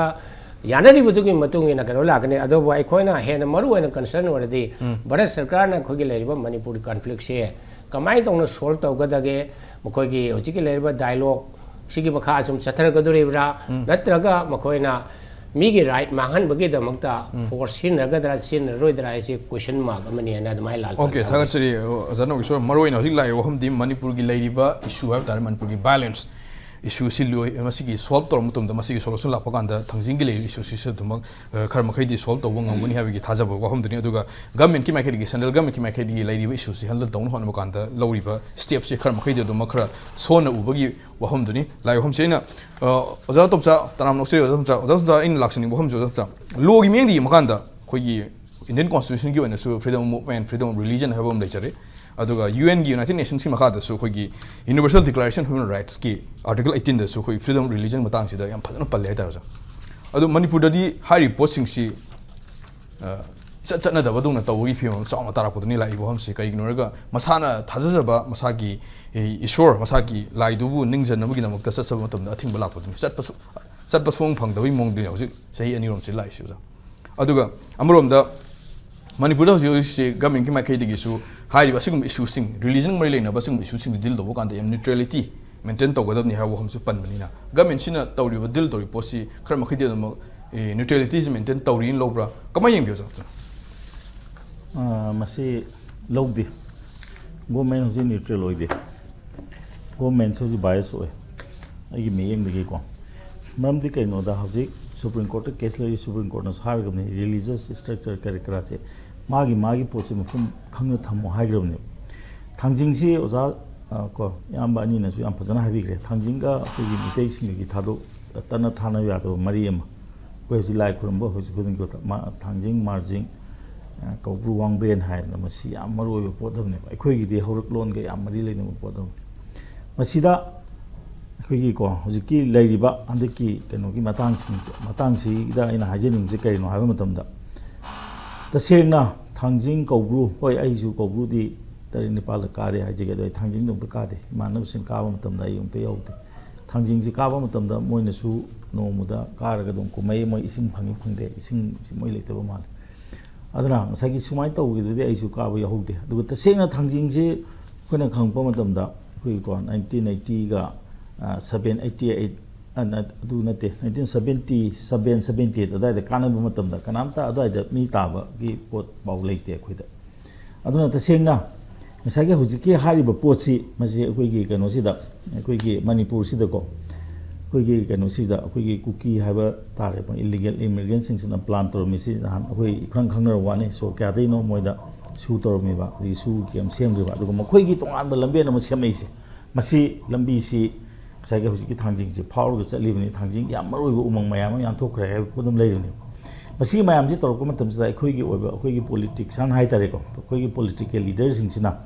ꯌꯥꯅꯔꯤꯕꯗꯨꯒꯤ ꯃꯇꯨꯡ ꯏꯟꯅ ꯀꯩꯅꯣ ꯂꯥꯛꯀꯅꯤ꯫ ꯑꯗꯨꯕꯨ ꯑꯩꯈꯣꯏꯅ ꯍꯦꯟꯅ ꯃꯔꯨ ꯑꯣꯏꯅ ꯀꯟꯁꯔꯟ ꯑꯣꯏꯔꯗꯤ ꯚꯥꯔꯠ ꯁꯔꯀꯥꯔꯅ ꯑꯩꯈꯣꯏꯒꯤ ꯂꯩꯔꯤꯕ ꯃꯅꯤꯄꯨꯔꯒꯤ ꯀꯟꯐ꯭ꯂꯤꯛꯁꯦ ꯀꯃꯥꯏꯅ ꯇꯧꯅ ꯁꯣꯜꯕ ꯇꯧꯒꯗꯒꯦ? ꯃꯈꯣꯏꯒꯤ ꯍꯧꯖꯤꯛꯀꯤ ꯂꯩꯔꯤꯕ ꯗꯥꯏꯂꯣꯒ ꯁꯤꯒꯤ ꯃꯈꯥ ꯁꯨꯝ ꯆꯠꯊꯔꯛꯀꯗꯣꯔꯤꯕ꯭ꯔꯥ? ꯅꯠꯇ꯭ꯔꯒ ꯃꯈꯣꯏꯅ ꯃꯤꯒꯤ ꯔꯥꯏꯠ ꯃꯥꯡꯍꯟꯕꯒꯤꯗꯃꯛꯇ ꯐꯣꯔꯁ ꯁꯤꯖꯤꯟꯅꯒꯗ꯭ꯔꯥ ꯁꯤꯖꯤꯟꯅꯔꯣꯏꯗ꯭ꯔꯥ ꯍꯥꯏꯁꯤ ꯀꯣꯏꯁꯟ ꯃꯥꯔꯛ ꯑꯃꯅꯤ ꯍꯥꯏꯅ ꯑꯗꯨꯃꯥꯏꯅ ꯂꯥꯜ ꯑꯣꯀꯦ, ꯊꯥꯒꯠꯆꯔꯤ꯫ ꯑꯣꯖꯥ ꯅꯣꯡꯒꯦꯁꯣꯔ, ꯃꯔꯨꯑꯣꯏꯅ ꯍꯧꯖꯤꯛ ꯂꯥꯛꯏꯕ ꯋꯥꯐꯝꯗꯤ ꯃꯅꯤꯄꯨꯔꯒꯤ ꯂꯩꯔꯤꯕ ꯏꯁꯨ ꯍꯥꯏꯕ ꯇꯥꯔꯦ, ꯃꯅꯤꯄꯨꯔꯒꯤ ꯚꯥꯏꯂꯦꯟꯁ ꯏꯁꯨꯁꯤ ꯂꯣꯏ-, ꯃꯁꯤꯒꯤ ꯁꯣꯜꯕ ꯇꯧꯔꯕ ꯃꯇꯨꯡꯗ, ꯃꯁꯤꯒꯤ ꯁꯣꯂꯨꯁꯟ ꯂꯥꯛꯄ ꯀꯥꯟꯗ ꯊꯥꯡꯖꯤꯡꯒꯤ ꯂꯩꯔꯤꯕ ꯏꯁꯨꯁꯤꯁꯨ ꯑꯗꯨꯃꯛ, ꯑ, ꯈꯔ ꯃꯈꯩꯗꯤ ꯁꯣꯜꯕ ꯇꯧꯕ ꯉꯝꯒꯅꯤ ꯍꯥꯏꯕꯒꯤ ꯊꯥꯖꯕ ꯋꯥꯐꯝꯗꯨꯅꯤ꯫ ꯑꯗꯨꯒ ꯒꯃꯦꯟꯠꯀꯤ ꯃꯥꯏꯀꯩꯗꯒꯤ, ꯁꯦꯟꯇ꯭ꯔꯦꯜ ꯒꯃꯦꯟꯠꯀꯤ ꯃꯥꯏꯀꯩꯗꯒꯤ ꯂꯩꯔꯤꯕ ꯏꯁꯨꯁꯤ ꯍꯦꯟꯗꯜ ꯇꯧꯅꯕ ꯍꯣꯠꯅꯕ ꯀꯥꯟꯗ ꯂꯧꯔꯤꯕ ꯁ꯭ꯇꯦꯞꯁꯦ ꯈꯔ ꯃꯈꯩꯗꯤ ꯑꯗꯨꯃꯛ ꯈꯔ ꯁꯣꯟꯅ ꯎꯕꯒꯤ ꯋꯥꯐꯝꯗꯨꯅꯤ꯫ ꯂꯥꯏ ꯋꯥꯐꯝꯁꯦ ꯑꯩꯅ, ꯑ, ꯑꯣꯖꯥ ꯇꯣꯝꯆꯥ, ꯇꯔꯥꯝꯅ ꯑꯣꯛꯆꯔꯤ ꯑꯣꯖꯥ ꯇꯣꯝꯆꯥ, ꯑꯣꯖꯥ ꯇꯣꯝꯆꯥ, ꯑꯩꯅ ꯂꯥꯛꯆꯅꯤꯡꯕ ꯋꯥꯐꯝꯁꯦ, ꯑꯣꯖꯥ ꯇꯣꯝꯆꯥ, ꯂꯣꯒꯤ ꯃꯤꯠꯌꯦꯡꯗ ꯌꯦꯡꯕ ꯀꯥꯟꯗ ꯑꯩꯈꯣꯏꯒꯤ ꯏꯟꯗꯤꯌꯟ ꯀꯣꯟꯁꯇꯤꯇ꯭ꯌꯨꯁꯟꯒꯤ ꯑꯣꯏꯅꯁꯨ freedom of movement, freedom of religion ꯍꯥꯏꯕ ꯑꯃ ꯂꯩꯖꯔꯤ꯫ ꯑꯗꯨꯒ ꯌꯨ ꯑꯦꯟꯒꯤ, ꯌꯨꯅꯥꯏꯇꯦꯗ ꯅꯦꯁꯟꯁꯀꯤ ꯃꯈꯥꯗꯁꯨ ꯑꯩꯈꯣꯏꯒꯤ Universal Declaration of Human Rightsꯀꯤ ꯑꯥꯔꯇꯤꯀꯜ ꯑꯩꯠꯇꯤꯟꯗꯁꯨ ꯑꯩꯈꯣꯏ freedom of religion ꯃꯇꯥꯡꯁꯤꯗ ꯌꯥꯝ ꯐꯖꯅ ꯄꯜꯂꯦ ꯍꯥꯏꯇꯥꯔꯦ ꯑꯣꯖꯥ꯫ ꯑꯗꯣ ꯃꯅꯤꯄꯨꯔꯗꯗꯤ ꯍꯥꯏꯔꯤꯕ ꯄꯣꯠꯁꯤꯡꯁꯤ, ꯑ, ꯏꯆꯠ ꯆꯠꯅꯗꯕꯗꯧꯅ ꯇꯧꯕꯒꯤ ꯐꯤꯕꯝ ꯑꯃ ꯆꯥꯎꯅ ꯇꯥꯔꯛꯄꯗꯨꯅꯤ ꯂꯥꯛꯏꯕ ꯋꯥꯐꯝꯁꯤ꯫ ꯀꯔꯤꯒꯤꯅꯣ ꯍꯥꯏꯔꯒ ꯃꯁꯥꯅ ꯊꯥꯖꯖꯕ ꯃꯁꯥꯒꯤ, ꯑꯦ, ꯏꯁꯣꯔ, ꯃꯁꯥꯒꯤ ꯂꯥꯏꯗꯨꯕꯨ ꯅꯤꯡꯖꯅꯕꯒꯤꯗꯃꯛꯇ ꯆꯠꯆꯕ ꯃꯇꯝꯗ ꯑꯊꯤꯡꯕ ꯂꯥꯛꯄꯗꯨꯅꯤ꯫ ꯆꯠꯄꯁꯨ, ꯆꯠꯄ ꯁꯨꯡꯐꯪ ꯐꯪꯗꯕꯒꯤ ꯃꯑꯣꯡꯗꯨꯅꯤ ꯍꯧꯖꯤꯛ ꯆꯍꯤ ꯑꯅꯤꯔꯣꯝꯁꯤ ꯂꯥꯛꯏꯁꯤ ꯑꯣꯖꯥ꯫ ꯑꯗꯨꯒ ꯑꯃꯔꯣꯝꯗ ꯃꯅꯤꯄꯨꯔꯗ ꯍꯧꯖꯤꯛ ꯍꯧꯖꯤꯛꯁꯤ ꯒꯃꯦꯟꯠꯀꯤ ꯃꯥꯏꯀꯩꯗꯒꯤꯁꯨ ꯍꯥꯏꯔꯤꯕ ꯑꯁꯤꯒꯨꯝꯕ ꯏꯁꯨꯁꯤꯡ, ꯔꯤꯂꯤꯖꯟꯒ ꯃꯔꯤ ꯂꯩꯅꯕ ꯑꯁꯤꯒꯨꯝꯕ ꯏꯁꯨꯁꯤꯡꯁꯤ ꯗꯤꯜ ꯇꯧꯕ ꯀꯥꯟꯗ ꯌꯥꯝ ꯅ꯭ꯌꯨꯇ꯭ꯔꯦꯂꯤꯇꯤ ꯃꯦꯟꯇꯦꯟ ꯇꯧꯒꯗꯕꯅꯤ ꯍꯥꯏꯕ ꯋꯥꯐꯝꯁꯨ ꯄꯟꯕꯅꯤꯅ, ꯒꯃꯦꯟꯁꯤꯅ ꯇꯧꯔꯤꯕ, ꯗꯤꯜ ꯇꯧꯔꯤꯕ ꯄꯣꯠꯁꯤ ꯈꯔ ꯃꯈꯩꯗꯤ ꯑꯗꯨꯃꯛ ꯅ꯭ꯌꯨꯇ꯭ꯔꯦꯂꯤꯇꯤꯁꯤ ꯃꯦꯟꯇꯦꯟ ꯇꯧꯔꯤꯅ ꯂꯧꯕ꯭ꯔꯥ? ꯀꯃꯥꯏꯅ ꯌꯦꯡꯕꯤꯌꯣ, ꯑꯣꯖꯥ? ꯑ, ꯃꯁꯤ ꯂꯧꯗꯦ꯫ ꯒꯣꯔꯃꯦꯟ ꯍꯧꯖꯤꯛ ꯅ꯭ꯌꯨꯇ꯭ꯔꯦꯜ ꯑꯣꯏꯗꯦ꯫ ꯒꯣꯔꯃꯦꯟꯁꯦ ꯍꯧꯖꯤꯛ ꯕꯥꯏꯁ ꯑꯣꯏ, ꯑꯩꯒꯤ ꯃꯤꯠꯌꯦꯡꯗꯒꯤꯀꯣ꯫ ꯃꯔꯝꯗꯤ ꯀꯩꯅꯣꯗ, ꯍꯧꯖꯤꯛ ꯁꯨꯄ꯭ꯔꯤꯝ ꯀꯣꯔꯠꯇ ꯀꯦꯁ ꯂꯩꯔꯤ, ꯁꯨꯄ꯭ꯔꯤꯝ ꯀꯣꯔꯠꯅꯁꯨ ꯍꯥꯏꯔꯒꯕꯅꯤ, ꯔꯤꯂꯤꯖꯁ ꯁ꯭ꯇ꯭ꯔꯛꯆꯔ ꯀꯔꯤ ꯀꯔꯥꯁꯦ ꯃꯥꯒꯤ ꯃꯥꯒꯤ ꯄꯣꯠꯁꯦ ꯃꯐꯝ ꯈꯪꯅ ꯊꯝꯃꯣ ꯍꯥꯏꯈ꯭ꯔꯕꯅꯦꯕ꯫ ꯊꯥꯡꯖꯤꯡꯁꯤ ꯑꯣꯖꯥ, ꯑ, ꯀꯣ, ꯏꯌꯥꯝꯕ ꯑꯅꯤꯅꯁꯨ ꯌꯥꯝ ꯐꯖꯅ ꯍꯥꯏꯕꯤꯈ꯭ꯔꯦ꯫ ꯊꯥꯡꯖꯤꯡꯒ ꯑꯩꯈꯣꯏꯒꯤ ꯃꯤꯇꯩꯁꯤꯡꯒꯤ ꯊꯥꯗꯣꯛ, ꯇꯠꯅ ꯊꯥꯅꯕ ꯌꯥꯗꯕ ꯃꯔꯤ ꯑꯃ꯫ ꯑꯩꯈꯣꯏ ꯍꯧꯖꯤꯛ ꯂꯥꯏ ꯈꯨꯔꯨꯝꯕ ꯍꯧꯖꯤꯛ ꯈꯨꯗꯤꯡꯒꯤ ꯃꯥ-, ꯊꯥꯡꯖꯤꯡ, ꯃꯥꯔꯖꯤꯡ, ꯑ, ꯀꯧꯕ꯭ꯔꯨ, ꯋꯥꯡꯕ꯭ꯔꯦꯟ ꯍꯥꯏꯗꯅ ꯃꯁꯤ ꯌꯥꯝ ꯃꯔꯨ ꯑꯣꯏꯕ ꯄꯣꯠ ꯑꯃꯅꯦꯕ꯫ ꯑꯩꯈꯣꯏꯒꯤꯗꯤ ꯍꯧꯔꯛꯂꯣꯟꯒ ꯌꯥꯝ ꯃꯔꯤ ꯂꯩꯅꯕ ꯄꯣꯠ ꯑꯃꯅꯤ꯫ ꯃꯁꯤꯗ ꯑꯩꯈꯣꯏꯒꯤꯀꯣ, ꯍꯧꯖꯤꯛꯀꯤ ꯂꯩꯔꯤꯕ ꯍꯟꯗꯛꯀꯤ ꯀꯩꯅꯣꯒꯤ ꯃꯇꯥꯡꯁꯤꯡ-, ꯃꯇꯥꯡꯁꯤꯗ ꯑꯩꯅ ꯍꯥꯏꯖꯅꯤꯡꯕꯁꯦ ꯀꯔꯤꯅꯣ ꯍꯥꯏꯕ ꯃꯇꯝꯗ, ꯇꯁꯦꯡꯅ ꯊꯥꯡꯖꯤꯡ ꯀꯧꯕ꯭ꯔꯨ, ꯍꯣꯏ, ꯑꯩꯁꯨ ꯀꯧꯕ꯭ꯔꯨꯗꯤ ꯇꯔꯦꯠ ꯅꯤꯄꯥꯜꯗ ꯀꯥꯔꯦ ꯍꯥꯏꯖꯒꯦ, ꯑꯗꯣ ꯑꯩ ꯊꯥꯡꯖꯤꯡꯗꯣ ꯑꯝꯇ ꯀꯥꯗꯦ꯫ ꯏꯃꯥꯟꯅꯕꯁꯤꯡ ꯀꯥꯕ ꯃꯇꯝꯗ ꯑꯩ ꯑꯃꯨꯛꯇ ꯌꯥꯎꯗꯦ꯫ ꯊꯥꯡꯖꯤꯡꯁꯤ ꯀꯥꯕ ꯃꯇꯝꯗ ꯃꯣꯏꯅꯁꯨ ꯅꯣꯡꯃꯗ ꯀꯥꯔꯒ ꯑꯗꯨꯝ ꯀꯨꯝꯍꯩ, ꯃꯣꯏ ꯏꯁꯤꯡ ꯐꯪꯉꯤ ꯐꯪꯗꯦ, ꯏꯁꯤꯡꯁꯤ ꯃꯣꯏ ꯂꯩꯇꯕ ꯃꯥꯜꯂꯦ꯫ ꯑꯗꯨꯅ ꯉꯁꯥꯏꯒꯤ ꯁꯨꯃꯥꯏꯅ ꯇꯧꯈꯤꯕꯗꯨꯗꯤ ꯑꯩꯁꯨ ꯀꯥꯕ ꯌꯥꯎꯍꯧꯗꯦ꯫ ꯑꯗꯨꯒ ꯇꯁꯦꯡꯅ ꯊꯥꯡꯖꯤꯡꯁꯤ ꯑꯩꯈꯣꯏꯅ ꯈꯪꯉꯛꯄ ꯃꯇꯝꯗ, ꯑꯩꯈꯣꯏꯒꯤꯀꯣ, ꯅꯥꯏꯟꯇꯤꯟ ꯑꯩꯠꯇꯤꯒ, ꯑ, ꯁꯚꯦꯟ, ꯑꯩꯠꯇꯤ ꯑꯩꯠ, ꯑ, ꯅꯠ-, ꯑꯗꯨ ꯅꯠꯇꯦ, nineteen seventy seven, seventy eight ꯑꯗꯨꯋꯥꯏꯗ ꯀꯥꯟꯅꯕ ꯃꯇꯝꯗ ꯀꯅꯥꯝꯇ ꯑꯗꯨꯋꯥꯏꯗ ꯃꯤ ꯇꯥꯕꯒꯤ ꯄꯣꯠ ꯄꯥꯎ ꯂꯩꯇꯦ ꯑꯩꯈꯣꯏꯗ꯫ ꯑꯗꯨꯅ ꯇꯁꯦꯡꯅ ꯉꯁꯥꯏꯒꯤ ꯍꯧꯖꯤꯛꯀꯤ ꯍꯥꯏꯔꯤꯕ ꯄꯣꯠꯁꯤ, ꯃꯁꯤ ꯑꯩꯈꯣꯏꯒꯤ ꯀꯩꯅꯣꯁꯤꯗ, ꯑꯩꯈꯣꯏꯒꯤ ꯃꯅꯤꯄꯨꯔꯁꯤꯗꯀꯣ, ꯑꯩꯈꯣꯏꯒꯤ ꯀꯩꯅꯣꯁꯤꯗ, ꯑꯩꯈꯣꯏꯒꯤ ꯀꯨꯀꯤ ꯍꯥꯏꯕ ꯇꯥꯔꯦ, ꯃꯣꯏ ꯏꯂꯤꯒꯦꯜ ꯏꯃꯤꯒ꯭ꯔꯦꯟꯁꯤꯡꯁꯤꯅ ꯄ꯭ꯂꯥꯟ ꯇꯧꯔꯝꯃꯤꯁꯤ ꯅꯍꯥꯟ ꯑꯩꯈꯣꯏ ꯏꯈꯪ ꯈꯪꯅꯔꯕ ꯋꯥꯅꯤ꯫ ꯁꯣ ꯀꯌꯥꯗꯩꯅꯣ ꯃꯣꯏꯗ ꯁꯨ ꯇꯧꯔꯝꯃꯤꯕ, ꯑꯗꯒꯤ ꯁꯨ ꯀꯦꯝ ꯁꯦꯝꯈꯤꯕ, ꯑꯗꯨꯒ ꯃꯈꯣꯏꯒꯤ ꯇꯣꯉꯥꯟꯕ ꯂꯝꯕꯦꯟ ꯑꯃ ꯁꯦꯝꯃꯛꯏꯁꯦ, ꯃꯁꯤ ꯂꯝꯕꯤꯁꯤ ꯉꯁꯥꯏꯒꯤ ꯍꯧꯖꯤꯛꯀꯤ ꯊꯥꯡꯖꯤꯡꯁꯤ ꯐꯥꯎꯔꯒ ꯆꯠꯂꯤꯕꯅꯤ꯫ ꯊꯥꯡꯖꯤꯡꯒꯤ ꯌꯥꯝ ꯃꯔꯨ ꯑꯣꯏꯕ ꯎꯃꯪ ꯃꯌꯥꯝ ꯑꯃ ꯌꯥꯟꯊꯣꯛꯈ꯭ꯔꯦ ꯍꯥꯏꯕ ꯄꯣꯠ ꯑꯃ ꯂꯩꯔꯤꯕꯅꯦꯕ꯫ ꯃꯁꯤꯒꯤ ꯃꯌꯥꯝꯁꯤ ꯇꯧꯔꯛꯄ ꯃꯇꯝꯁꯤꯗ ꯑꯩꯈꯣꯏꯒꯤ ꯑꯣꯏꯕ, ꯑꯩꯈꯣꯏꯒꯤ ꯄꯣꯂꯤꯇꯤꯛꯁꯤꯌꯥꯟ ꯍꯥꯏꯇꯥꯔꯦꯀꯣ, ꯑꯩꯈꯣꯏꯒꯤ ꯄꯣꯂꯤꯇꯤꯀꯦꯜ ꯂꯤꯗꯔꯁꯤꯡꯁꯤꯅ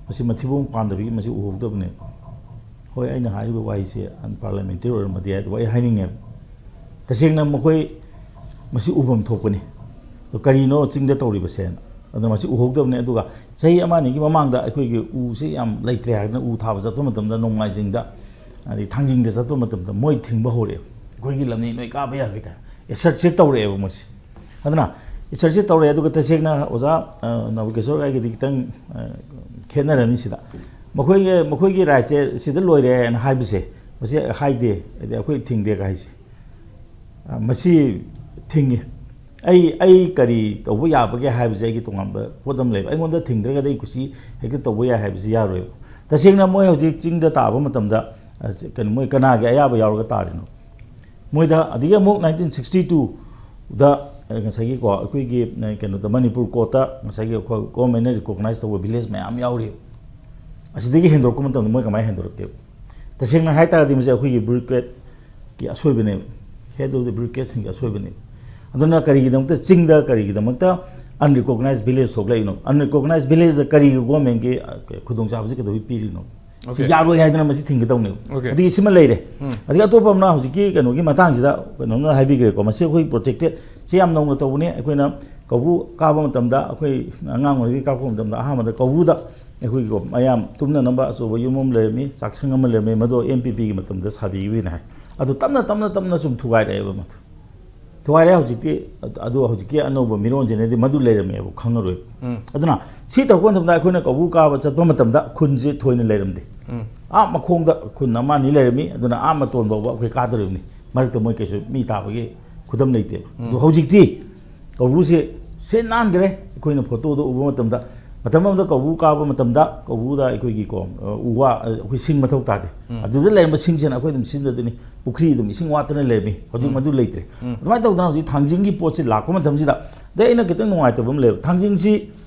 ꯃꯁꯤ ꯃꯊꯤꯕꯣꯡ ꯄꯥꯟꯗꯕꯒꯤ ꯃꯁꯤ ꯎꯍꯧꯗꯕꯅꯦꯕ꯫ ꯍꯣꯏ, ꯑꯩꯅ ꯍꯥꯏꯔꯤꯕ ꯋꯥꯍꯩꯁꯦ ꯑꯟꯄꯥꯔꯂꯤꯌꯥꯃꯦꯟꯇꯔꯤ ꯑꯣꯏꯔꯝꯕꯗꯤ ꯌꯥꯏ, ꯑꯗꯨꯕꯨ ꯑꯩ ꯍꯥꯏꯅꯤꯡꯉꯦꯕ꯫ ꯇꯁꯦꯡꯅ ꯃꯈꯣꯏ ꯃꯁꯤ ꯎꯐꯝ ꯊꯣꯛꯄꯅꯤ꯫ ꯑꯗꯣ ꯀꯔꯤꯅꯣ ꯆꯤꯡꯗ ꯇꯧꯔꯤꯕꯁꯦꯅ? ꯑꯗꯨꯅ ꯃꯁꯤ ꯎꯍꯧꯗꯕꯅꯤ꯫ ꯑꯗꯨꯒ ꯆꯍꯤ ꯑꯃ ꯑꯅꯤꯒꯤ ꯃꯃꯥꯡꯗ ꯑꯩꯈꯣꯏꯒꯤ ꯎꯁꯤ ꯌꯥꯝ ꯂꯩꯇ꯭ꯔꯦ ꯍꯥꯏꯗꯅ ꯎ ꯊꯥꯕ ꯆꯠꯄ ꯃꯇꯝꯗ, ꯅꯣꯡꯃꯥꯏꯖꯤꯡꯗ, ꯑꯗꯩ ꯊꯥꯡꯖꯤꯡꯗ ꯆꯠꯄ ꯃꯇꯝꯗ ꯃꯣꯏ ꯊꯤꯡꯕ ꯍꯧꯔꯛꯑꯦ꯫ "ꯑꯩꯈꯣꯏꯒꯤ ꯂꯝꯅꯤ, ꯅꯣꯏ ꯀꯥꯕ ꯌꯥꯔꯣꯏ" ꯀꯥꯏꯅ ꯑꯦꯁꯔꯠꯁꯦ ꯇꯧꯔꯛꯑꯦꯕ ꯃꯣꯏꯁꯦ꯫ ꯑꯗꯨꯅ ꯑꯦꯁꯔꯠꯁꯦ ꯇꯧꯔꯛꯑꯦ꯫ ꯑꯗꯨꯒ ꯇꯁꯦꯡꯅ ꯑꯣꯖꯥ, ꯑ, ꯅꯕꯀꯦꯁꯣꯔ ꯑꯩꯒꯗꯤ ꯈꯤꯇꯪ, ꯑ, ꯈꯦꯠꯅꯔꯅꯤ ꯁꯤꯗ꯫ ꯃꯈꯣꯏꯒꯤ ꯃꯈꯣꯏꯒꯤ ꯔꯥꯏꯠꯁꯦ ꯁꯤꯗ ꯂꯣꯏꯔꯦꯅ ꯍꯥꯏꯕꯁꯦ, ꯃꯁꯤ ꯍꯥꯏꯗꯦ, ꯍꯥꯏꯗꯤ ꯑꯩꯈꯣꯏ ꯊꯤꯡꯗꯦꯒ ꯍꯥꯏꯁꯦ꯫ ꯑ, ꯃꯁꯤ ꯊꯤꯡꯉꯤ꯫ ꯑꯩ ꯑꯩ ꯀꯔꯤ ꯇꯧꯕ ꯌꯥꯕꯒꯦ ꯍꯥꯏꯕꯁꯦ ꯑꯩꯒꯤ ꯇꯣꯉꯥꯟꯕ ꯄꯣꯠ ꯑꯃ ꯂꯩꯕ꯫ ꯑꯩꯉꯣꯟꯗ ꯊꯤꯡꯗ꯭ꯔꯒꯗꯤ ꯑꯩ ꯀꯨꯁꯤ ꯍꯦꯛꯇ ꯇꯧꯕ ꯌꯥꯏ ꯍꯥꯏꯕꯁꯤ ꯌꯥꯔꯣꯏꯕ꯫ ꯇꯁꯦꯡꯅ ꯃꯣꯏ ꯍꯧꯖꯤꯛ ꯆꯤꯡꯗ ꯇꯥꯕ ꯃꯇꯝꯗ, ꯑ, ꯀꯩꯅꯣ, ꯃꯣꯏ ꯀꯅꯥꯒꯤ ꯑꯌꯥꯕ ꯌꯥꯎꯔꯒ ꯇꯥꯔꯤꯅꯣ? ꯃꯣꯏꯗ ꯑꯗꯒꯤ ꯑꯃꯨꯛ ꯅꯥꯏꯟꯇꯤꯟ ꯁꯤꯛꯁꯇꯤ ꯇꯨꯗ ꯉꯁꯥꯏꯒꯤꯀꯣ, ꯑꯩꯈꯣꯏꯒꯤ, ꯑ, ꯀꯩꯅꯣꯗ, ꯃꯅꯤꯄꯨꯔ ꯀꯣꯔꯠꯇ ꯉꯁꯥꯏꯒꯤ ꯑꯩꯈꯣꯏ ꯒꯣꯔꯃꯦꯟꯅ ꯔꯤꯀꯣꯛꯅꯥꯏꯁ ꯇꯧꯕ ꯚꯤꯂꯦꯖ ꯃꯌꯥꯝ ꯌꯥꯎꯔꯤ꯫ ꯑꯁꯤꯗꯒꯤ ꯍꯦꯟꯗꯣꯔꯛꯄ ꯃꯇꯝꯗ ꯃꯣꯏ ꯀꯃꯥꯏꯅ ꯍꯦꯟꯗꯣꯔꯛꯀꯦ? ꯇꯁꯦꯡꯅ ꯍꯥꯏ ꯇꯥꯔꯗꯤ ꯃꯁꯤ ꯑꯩꯈꯣꯏꯒꯤ ꯕ꯭ꯌꯨꯔꯣꯀ꯭ꯔꯦꯠꯀꯤ ꯑꯁꯣꯏꯕꯅꯦꯕ, ꯍꯦꯗ ꯑꯣꯐ ꯗ ꯕ꯭ꯌꯨꯔꯣꯀ꯭ꯔꯦꯠꯁꯤꯡꯒꯤ ꯑꯁꯣꯏꯕꯅꯦꯕ꯫ ꯑꯗꯨꯅ ꯀꯔꯤꯒꯤꯗꯃꯛꯇ ꯆꯤꯡꯗ, ꯀꯔꯤꯒꯤꯗꯃꯛꯇ ꯑꯟꯔꯤꯀꯣꯛꯅꯥꯏꯁ ꯚꯤꯂꯦꯖ ꯊꯣꯛꯂꯛꯏꯅꯣ? ꯑꯟꯔꯤꯀꯣꯛꯅꯥꯏꯁ ꯚꯤꯂꯦꯖꯇ ꯀꯔꯤꯒꯤ ꯒꯣꯔꯃꯦꯟꯒꯤ, ꯑ, ꯈꯨꯗꯣꯡꯆꯥꯕꯁꯤ ꯀꯩꯗꯧꯕꯩ ꯄꯤꯔꯤꯅꯣ? ꯁꯤ Okay. ꯌꯥꯔꯣꯏ ꯍꯥꯏꯗꯅ ꯃꯁꯤ ꯊꯤꯡꯒꯗꯧꯅꯦꯕ꯫ Okay. ꯑꯗꯒꯤ ꯁꯤꯃ ꯂꯩꯔꯦ꯫ ꯎꯝ꯫ ꯑꯗꯒꯤ ꯑꯇꯣꯞꯄ ꯑꯃꯅ ꯍꯧꯖꯤꯛꯀꯤ ꯀꯩꯅꯣꯒꯤ ꯃꯇꯥꯡꯁꯤꯗ ꯀꯩꯅꯣꯝꯅ ꯍꯥꯏꯕꯤꯈ꯭ꯔꯦꯀꯣ, ꯃꯁꯤ ꯑꯩꯈꯣꯏ ꯄ꯭ꯔꯣꯇꯦꯛꯇꯦꯠ, ꯁꯤ ꯌꯥꯝ ꯅꯧꯅ ꯇꯧꯕꯅꯤ꯫ ꯑꯩꯈꯣꯏꯅ ꯀꯧꯕ꯭ꯔꯨ ꯀꯥꯕ ꯃꯇꯝꯗ, ꯑꯩꯈꯣꯏ ꯑꯉꯥꯡ ꯑꯣꯏꯔꯤꯉꯩꯗꯒꯤ ꯀꯥꯔꯛꯄ ꯃꯇꯝꯗ ꯑꯍꯥꯟꯕꯗ ꯀꯧꯕ꯭ꯔꯨꯗ ꯑꯩꯈꯣꯏꯒꯤ ꯃꯌꯥꯝ ꯇꯨꯝꯅꯅꯕ ꯑꯆꯧꯕ ꯌꯨꯝ ꯑꯃ ꯂꯩꯔꯝꯃꯤ, ꯆꯥꯛꯁꯪ ꯑꯃ ꯂꯩꯔꯝꯃꯤ, ꯃꯗꯨ ꯑꯦꯝ ꯄꯤ ꯄꯤꯒꯤ ꯃꯇꯝꯗ ꯁꯥꯕꯤꯈꯤꯕꯅꯤ ꯍꯥꯏ꯫ ꯑꯗꯨ ꯇꯞꯅ ꯇꯞꯅ ꯇꯞꯅ ꯁꯨꯝ ꯊꯨꯒꯥꯏꯔꯛꯑꯦꯕ ꯃꯗꯨ꯫ ꯊꯨꯒꯥꯏꯔꯦ ꯍꯧꯖꯤꯛꯇꯤ꯫ ꯑꯗꯨ ꯍꯧꯖꯤꯛꯀꯤ ꯑꯅꯧꯕ ꯃꯤꯔꯣꯟꯁꯤꯅꯗꯤ ꯃꯗꯨ ꯂꯩꯔꯝꯃꯦꯕ ꯈꯪꯉꯔꯣꯏ꯫ ꯎꯝ꯫ ꯑꯗꯨꯅ ꯁꯤ ꯇꯧꯔꯛꯄ ꯃꯇꯝꯗ ꯑꯩꯈꯣꯏꯅ ꯀꯧꯕ꯭ꯔꯨ ꯀꯥꯕ ꯆꯠꯄ ꯃꯇꯝꯗ ꯈꯨꯟꯁꯦ ꯊꯣꯏꯅ ꯂꯩꯔꯝꯗꯦ꯫ ꯎꯝ꯫ ꯑꯥ ꯃꯈꯣꯡꯗ ꯈꯨꯟ ꯑꯃ ꯑꯅꯤ ꯂꯩꯔꯝꯃꯤ, ꯑꯗꯨꯅ ꯑꯥ ꯃꯇꯣꯟ ꯐꯥꯎꯕ ꯑꯩꯈꯣꯏ ꯀꯥꯗꯣꯔꯤꯕꯅꯤ꯫ ꯃꯔꯛꯇ ꯃꯣꯏ ꯀꯩꯁꯨ ꯃꯤ ꯇꯥꯕꯒꯤ ꯈꯨꯗꯝ ꯂꯩꯇꯦꯕ꯫ ꯎꯝ꯫ ꯑꯗꯣ ꯍꯧꯖꯤꯛꯇꯤ ꯀꯧꯕ꯭ꯔꯨꯁꯦ ꯁꯤꯠ ꯅꯥꯟꯈ꯭ꯔꯦ꯫ ꯑꯩꯈꯣꯏꯅ ꯐꯣꯇꯣꯗ ꯎꯕ ꯃꯇꯝꯗ, ꯃꯇꯝ ꯑꯃꯗ ꯀꯧꯕ꯭ꯔꯨ ꯀꯥꯕ ꯃꯇꯝꯗ ꯀꯧꯕ꯭ꯔꯨꯗ ꯑꯩꯈꯣꯏꯒꯤ ꯀꯣ, ꯎ ꯋꯥ, ꯑꯩꯈꯣꯏ ꯁꯤꯡ ꯃꯊꯧ ꯇꯥꯗꯦ꯫ ꯎꯝ꯫ ꯑꯗꯨꯗ ꯂꯩꯔꯝꯕ ꯁꯤꯡꯁꯤꯅ ꯑꯩꯈꯣꯏ ꯑꯗꯨꯝ ꯁꯤꯖꯤꯟꯅꯗꯣꯏꯅꯤ꯫ ꯄꯨꯈ꯭ꯔꯤ ꯑꯗꯨꯝ ꯏꯁꯤꯡ ꯋꯥꯠꯇꯅ ꯂꯩꯔꯝꯃꯤ, ꯍꯧꯖꯤꯛ ꯎꯝ꯫ ꯃꯗꯨ ꯂꯩꯇ꯭ꯔꯦ꯫ ꯎꯝ꯫ ꯑꯗꯨꯃꯥꯏꯅ ꯇꯧꯗꯅ ꯍꯧꯖꯤꯛ ꯊꯥꯡꯖꯤꯡꯒꯤ ꯄꯣꯠꯁꯤ ꯂꯥꯛꯄ ꯃꯇꯝꯁꯤꯗ, ꯑꯗꯩ ꯑꯩꯅ ꯈꯤꯇꯪ ꯅꯨꯡꯉꯥꯏꯇꯕ ꯑꯃ ꯂꯩꯕ, ꯊꯥꯡꯖꯤꯡꯁꯤ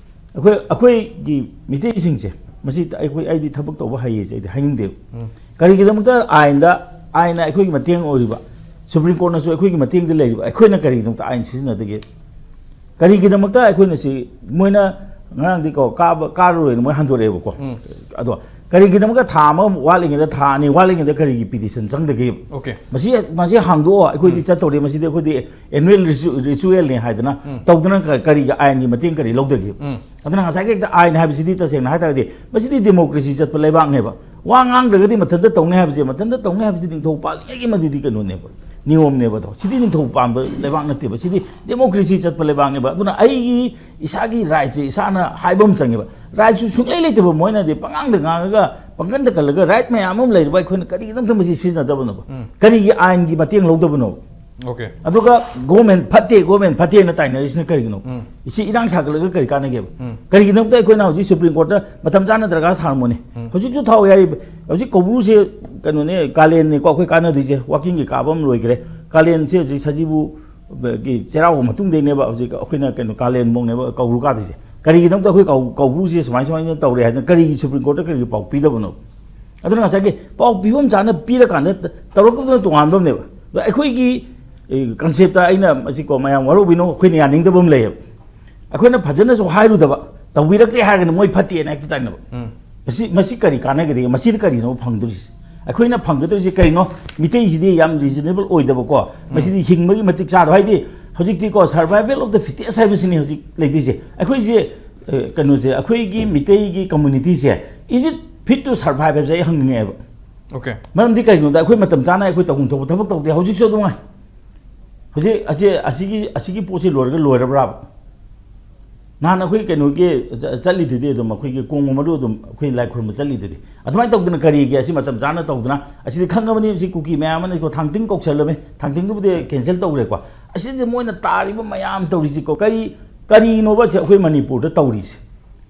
ꯑꯩꯈꯣꯏ, ꯑꯩꯈꯣꯏꯒꯤ ꯃꯤꯇꯩꯁꯤꯡꯁꯦ, ꯃꯁꯤ ꯑꯩꯈꯣꯏ, ꯑꯩꯗꯤ ꯊꯕꯛ ꯇꯧꯕ ꯍꯩꯌꯦꯁꯦ ꯑꯩꯗꯤ ꯍꯥꯏꯅꯤꯡꯗꯦꯕ꯫ ꯎꯝ꯫ ꯀꯔꯤꯒꯤꯗꯃꯛꯇ ꯑꯥꯏꯟꯗ, ꯑꯥꯏꯟꯅ ꯑꯩꯈꯣꯏꯒꯤ ꯃꯇꯦꯡ ꯑꯣꯏꯔꯤꯕ, ꯁꯨꯄ꯭ꯔꯤꯝ ꯀꯣꯔꯠꯅꯁꯨ ꯑꯩꯈꯣꯏꯒꯤ ꯃꯇꯦꯡꯗ ꯂꯩꯔꯤꯕ, ꯑꯩꯈꯣꯏꯅ ꯀꯔꯤꯒꯤꯗꯃꯛꯇ ꯑꯥꯏꯟ ꯁꯤꯖꯤꯟꯅꯗꯒꯦ? ꯀꯔꯤꯒꯤꯗꯃꯛꯇ ꯑꯩꯈꯣꯏꯅ ꯁꯤ, ꯃꯣꯏꯅ ꯉꯔꯥꯡꯗꯤ ꯀꯣ, ꯀꯥꯕ, ꯀꯥꯔꯔꯣꯏꯅ ꯃꯣꯏ ꯍꯟꯗꯣꯔꯛꯑꯦꯕꯀꯣ꯫ ꯎꯝ꯫ ꯑꯗꯣ ꯀꯔꯤꯒꯤꯗꯃꯛꯇ ꯊꯥ ꯑꯃ ꯋꯥꯠꯂꯤꯉꯩꯗ, ꯊꯥ ꯑꯅꯤ ꯋꯥꯠꯂꯤꯉꯩꯗ ꯀꯔꯤꯒꯤ ꯄꯤꯇꯤꯁꯟ ꯆꯪꯗꯒꯦ? Okay. ꯃꯁꯤ, ꯃꯁꯤ ꯍꯥꯡꯗꯣꯛꯑꯣ, ꯑꯩꯈꯣꯏꯗꯤ ꯎꯝ꯫ ꯆꯠꯇꯧꯔꯦ, ꯃꯁꯤꯗꯤ ꯑꯩꯈꯣꯏꯗꯤ ꯑꯦꯅꯨꯋꯦꯜ ꯔꯤꯆꯨ-, ꯔꯤꯆꯨꯋꯦꯜꯅꯤ ꯍꯥꯏꯗꯅ ꯎꯝ꯫ ꯇꯧꯗꯅ ꯀ-, ꯀꯔꯤꯒꯤ ꯑꯥꯏꯟꯒꯤ ꯃꯇꯦꯡ ꯀꯔꯤ ꯂꯧꯗꯒꯦ? ꯎꯝ꯫ ꯑꯗꯨꯅ ꯉꯁꯥꯏꯒꯤ ꯍꯦꯛꯇ ꯑꯥꯏꯟ ꯍꯥꯏꯕꯁꯤꯗꯤ ꯇꯁꯦꯡꯅ ꯍꯥꯏ ꯇꯥꯔꯒꯗꯤ ꯃꯁꯤꯗꯤ ꯗꯦꯃꯣꯀ꯭ꯔꯦꯁꯤ ꯆꯠꯄ ꯂꯩꯕꯥꯛꯅꯦꯕ꯫ ꯋꯥ ꯉꯥꯡꯗ꯭ꯔꯒꯗꯤ ꯃꯊꯟꯇ ꯇꯧꯅꯤ ꯍꯥꯏꯕꯁꯦ, ꯃꯊꯟꯇ ꯇꯧꯅꯤ ꯍꯥꯏꯕꯁꯤ ꯅꯤꯡꯊꯧ ꯄꯥꯜꯂꯤꯉꯩꯒꯤ ꯃꯗꯨꯗꯤ ꯀꯩꯅꯣꯅꯦꯕ꯫ ꯅꯤꯌꯣꯝꯅꯦꯕ ꯑꯗꯣ꯫ ꯁꯤꯗꯤ ꯅꯤꯡꯊꯧ ꯄꯥꯟꯕ ꯂꯩꯕꯥꯛ ꯅꯠꯇꯦꯕ, ꯁꯤꯗꯤ ꯗꯦꯃꯣꯀ꯭ꯔꯦꯁꯤ ꯆꯠꯄ ꯂꯩꯕꯥꯛꯅꯦꯕ꯫ ꯑꯗꯨꯅ ꯑꯩꯒꯤ ꯏꯁꯥꯒꯤ ꯔꯥꯏꯠꯁꯦ ꯏꯁꯥꯅ ꯍꯥꯏꯕ ꯑꯃ ꯆꯪꯉꯦꯕ꯫ ꯔꯥꯏꯠꯁꯨ ꯁꯨꯡꯂꯩ ꯂꯩꯇꯕ ꯃꯣꯏꯅꯗꯤ ꯄꯉꯥꯡꯗ ꯉꯥꯡꯉꯒ ꯄꯪꯀꯟꯗ ꯀꯜꯂꯒ ꯔꯥꯏꯠ ꯃꯌꯥꯝ ꯑꯃ ꯂꯩꯔꯤꯕ ꯑꯩꯈꯣꯏꯅ ꯀꯔꯤꯒꯤꯗꯃꯛꯇ ꯃꯁꯤ ꯁꯤꯖꯤꯟꯅꯗꯕꯅꯣꯕ? ꯀꯔꯤꯒꯤ ꯑꯥꯏꯟꯒꯤ ꯃꯇꯦꯡ ꯂꯧꯗꯕꯅꯣꯕ? ꯑꯣꯀꯦ꯫ ꯑꯗꯨꯒ ꯒꯣꯔꯃꯦꯟ ꯐꯠꯇꯦ, ꯒꯣꯔꯃꯦꯟ ꯐꯠꯇꯦꯅ ꯇꯥꯏꯅꯔꯤꯁꯤꯅ ꯀꯔꯤꯒꯤꯅꯣ? ꯁꯤ ꯏꯔꯥꯡ ꯁꯥꯒꯠꯂꯒ ꯀꯔꯤ ꯀꯥꯟꯅꯒꯦꯕ? ꯀꯔꯤꯒꯤꯗꯃꯛꯇ ꯑꯩꯈꯣꯏꯅ ꯍꯧꯖꯤꯛ ꯁꯨꯄ꯭ꯔꯤꯝ ꯀꯣꯔꯠꯇ ꯃꯇꯝ ꯆꯥꯅ ꯗꯔꯀꯥꯔ ꯁꯥꯔꯝꯃꯣꯅꯦ? ꯍꯧꯖꯤꯛꯁꯨ ꯊꯥꯎ ꯌꯥꯔꯤꯕ, ꯍꯧꯖꯤꯛ ꯀꯧꯕ꯭ꯔꯨꯁꯦ ꯀꯩꯅꯣꯅꯦ, ꯀꯥꯂꯦꯟꯅꯦꯀꯣ, ꯑꯩꯈꯣꯏ ꯀꯥꯟꯅꯗꯣꯏꯁꯦ, ꯋꯥꯀꯤꯡꯒꯤ ꯀꯥꯕ ꯑꯃ ꯂꯣꯏꯈ꯭ꯔꯦ꯫ ꯀꯥꯂꯦꯟꯁꯦ ꯍꯧꯖꯤꯛ ꯁꯖꯤꯕꯨ ꯒꯤ ꯆꯩꯔꯥꯎꯕ ꯃꯇꯨꯡꯗꯩꯅꯦꯕ ꯍꯧꯖꯤꯛ ꯑꯩꯈꯣꯏꯅ ꯀꯩꯅꯣ ꯀꯥꯂꯦꯟꯐꯧꯅꯦꯕ ꯀꯧꯕ꯭ꯔꯨ ꯀꯥꯗꯣꯏꯁꯦ꯫ ꯀꯔꯤꯒꯤꯗꯃꯛꯇ ꯑꯩꯈꯣꯏ ꯀꯧ-, ꯀꯧꯕ꯭ꯔꯨꯁꯦ ꯁꯨꯃꯥꯏ ꯁꯨꯃꯥꯏꯅ ꯇꯧꯔꯦ ꯍꯥꯏꯗꯅ ꯀꯔꯤꯒꯤ ꯁꯨꯄ꯭ꯔꯤꯝ ꯀꯣꯔꯠꯇ ꯀꯔꯤꯒꯤ ꯄꯥꯎ ꯄꯤꯗꯕꯅꯣ? ꯑꯗꯨꯅ ꯉꯁꯥꯏꯒꯤ ꯄꯥꯎ ꯄꯤꯐꯝ ꯆꯥꯅ ꯄꯤꯔꯀꯥꯟꯗ ꯇꯧꯔꯛꯄꯗꯨꯅ ꯇꯣꯉꯥꯟꯕ ꯑꯃꯅꯦꯕ꯫ ꯑꯗꯣ ꯑꯩꯈꯣꯏꯒꯤ, ꯑꯦ, ꯀꯟꯁꯦꯞꯇ ꯑꯩꯅ ꯃꯁꯤꯀꯣ ꯃꯌꯥꯝ ꯋꯥꯔꯧꯕꯤꯅꯣ, ꯑꯩꯈꯣꯏꯅ ꯌꯥꯅꯤꯡꯗꯕ ꯑꯃ ꯂꯩꯌꯦꯕ꯫ ꯑꯩꯈꯣꯏꯅ ꯐꯖꯅꯁꯨ ꯍꯥꯏꯔꯨꯗꯕ, ꯇꯧꯕꯤꯔꯛꯇꯦ ꯍꯥꯏꯔꯒꯅ ꯃꯣꯏ ꯐꯠꯇꯦꯅ ꯍꯦꯛꯇ ꯇꯥꯏꯅꯕ꯫ ꯃꯁꯤ, ꯃꯁꯤ ꯀꯔꯤ ꯀꯥꯟꯅꯒꯗꯒꯦ? ꯃꯁꯤꯗ ꯀꯔꯤꯅꯣ ꯐꯪꯗꯣꯔꯤꯁꯦ? ꯑꯩꯈꯣꯏꯅ ꯐꯪꯒꯗꯧꯔꯤꯁꯦ ꯀꯔꯤꯅꯣ? ꯃꯤꯇꯩꯁꯤꯗꯤ ꯌꯥꯝ ꯔꯤꯖꯅꯦꯕꯜ ꯑꯣꯏꯗꯕꯀꯣ, ꯃꯁꯤꯗꯤ ꯍꯤꯡꯕꯒꯤ ꯃꯇꯤꯛ ꯆꯥꯗꯕ, ꯍꯥꯏꯗꯤ ꯍꯧꯖꯤꯛꯇꯤꯀꯣ survival of the fittest ꯍꯥꯏꯕꯁꯤꯅꯤ ꯍꯧꯖꯤꯛ ꯂꯩꯗꯣꯏꯁꯦ꯫ ꯑꯩꯈꯣꯏꯁꯦ, ꯑ, ꯀꯩꯅꯣꯁꯦ, ꯑꯩꯈꯣꯏꯒꯤ ꯃꯤꯇꯩꯒꯤ communityꯁꯦ, is it fit to survive ꯍꯥꯏꯕꯁꯦ ꯑꯩ ꯍꯪꯅꯤꯡꯉꯦꯕ꯫ ꯑꯣꯀꯦ꯫ ꯃꯔꯝꯗꯤ ꯀꯩꯒꯤꯅꯣꯗ ꯑꯩꯈꯣꯏ ꯃꯇꯝ ꯆꯥꯅ ꯑꯩꯈꯣꯏ ꯇꯧꯐꯝ ꯊꯣꯛꯄ ꯊꯕꯛ ꯇꯧꯗꯦ, ꯍꯧꯖꯤꯛꯁꯨ ꯑꯗꯨꯝ ꯉꯥꯏ꯫ ꯍꯧꯖꯤꯛ ꯑꯁꯤ, ꯑꯁꯤꯒꯤ, ꯑꯁꯤꯒꯤ ꯄꯣꯠꯁꯤ ꯂꯣꯏꯔꯒ ꯂꯣꯏꯔꯕ꯭ꯔꯥꯕ? ꯅꯍꯥꯟ ꯑꯩꯈꯣꯏ ꯀꯩꯅꯣꯒꯤ ꯆ-, ꯆꯠꯂꯤꯗꯨꯗꯤ, ꯑꯗꯨꯝ ꯑꯩꯈꯣꯏꯒꯤ ꯀꯣꯡꯕ ꯃꯔꯨ ꯑꯗꯨꯝ ꯑꯩꯈꯣꯏ ꯂꯥꯏ ꯈꯨꯔꯨꯝꯕ ꯆꯠꯂꯤꯗꯨꯗꯤ꯫ ꯑꯗꯨꯃꯥꯏꯅ ꯇꯧꯗꯅ ꯀꯔꯤꯒꯤ ꯑꯁꯤ ꯃꯇꯝ ꯆꯥꯅ ꯇꯧꯗꯅ? ꯑꯁꯤꯗꯤ ꯈꯪꯉꯕꯅꯤ, ꯁꯤ ꯀꯨꯀꯤ ꯃꯌꯥꯝ ꯑꯃꯅ ꯊꯥꯡꯇꯤꯡ ꯀꯧꯁꯜꯂꯝꯃꯦ, ꯊꯥꯡꯇꯤꯡꯗꯨꯕꯨꯗꯤ cancel ꯇꯧꯈ꯭ꯔꯦꯀꯣ꯫ ꯑꯁꯤꯁꯦ ꯃꯣꯏꯅ ꯇꯥꯔꯤꯕ ꯃꯌꯥꯝ ꯇꯧꯔꯤꯁꯤꯀꯣ, ꯀꯔꯤ, ꯀꯔꯤꯅꯣꯕ ꯁꯤ ꯑꯩꯈꯣꯏ ꯃꯅꯤꯄꯨꯔꯗ ꯇꯧꯔꯤꯁꯦ?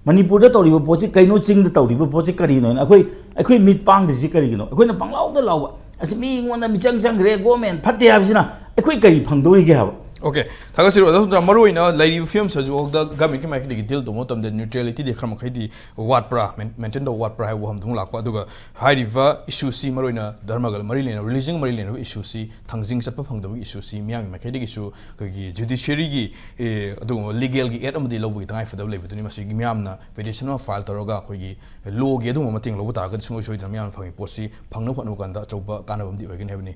ꯃꯅꯤꯄꯨꯔꯗ ꯇꯧꯔꯤꯕ ꯄꯣꯠꯁꯤ ꯀꯩꯅꯣ, ꯆꯤꯡꯗ ꯇꯧꯔꯤꯕ ꯄꯣꯠꯁꯤ ꯀꯔꯤꯅꯣ? ꯑꯩꯈꯣꯏ, ꯑꯩꯈꯣꯏ ꯃꯤꯠ ꯄꯥꯡꯗ꯭ꯔꯤꯁꯤ ꯀꯔꯤꯒꯤꯅꯣ? ꯑꯩꯈꯣꯏꯅ ꯄꯪꯂꯥꯎꯗ ꯂꯥꯎꯕ, ꯑꯁ, ꯃꯤ ꯑꯩꯉꯣꯟꯗ ꯃꯤꯆꯪ ꯆꯪꯈ꯭ꯔꯦ, ꯒꯣꯔꯃꯦꯟ ꯐꯠꯇꯦ ꯍꯥꯏꯕꯁꯤꯅ ꯑꯩꯈꯣꯏ ꯀꯔꯤ ꯐꯪꯗꯧꯔꯤꯒꯦ ꯍꯥꯏꯕ? ꯑꯣꯀꯦ, ꯊꯥꯒꯠꯆꯔꯤ ꯑꯣꯖꯥ ꯁꯨꯝꯇ꯫ ꯃꯔꯨꯑꯣꯏꯅ ꯂꯩꯔꯤꯕ ꯐꯤꯕꯝꯁꯤ ꯍꯧꯖꯤꯛꯐꯥꯎꯗ ꯒꯃꯦꯟꯒꯤ ꯃꯥꯏꯀꯩꯗꯒꯤ ꯗꯤꯜ ꯇꯧꯕ ꯃꯇꯝꯗ ꯅ꯭ꯌꯨꯇ꯭ꯔꯦꯂꯤꯇꯤꯗꯤ ꯈꯔ ꯃꯈꯩꯗꯤ ꯋꯥꯠꯄ꯭ꯔꯥ, ꯃꯦꯟ-, ꯃꯦꯟꯇꯦꯟ ꯇꯧꯕ ꯋꯥꯠꯄ꯭ꯔꯥ ꯍꯥꯏꯕ ꯋꯥꯐꯝꯗꯨ ꯑꯃꯨꯛ ꯂꯥꯛꯄ꯫ ꯑꯗꯨꯒ ꯍꯥꯏꯔꯤꯕ ꯏꯁꯨꯁꯤ, ꯃꯔꯨꯑꯣꯏꯅ ꯙꯔꯃꯒ ꯃꯔꯤ ꯂꯩꯅꯕ, ꯔꯤꯂꯤꯖꯟꯒ ꯃꯔꯤ ꯂꯩꯅꯕ ꯏꯁꯨꯁꯤ ꯊꯥꯡꯖꯤꯡ ꯆꯠꯄ ꯐꯪꯗꯕꯒꯤ ꯏꯁꯨꯁꯤ ꯃꯤꯌꯥꯝꯒꯤ ꯃꯥꯏꯀꯩꯗꯒꯤꯁꯨ ꯑꯩꯈꯣꯏꯒꯤ ꯖꯨꯗꯤꯁꯤꯌꯔꯤꯒꯤ, ꯑꯦ, ꯑꯗꯨꯒꯨꯝꯕ ꯂꯤꯒꯦꯜꯒꯤ ꯑꯦꯗ ꯑꯃꯗꯤ ꯂꯧꯕꯒꯤ ꯇꯉꯥꯏꯐꯗꯕ ꯂꯩꯕꯗꯨꯅꯤ꯫ ꯃꯁꯤꯒꯤ ꯃꯤꯌꯥꯝꯅ ꯄꯦꯇꯤꯁꯟ ꯑꯃ ꯐꯥꯏꯜ ꯇꯧꯔꯒ ꯑꯩꯈꯣꯏꯒꯤ ꯂꯣꯒꯤ ꯑꯗꯨꯒꯨꯝꯕ ꯃꯇꯦꯡ ꯂꯧꯕ ꯇꯥꯔꯒꯗꯤ ꯁꯨꯡꯁꯣꯏ ꯁꯣꯏꯗꯅ ꯃꯤꯌꯥꯝꯅ ꯐꯪꯉꯤ ꯄꯣꯠꯁꯤ ꯐꯪꯅꯕ ꯍꯣꯠꯅꯕ ꯀꯥꯟꯗ ꯑꯆꯧꯕ ꯀꯥꯟꯅꯕ ꯑꯃꯗꯤ ꯑꯣꯏꯒꯅꯤ ꯍꯥꯏꯕꯅꯤ꯫